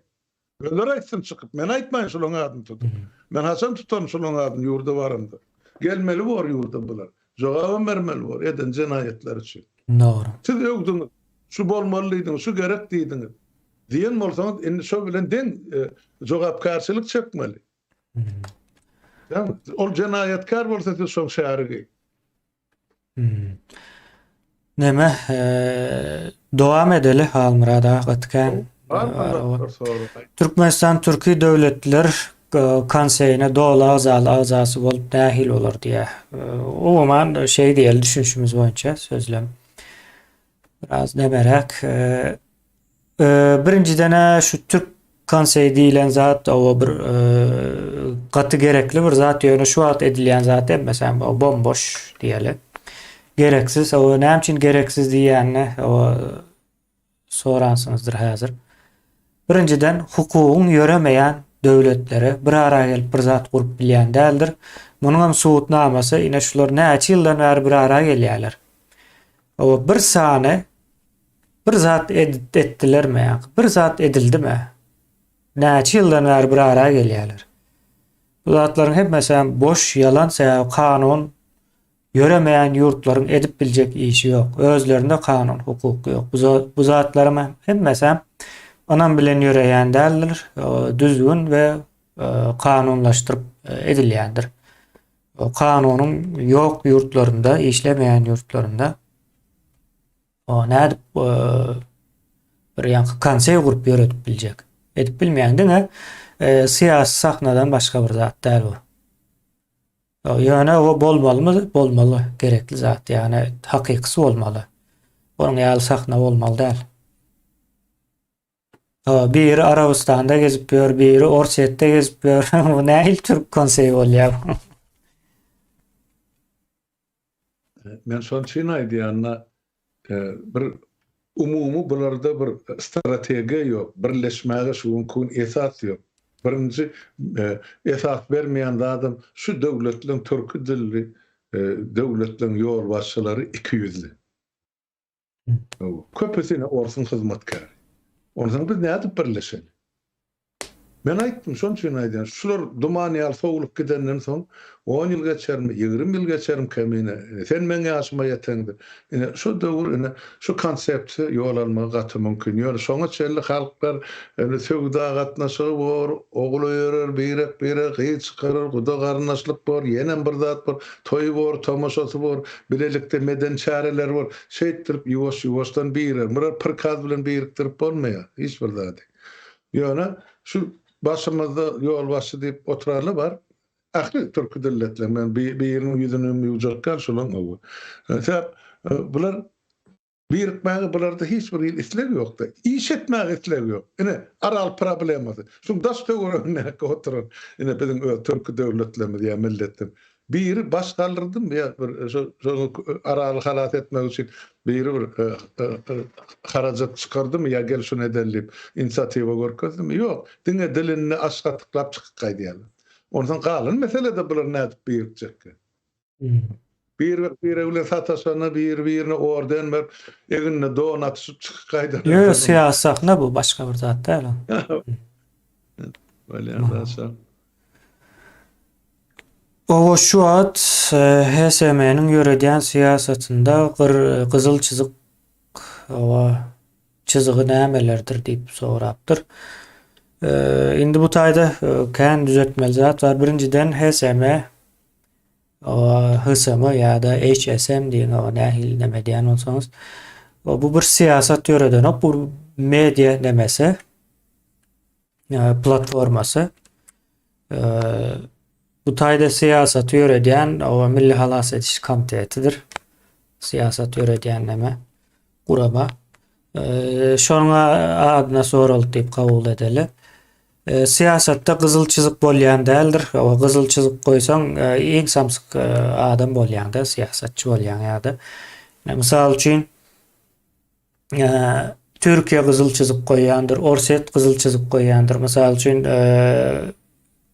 Özleri aýtsyn çykyp. Men aýtmaýyn şularyň adyny tutup. Men haçan tutaryn şularyň adyny ýurda baramda. Gelmeli bor ýurda bular. Jogabam bermeli bor eden jenaýatlary üçin. Dogry. Siz öwdüňiz. Şu bolmaly diýdiňiz, şu gerek diýdiňiz. Diýen bolsaňyz indi şo bilen deň jogapkärçilik çekmeli. Ol jenaýatkär bolsa siz şoň şärigi. Neme dowam edeli Halmyrat aga gaty kän. Türkmenistan Türki döwletler konseýine doly agzaly agzasy bolup nähili bolar diýýär. Umuman şeý diýeli düşünişimiz boýunça sözlem. Biraz nemeräk. Birinjiden-ä şu türk konseýi diýlen zat o bir gaty gerekli bir zat ýöne şu wagt edilýän zat hemmesem bomboş diýeli. Gereksiz. O näme üçin gereksiz diýýänini o soransyňyzdyr häzir. Birinjiden hukugyň ýöremeýän döwletleri bir ara gelip bir zat gurup bilýän däldir. Munuň hem subutnamasy ine şular näçe ýyldan bäri bir ara gelýärler. O bir sany bir zat etdilermi ýa bir zat edildimi? Näçe ýyldan bäri bir ara gelýärler. Bu zatlaryň hemmesi hem boş ýalan sebäbi kanun ýöremeýän ýurtlaryň edip biljek işi ýok. Özlerinde kanun hukuk ýok. Bu, bu zatlaryň hemmesi hem ynam bilen ýöreýän däldir. Düzgün we e, kanunlaşdyryp e, edilýändir. Kanunyň ýok ýurtlarynda, işlemeýän ýurtlarynda o nädip e, bir ýaňky konseý gurup ýöredip biljek? Edip bilmeýän diňe e, syýasy sahnadan başga bir zat däl bu. Ýöne o bolmalymy? Bolmaly, gerekli zat, ýagny hakykysy bolmaly. Onuň ýaly sahna bolmaly däl. Biri Arabystanda gezip ýör, biri Orsýetde gezip ýör. Bu nähili türk konseýi bolýar? Men şonuň üçin aýdýan-da, bir. Umumy bularda bir strategiýa ýok, birleşmäge şu günki gün esas ýok. Birinji esas bermeýän zadam şu döwletleň türki dilli döwletleň ýolbaşçylary ikiýüzli. Köpüsi ine orsuň hyzmatkäri. Onsoň biz nädip birleşeli? Men aýtdym, şonuň üçin aýdýan, şular duman ýaly sowlup gidenden soň, on ýyl geçermi, 20 ýyl geçermi kemine, ine, sen meň ýaşyma ýeteňde, ine, şu döwür, ine, şu konsepsiýa ýol almagy gaty mümkin. Ýöne şoňa çenli halklar, ine, söwda gatnaşygy bor, ogul öýerer, birek-birege gyz çykarar, guda-garyndaşlyk bor, ýenem bir zat bor, toý bor, tomaşasy bor, bilelikde medeni çäreler bor. Şeýtdirip, ýuwaş-ýuwaşdan birer, birer prikaz bilen birikdirip bolmaýar hiç bir zady. Ýöne şu başymyzda ýolbaşçy diýip oturanlar bar. Ähli türki dilletler, men biriniň ýüzüni hem ýuwjak däl şolaň öwi. Sebäp bular birikmäge bularda hiç bir hili isleg ýokda. Iş etmäge isleg ýok. Ine, Aral problemasy. Şuň daş töweregindäki oturan ine biziň öz türki döwletlerimiz ýa milletler. Biri baş galdyrdymy ýa bir şo şo Araly halas etmek üçin biri bir harajat çykardymy ýa gel şuny edeli diýip inisiatiwa görkezdimi? Ýok. Diňe dilinde aş gatyklap çykyp gaýdýarlar. Onsoň galan meselede bular nädip birikjekkä? Birek-biregi bilen sataşanda biri-birine orden berip, egnine don atyşyp çykyp gaýdanlar. Ýok, syýasy sahna bu, başga bir zat däl o. Bolýar zat şo. Oba şu wagt HSM-niň ýöredýän syýasatynda gyzyl çyzyk oba çyzygy nämelerdir diýip sorapdyr. Indi bu taýda kän düzetmeli zat bar. Birinjiden HSM HSM ýa-da HSM diýen oba nähili neme diýen bolsaňyz bu bir syýasat ýöredenok, bu media nemesi. platformasy. Bu taýda syýasaty ýöredýän o Milli halas ediş komitetidir. Syýasat ýöredýän näme? Gurama. Şonuň adyna soraldy diýip kabul edeli. Syýasatda gyzyl çyzyk bolýan däldir. O gyzyl çyzyk goýsaň, iň samsyk adam bolýaň-da, syýasatçy bolýaň ýa-da. Mysal üçin, Türkiýe gyzyl çyzyk goýýandyr, Orsýet gyzyl çyzyk goýýandyr. Mysal üçin,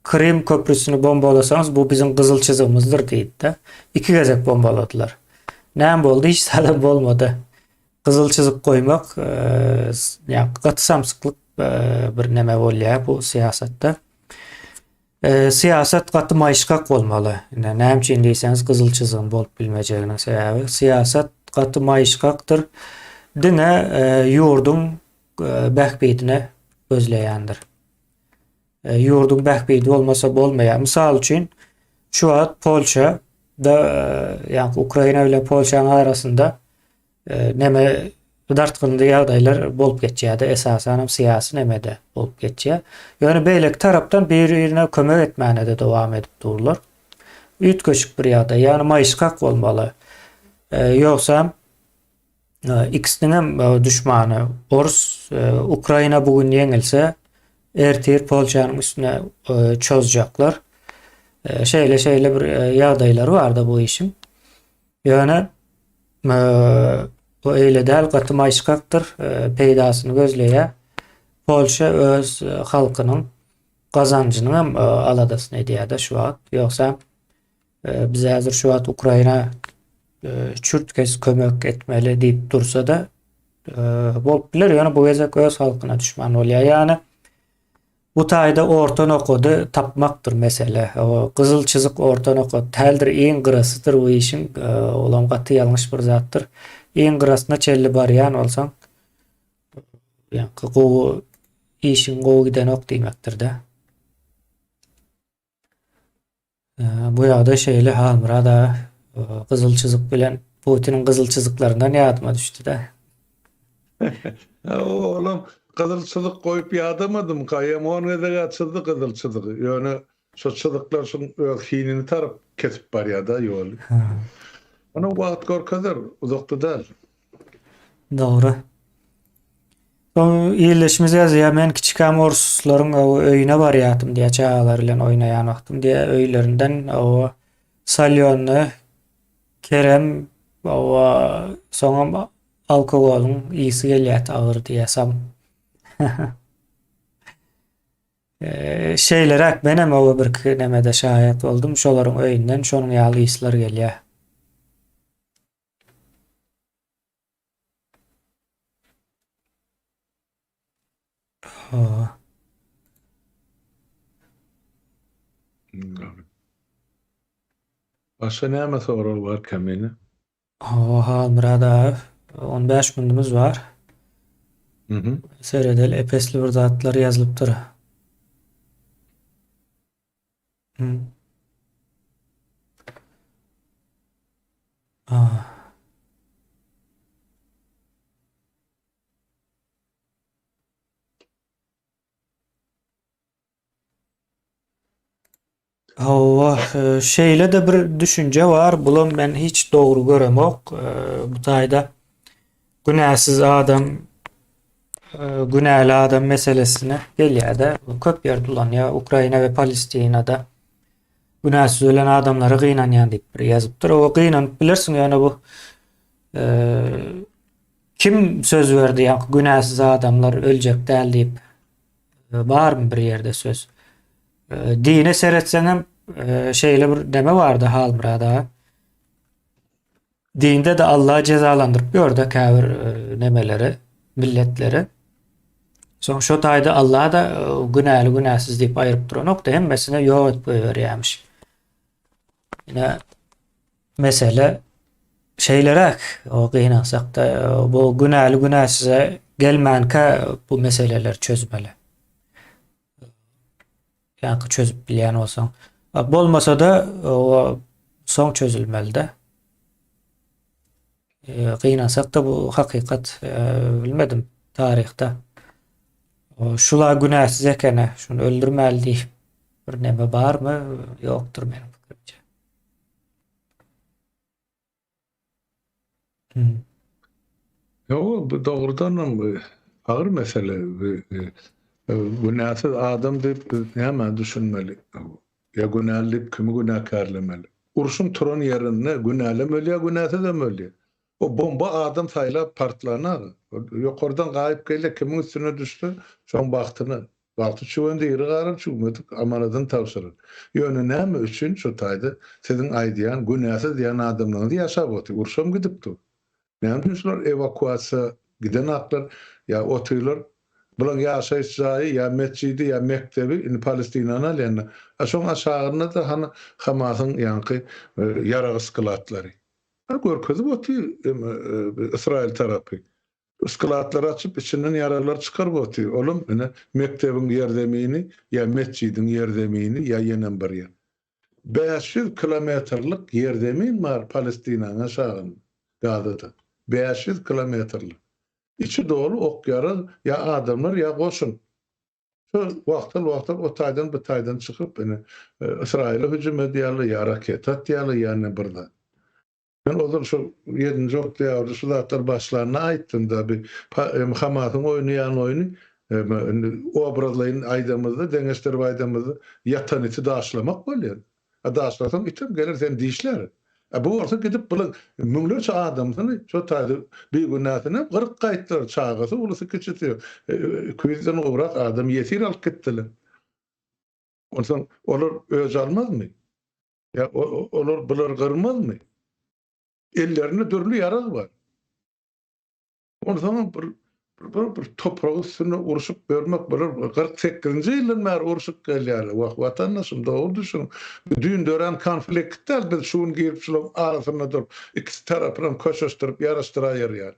Krym köprüsini bombalasaňyz, bu biziň gyzyl çyzygymyzdyr diýdi-de. Iki gezek bombaladylar. Näme boldy? Hiç zadam bolmady. Gyzyl çyzyk goýmak, ýa gaty samsyklyk bir neme bolýar bu syýasatda. Syýasat gaty maýyşgak bolmaly. Ine, näme üçin diýseňiz gyzyl çyzygyň bolup bilmejeginiň sebäbi syýasat gaty maýyşgakdyr. Diňe ýurduň bähbidine gözleýändir. Ýurduň bähbidi bolmasa bolmaýar. Mysal üçin, şu wagt Polşa da, ýa Ukraina bilen Polşanyň arasynda Neme dartgynly ýagdaýlar bolup geçýärdi, esasanam syýasy nemede bolup geçýär. Ýöne beýleki tarapdan bir-birine kömek etmäne-de dowam edip durlar. Üýtgeşik bir ýagdaý, ýagny maýyşgak bolmaly. Ýogsam ikisiniňem duşmany orus, Ukraina bu gün ýeňilse, ertir Polşanyň üstüne çozjaklar. Şeýle-şeýle bir ýagdaýlary barda bu işiň. Ýöne bu eýle däl, gaty maýyşgakdyr, peýdasyny gözleýär. Polşa öz halkynyň gazanjynyň hem aladasyny edýär-de şu wagt. Ýogsa biz häzir şu wagt Ukraina çürt-kes kömek etmeli diýip dursa-da bolup biler, ýöne bu gezek öz halkyna düşman bolýar. Ýagny Bu taýda orta nokady tapmakdyr mesele. O gyzyl çyzyk orta nokat däldir, iň gyrasydyr bu işiň. Olam gaty ýalňyş bir zatdyr. Iň gyrasyna çenli barýan bolsaň, ýaňky gowy işiň gowy gidenok diýmekdir-de. Bu ýagdaý şeýle Halmyrat aga gyzyl çyzyk bilen Putiniň gyzyl çyzyklaryndan ýadyma düşdi-de. Olam gyzyl çyzyk goýup ýadamadym, gaýam on gezeg-ä çyzdy gyzyl çyzygy. Ýöne şo çyzyklar şuň öz hinini taryp kesip barýar-da ýoly. Ony wagt görkezer, uzakda däl. Dogry. Soň ildeşimiz ýazýar, men kiçikäm orslaryň öýüne barýardym diýýär, çagalar bilen oýnaýan wagtym diýýär, öýlerinden o salýonny kerem, owa, soňam. Alkogolyň ysy gelýär agyr diýesem. Şeýleräk menem oba birki nemede şaýat boldum. Şolaryň öýünden şonuň ýaly yslar gelýär. Ha. Başga näme sorag bar Kemine? Hawa, Halmyrat aga, 15 minutymyz bar. Mhm. Seredeli, epesli bir zatlar ýazylypdyr. Hmm. Ah. Hawa, şeýle-de bir düşünje bar, bulam men hiç dogry göremok. Bu taýda günäsiz adam, günäli adam meselesine gelýär-de, köp ýerde ulanýar, Ukraina we Palestinada günäsiz ölen adamlara gynanýan diýip bir ýazypdyr. Owa gynanyp bilersiň, ýöne bu kim söz berdi, ýa günäsiz adamlar öljek däl diýip? Barmy bir ýerde söz? Dine seretseňem şeýle bir neme bardy Halmyrat aga. Dinde de Allah jezalandyryp ýörde käbir nemeleri, milletleri. Soň şo taýda Allah da günäli günäsiz diýip aýryp duranokdy, hemmesine ýok edip goýberýärmiş. Ine mesele şeýleräk, o gynansak-da bu günäli günäsize gelmänkä bu meseleleri çözmeli. Ýa-da çözüp bilýän bolsaň. Bolmasa-da o soň çözülmeli-de. Gynansak-da bu hakykat bilmedim taryhda. Şula günäsiz ekeni, şuny öldürmäli diýip bir neme barmy? Ýokdur meniň pikirimçe. Hmm. Ýok, bu dogrudan hem agyr mesele. Günäsiz adam diýip biz nämä düşünmeli? Ýa günäli diýip kimi günäkärlemeli? Urşuň turan ýerinde günälem ölýär, günäsizem ölýär. O bomba adam saýlap partlanar. Ýokardan gaýyp gelýär, kimiň üstüne düşse, şoň bagtyna. Bagty çüwen diri galar, çüwmedik amanadyny tabşyrar. Ýöne näme üçin şu taýda siziň aýdýan günäsiz diýen adamlaryňyz ýaşap otyr, urşam gidip dur. Näme üçin şular ewakuasiýa gidenaklar ýa otyrlar? Bulaň ýaşaýyş jaýy ýa metjidi ýa mekdebi indi Palestinany alýanda. A şoň aşagynda-da hany Hamasyň ýaňky ýarag sklatlary. A görkezip otyr Ysraýyl tarapy. Sklatlary açyp, içinden ýaraglar çykaryp otyr. Olam ine mekdebiň ýerzemini ýa metjidiň ýerzemini ýa ýenem bir ýer. 500 kilometrlik ýerzemin bar Palestinanyň aşagynda, Gazada. 500 kilometrlik. Içi doly ok-ýarag, ýa adamlar, ýa goşun. Şo wagtal-wagtal o taýdan bu taýdan çykyp, ine Ysraýyla hüjüm edýärler, ýa raketa atýarlar, ýa ine bir zat. Men ozal şu ýedinji oktýabrda şu zatlar başlanda aýtdym-da, bi Hamasyň oýnaýan oýny, indi obrazlaýyn aýdamyzda, deňeşdirip aýdamyzda, ýatan iti daşlamak bolýar. A daşlasaň item geler seni dişlär. A bu bolsa gidip bulaň müňlerçe adamsyny şo taýda bigünäsini gyryp gaýtdylar, çagasy, ulusy, kiçisi, 200-den gowrak adam ýesir alyp gitdiler. Onsoň olar öç almazmy? Ýa olar bulary gyrmazmy? Ellerinde dürli ýarag bar. Onsoňam bir bir bir topragyň üstünde urşup ýörmek bular 48-nji ýyldan bäri urşup gelýärler. Wah, watandaşym, dogry düşüniň. Bu düýn dörän konflikt däl, biz şu gün girip şularyň arasynda durup, ikisi tarapynam köşeşdirip, ýaraşdyraýyrýar.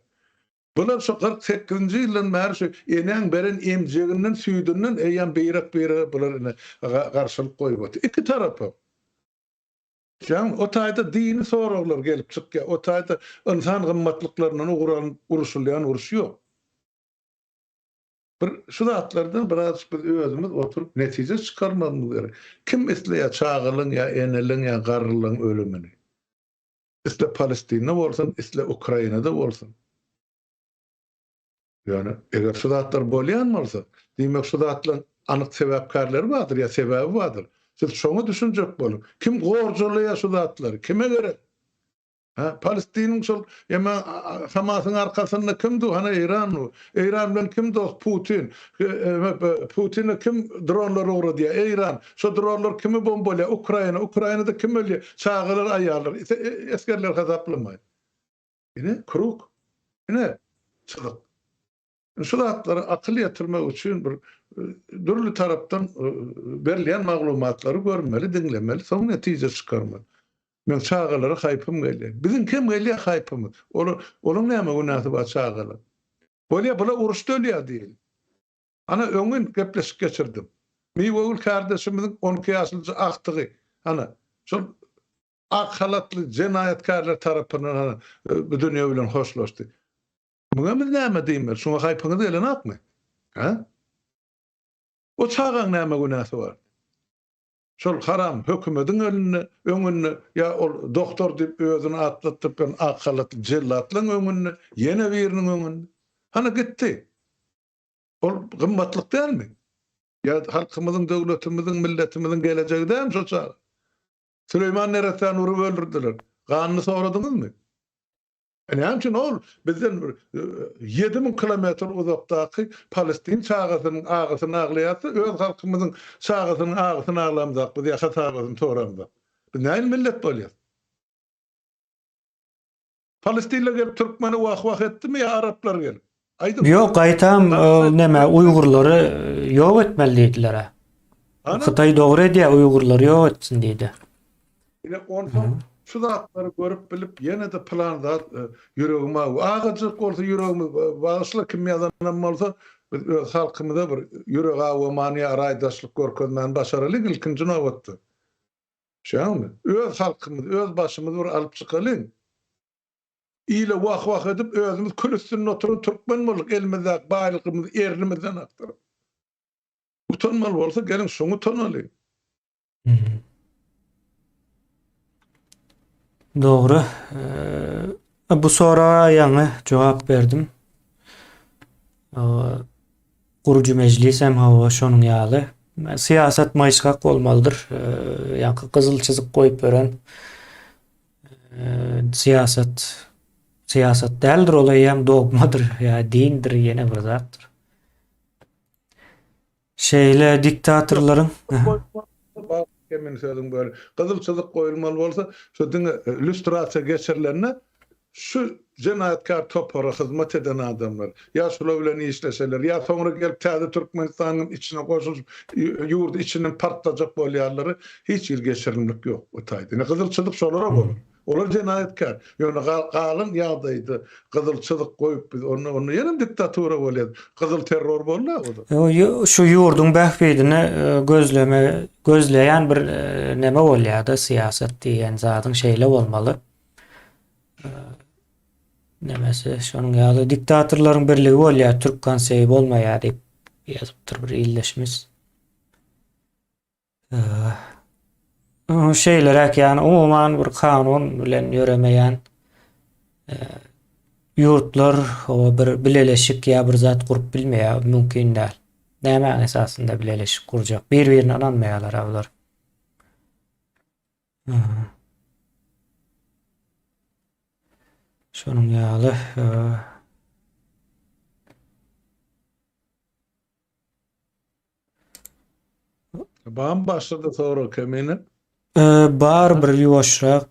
Bular şu 48-nji ýyldan bäri şu enäň beren emjeginden, süýdünden eýýäm birek-birege bular ine garşylyk goýup otyr. Iki tarapam. Ýagny o taýda dini soraglar gelip çykýar. O taýda ynsan gymmatlyklaryndan ugur alnyp uruşylýan uruş ýok. Bir şu zatlardan birazjyk biz özümiz oturyp netije çykarmagymyz gerek. Kim isleýär çagalaň ýa eneleň ýa garrylaň ölümini? Isle Palestinda bolsun, isle Ukrainada bolsun. Ýöne eger şu zatlar bolýan bolsa, diýmek şu zatlaryň anyk sebäpkärleri bardyr ýa sebäbi bardyr. Siz şoňa düşünjek boluň. Kim gorjalaýar şu zatlary? Kime gerek? Ha, Palestiniň şol ýa Hamasyň arkasynda kim dur? Hana Eýran dur. Eýran bilen kim dost? Putin. Putine kim dronlar ugradýar? Eýran. Şo dronlar kimi bombalýar? Ukraina. Ukrainada kim ölýär? Çagalar, aýallar. Esgerleri hasaplamaýyn. Ine, krug. Ine, çyzyk. Şu zatlara akyl ýetirmek üçin bir dürli tarapdan berilýän maglumatlary görmeli, diňlemeli, soň netije çykarmaly. Meň çagalara haýpym gelýär. Biziňkem gelýär haýpymyz. Olar, olaň näme günäsi bar çagalar? Bolýar, bular uruşda ölýär diýeli. Ana, öňňin gepleşik geçirdim. Miwegül kärdeşimiziň 12 ýaşlyja agtygy, ana, şol ak halatly jenaýatkärler tarapyndan ana, bu dünýe bilen hoşlaşdy. Muňa biz näme diýmeli? Şuňa haýpyňyz gelenokmy? Hä? O çagaň näme günäsi bar? Şol haram hökümediň elinde, öňünde ýa ol dogtor diýip özüni atlatdyryp ýören ak halatly jellatlaň öňünde, ýene biriniň öňünde. Hany gitdi. Ol gymmatlyk dälmi? Ýa halkymyzyň, döwletimiziň, milletimiziň gelejegi dälmi şo çaga? Süleýman neressäni urup öldürdiler. Ganyny soradyňyzmy? Näme üçin ol bizden bir 7000 kilometr uzakdaky palestin çagasynyň agysyny aglaýarsa, öz halkymyzyň çagasynyň agysyny aglamzak biz ýa hasabatyny soramzak. Biz nähili millet bolýas? Palestinler gelip türkmeni wah-wah etdimi ýa araplar gelip? Aýdyň. Ýok, gaýtam näme uýgurlary ýok etmeli diýdiler. Hytaý dogry edýär, uýgurlary ýok etsin diýdi. Ine onsoň şu zatlary görüp bilip ýene-de pylan zat ýüregim awy. Agajyk bolsa ýüregimiz bagyşla kim ýazanam bolsa biz öz halkymyza bir ýürek awamany ýa raýdaşlyk görkezmäni başaralyň ilkinji nobatda. Düşýäňmi? Öz halkymyz, öz başymyzy bir alyp çykalyň. Ile wah-wah edip özümiz kül üstünde oturan türkmen bolduk elimizdäki baýlygymyzy ernimizden akdyryp. Utanmaly bolsa geliň şoňa utanalyň. Dogry. Bu soraga ýaňy jogap berdim. Gurujy mejlis hem hawa şonuň ýaly. Syýasat maýyşgak bolmalydyr. Ýaňky gyzyl çyzyk goýup beren syýasat syýasat däldir, ol eýýäm dogmadyr ýa dindir, ýene bir zatdyr. Şeýle diktatorlaryň Kemini sözüň böle. Gyzyl çyzyk goýulmaly bolsa, şu diňe lýustrasiýa geçirilende şu jenaýatkär topara hyzmat eden adamlar, ýa şular bilen işleşenler, ýa soňra gelip täze Türkmenistanyň içine goşulyşyp, ýurdy içinden partlajak bolýanlary hiç hili geçirimlik ýok o taýda. Ine gyzyl çyzyk şolara bolar. Olar jenaýatkär. Ýöne galan ýagdaýda gyzyl çyzyk goýup biz onda onda ýenem diktatura bolýar. Gyzyl terror boldy o-da. Şu ýurduň bähbidini gözleme gözleýän bir neme bolýar-da syýasat diýen zadyň şeýle bolmaly. Nemesi şonuň ýaly diktatorlaryň birligi bolýar, türk konseýi bolmaýar diýip ýazypdyr bir ildeşimiz. Şeýleräk ýagny umuman bir kanun bilen ýöremeýän ýurtlar bir bileleşik ýa bir zat gurup bilmeýär, mümkin däl. Nämäň esasynda bileleşik gurjak? Bir-birine ynanmaýarlar bular. Şonuň ýaly Bam başlady sorag kemine. Bar bir ýuwaşrak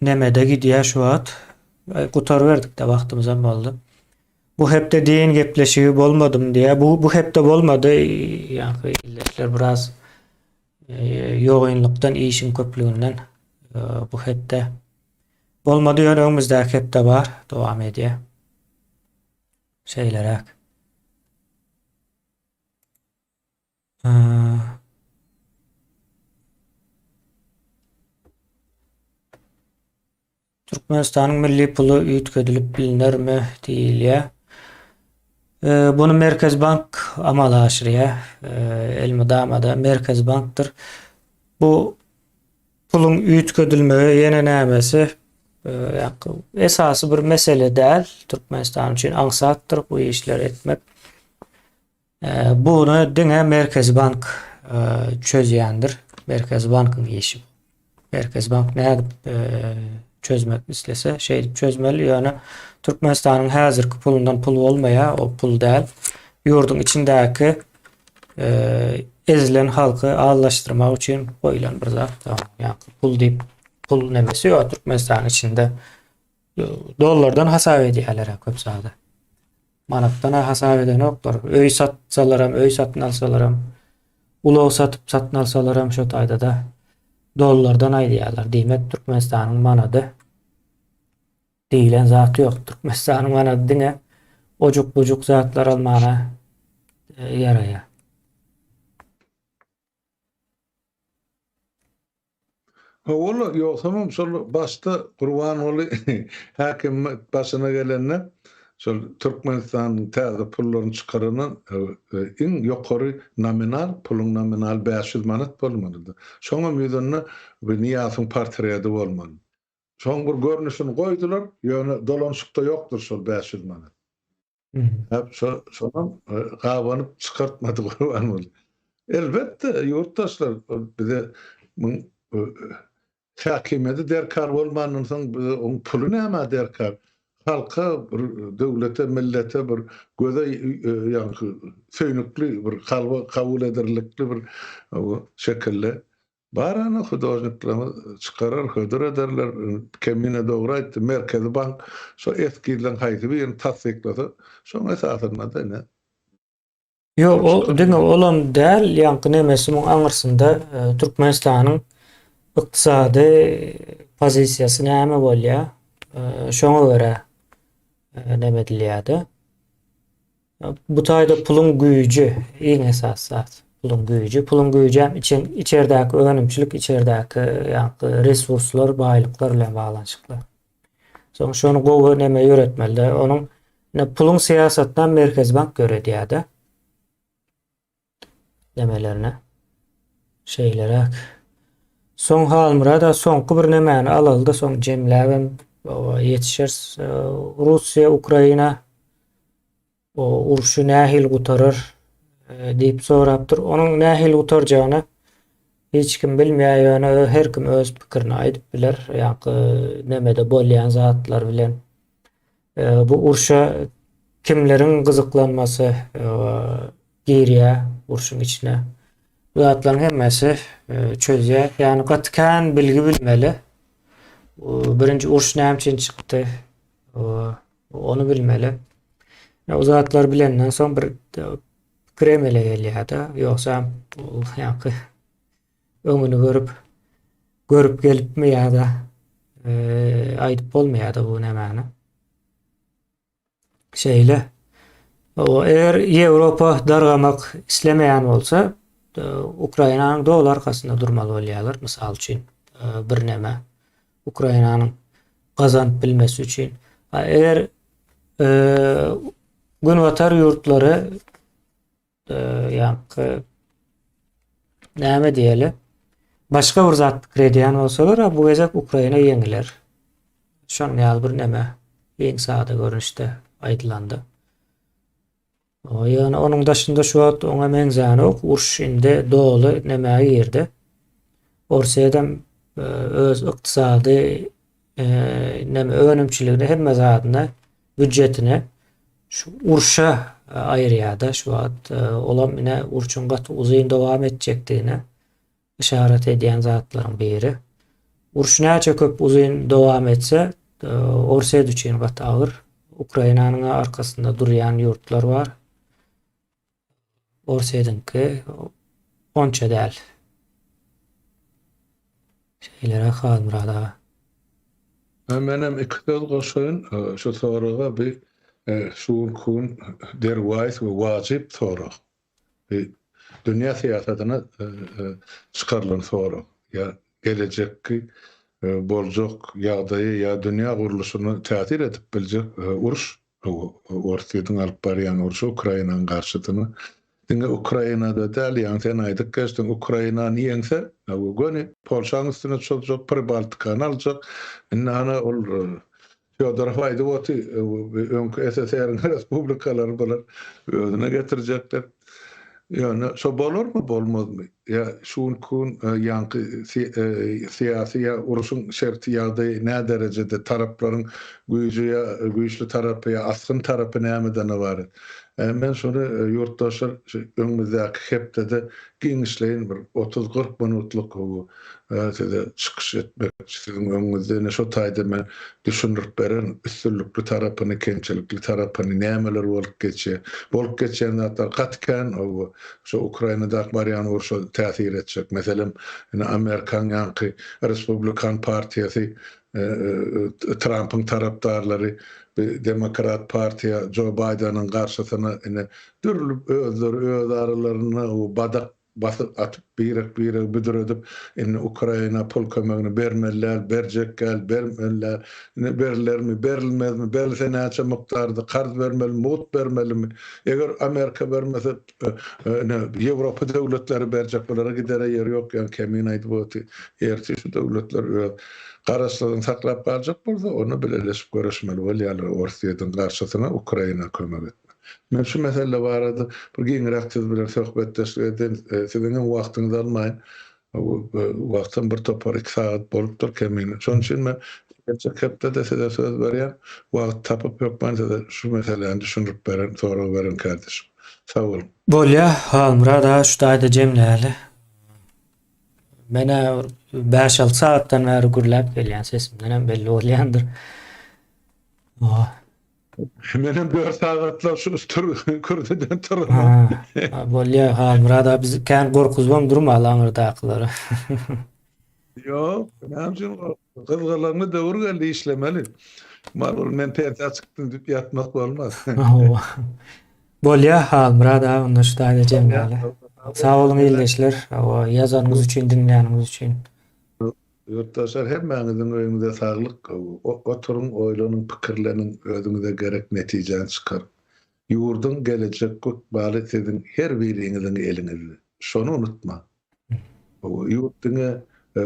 nemede gidýär şu wagt. Gutaryberdik-de wagtymyzam boldy. Bu hepde din gepleşigi bolmadym diýýär. Bu bu hepde bolmady. Ýaňky ildeşler biraz ýogynlykdan, işiň köplüginden bu hepde bolmady. Ýöne öňümizdäki hepde bar, dowam edýär. Şeýleräk. Türkmenistanyň milli puly üýtgedilip bilnermi diýilýär. Buny Merkezi bank amala aşyrýar. Elmydama-da Merkezi bankdyr. Bu Puluň üýtgedilmegi ýene nämesi esasy bir mesele däl. Türkmenistan üçin aňsatdyr bu işleri etmek. Buny diňe Merkezi bank çözýändir. Merkezi bankyň işi bu. Merkezi bank nädip çözmek islese, şeýdip çözmeli. Ýöne Türkmenistanyň häzirki pulundan pul bolmaýar, o pul däl. Ýurduň içindäki ezilen halky aldaşdyrmak üçin goýlan bir zat. Ýa pul diýip pul nemesi ýok Türkmenistanyň içinde. Dollardan hasap edýärler köp zady. Manatdan hasap edenoklar. Öý satsalaram, öý satyn alsalaram, ulag satyp satyn alsalaram şo taýda-da dollardan aýdýarlar. Diýmek, Türkmenistanyň manady diýlen zat ýok. Türkmenistanyň manady diňe ojuk-bujuk zatlar almana e, ýaraýar. Hawa-la, ýogsamam şol başda Gurbanguly häkimiýet başyna gelende şol Türkmenistanyň täze pullaryny çykaranda iň ýokary nominal, puluň nominaly 500 manat bolmalydy. Şoňam ýüzünde bir Nyýazowyň portreti bolmaly. Şoň bir görnüşini goýdular, ýöne dolanyşykda ýokdur şol 500 manat. Hep şo şonam gabanyp çykartmady Gurbanguly. Elbetde ýurtdaşlar bize muň häkimiýeti derkar bolmandan soň bize oň puly nämä derkar? Halka bir döwlete millete bir göze ýaňky söýnükli bir kalba kabul ederlikli bir şekilde Bar ana hudožniklerimiz çykarar hödür ederler. Kemine dogry aýtdy. Merkezi bank şo eskizleň haýsy birini tassyklasa şoň esasynda-da ine. Ýok ol diňe olam däl ýaňky nemesi muň aňyrsynda Türkmenistanyň ykdysady pozisiýasy näme bolýa şoňa görä neme edilýädi. Bu taýda puluň güýji iň esasy zat. Puluň güýji, puluň güýji hem içen içerdäki önümçilik, içerdäki ýaňky resurslar, baýlyklar bilen baglanyşykly. Soň şony gowy neme ýöretmeli-de. Onuň ine puluň syýasatyny hem Merkezi bank ýöredýär-de. Nemelerine. Şeýleräk. Soň Halmyrada soňky bir nemäni alaly-da soň jemläbem ýetişeris. Russiýa, Ukraina urşy nähili gutarar diýip sorapdyr. Onuň nähili gutarjagyny hiç kim bilmeýär, ýöne her kim öz pikirini aýdyp biler. Ýaňky nemede bolýan zatlar bilen Bu urşa kimleriň gyzyklanmasy girýär urşuň içine. Bu zatlaryň hemmesi çözýär. Ýagny gaty kän bilgi bilmeli. Birinji uruş näme üçin çykdy? Ony bilmeli. O zatlary bilenden soň bir pikir emele gelýär-de. Ýogsa ýaňky öňüni görüp görüp gelipmi ýa-da aýdyp bolmaýar-da bu nämäni. Şeýle. O eger Ýewropa dargamak islemeýän bolsa, Ukrainanyň doly arkasynda durmaly bolýarlar, mysal üçin, birneme Ukrainanyň gazanyp bilmesi üçin. Eger Günbatar ýurtlary ýaňky näme diýeli? Başga bir zat pikir edýän bolsalar, bu gezek Ukraina ýeňiler. Şonuň ýaly bir näme iň sada görnüşde aýdylanda. Ýöne onuň daşynda şu wagt oňa meňzänok. Uruş indi doly nämä girdi. Orsýedem öz ykdysady näme önümçiligini hemme zadyny býudjetini şu urşa aýyrýar-da şu wagt. Olam ine urşuň gaty uzyn dowam etjekdigine yşarat edýän zatlaryň biri. Uruş näçe köp uzyn dowam etse, Orsýet üçin gaty agyr. Ukrainanyň arkasynda durýan ýurtlar bar. Orsýetiňki onça däl. Şeýleräk Halmyrat aga. Menem iki söz goşaýyn şu soraga bi şu günki gün derwaýys we wajyp sorag. Bi dünýä syýasatyna çykarylan sorag. Ýa gelejekki boljak ýagdaýy ýa dünýä gurluşyna täsir edip biljek uruş Orsýetiň alyp barýan urşy Ukrainanyň garşysyna. Diňe Ukrainada däl, ýaňy sen aýdyp geçdiň, Ukrainany ýeňse, göni Polşaň üstüne çozjak, Pribaltikany aljak. Indi ana ol Fýodorow aýdyp oty, öňki SSR-iň respublikalary bular özüne getirjekler. Ýöne şo bolarmy, bolmazmy? Ýa şu günki gün ýaňky syýasy ýa uruşyň şerti ýagdaýy nä derejede, taraplaryň güýji ýa güýçli tarapy ýa asgyn tarapy nämeden ybarat? Men şony ýurtdaşlar şu öňümizdäki hepdede giňişleýin bir otuz-kyrk minutlyk size çykyş etmekçi siziň öňüňizde ine şo taýda men düşündirip bererin üstünlikli tarapyny kemçilikli tarapyny nämeler bolup geçýär. Bolup geçýän zatlar gaty kän şo Ukrainadaky barýan urşa täsir etjek. Meselem ine Amerikaň ýaňky Respublikan partiýasy Trampyň tarapdarlary bi Demokrat partiýa Jo Baýdanyň garşysyna ine dürli özleri öz aralarynda badak basyp atyp, birek-biregi büdüredip, indi Ukraina pul kömegini bermeli däl, berjek däl, bermeli däl, indi berilermi, berilmezmi, berilse näçe mukdarda, karz bermelimi, mugt bermelimi, eger Amerika bermese, ine, Ýewropa döwletleri berjek, bulara gidere ýeri ýok, ýaňy Kemin aýdyp oty, ertir şu döwletler öz garaşsyzlygyny saklap galjak bolsa, onda bileleşip göreşmeli bolýarlar Orsýetiň garşysyna Ukraina kömek etmek. Men şu mesele barada bir giňräk siz bilen söhbetdeşlik edeýin. Siziň hem wagtyňyzy almaýyn. Wagtam bir topar iki sagat bolupdyr kemine. Şonuň üçin men geljek hepde-de size söz berýän. Wagt tapyp hökman size şu meseläni düşündirip bererin, sorag beren kärdeşim. Sag boluň. Bolýa, Halmyrat aga şu taýda jemläli. Men-ä bir bäş-alty sagatdan bäri gürläp gelýän, sesimdenem belli bolýandyr. Menem 4 sagatlap şu kürsüden turamok. Ha, bolýa Halmyrat abi bizi kän gorkuzbam durmaly aňyrdakylary. Ýok, näme üçin gyzgalaňly döwür geldi işlemeli. Mal ol men pensiýa çykdym diýip ýatmak bolmaz. Hawa. Bolýa Halmyrat aga onda şu taýda jemläli. Sag boluň ildeşler. Hawa, ýazanyňyz üçin, diňläniňiz üçin. Ýurtdaşlar hemmäňiziň öýüňize saglyk oturyň oýlanyň pikirleniň özüňize gerek netijäni çykaryň. Ýurduň gelejekki ykbaly siziň her biriňiziň eliňizde. Şony unutmaň. Ýurt diňe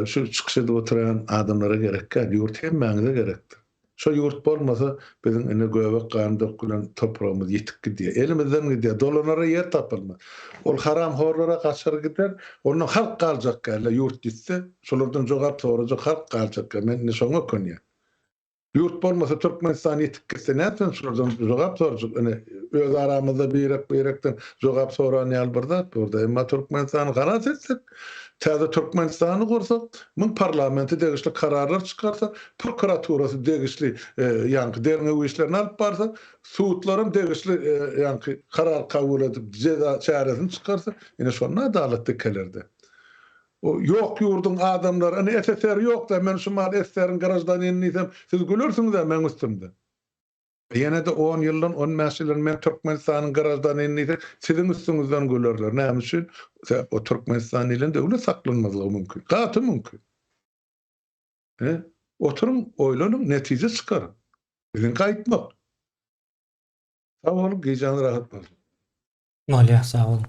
şu çykyş edip oturan adamlara gerek däl, ýurt hemmäňize gerekdir. Şo ýurt bolmasa, biziň ine göbek gany dökülen topragymyz ýitip gidýär. Elimizden gidýär. Dolanara ýer tapylmaz. Ol haramhorlar-a gaçar gider. Ondan halk galjak däl-le, ýurt ýitse, şolardan jogap sorajak halk galjak däl. Men indi şoňa ökünýän. Ýurt bolmasa, Türkmenistan ýitip gitse, nätsin şolardan jogap sorajak? Ine, öz aramyzda birek-birekden jogap soran ýaly bir zat bar-da. Emma Türkmenistany halas etsek, Täze Türkmenistany gursak, muň parlamenti degişli kararlar çykarsa, prokuraturasy degişli ýaňky derňew işlerini alyp barsa, sudlaram degişli ýaňky karar kabul edip jeza çäresini çykarsa, ine şonda adalat dikeler-de. O ýok ýurduň adamlary, ine SSR ýok-da, men şu mahal SSR-iň graždanini diýsem, siz gülersiňiz-ä meň üstümde. Ýene-de on ýyldan, on bäş ýyldan men Türkmenistanyň graždanini diýsek, siziň üstüňizden gülerler. Näme üçin? Sebäp o Türkmenistan diýlen döwlet saklanmazlygy mümkin. Gaty mümkin. He? Oturyň, oýlanyň, netije çykaryň. Biziňki aýtmak. Sag boluň, gijäňiz rahat bolsun. Bolýar, sag boluň.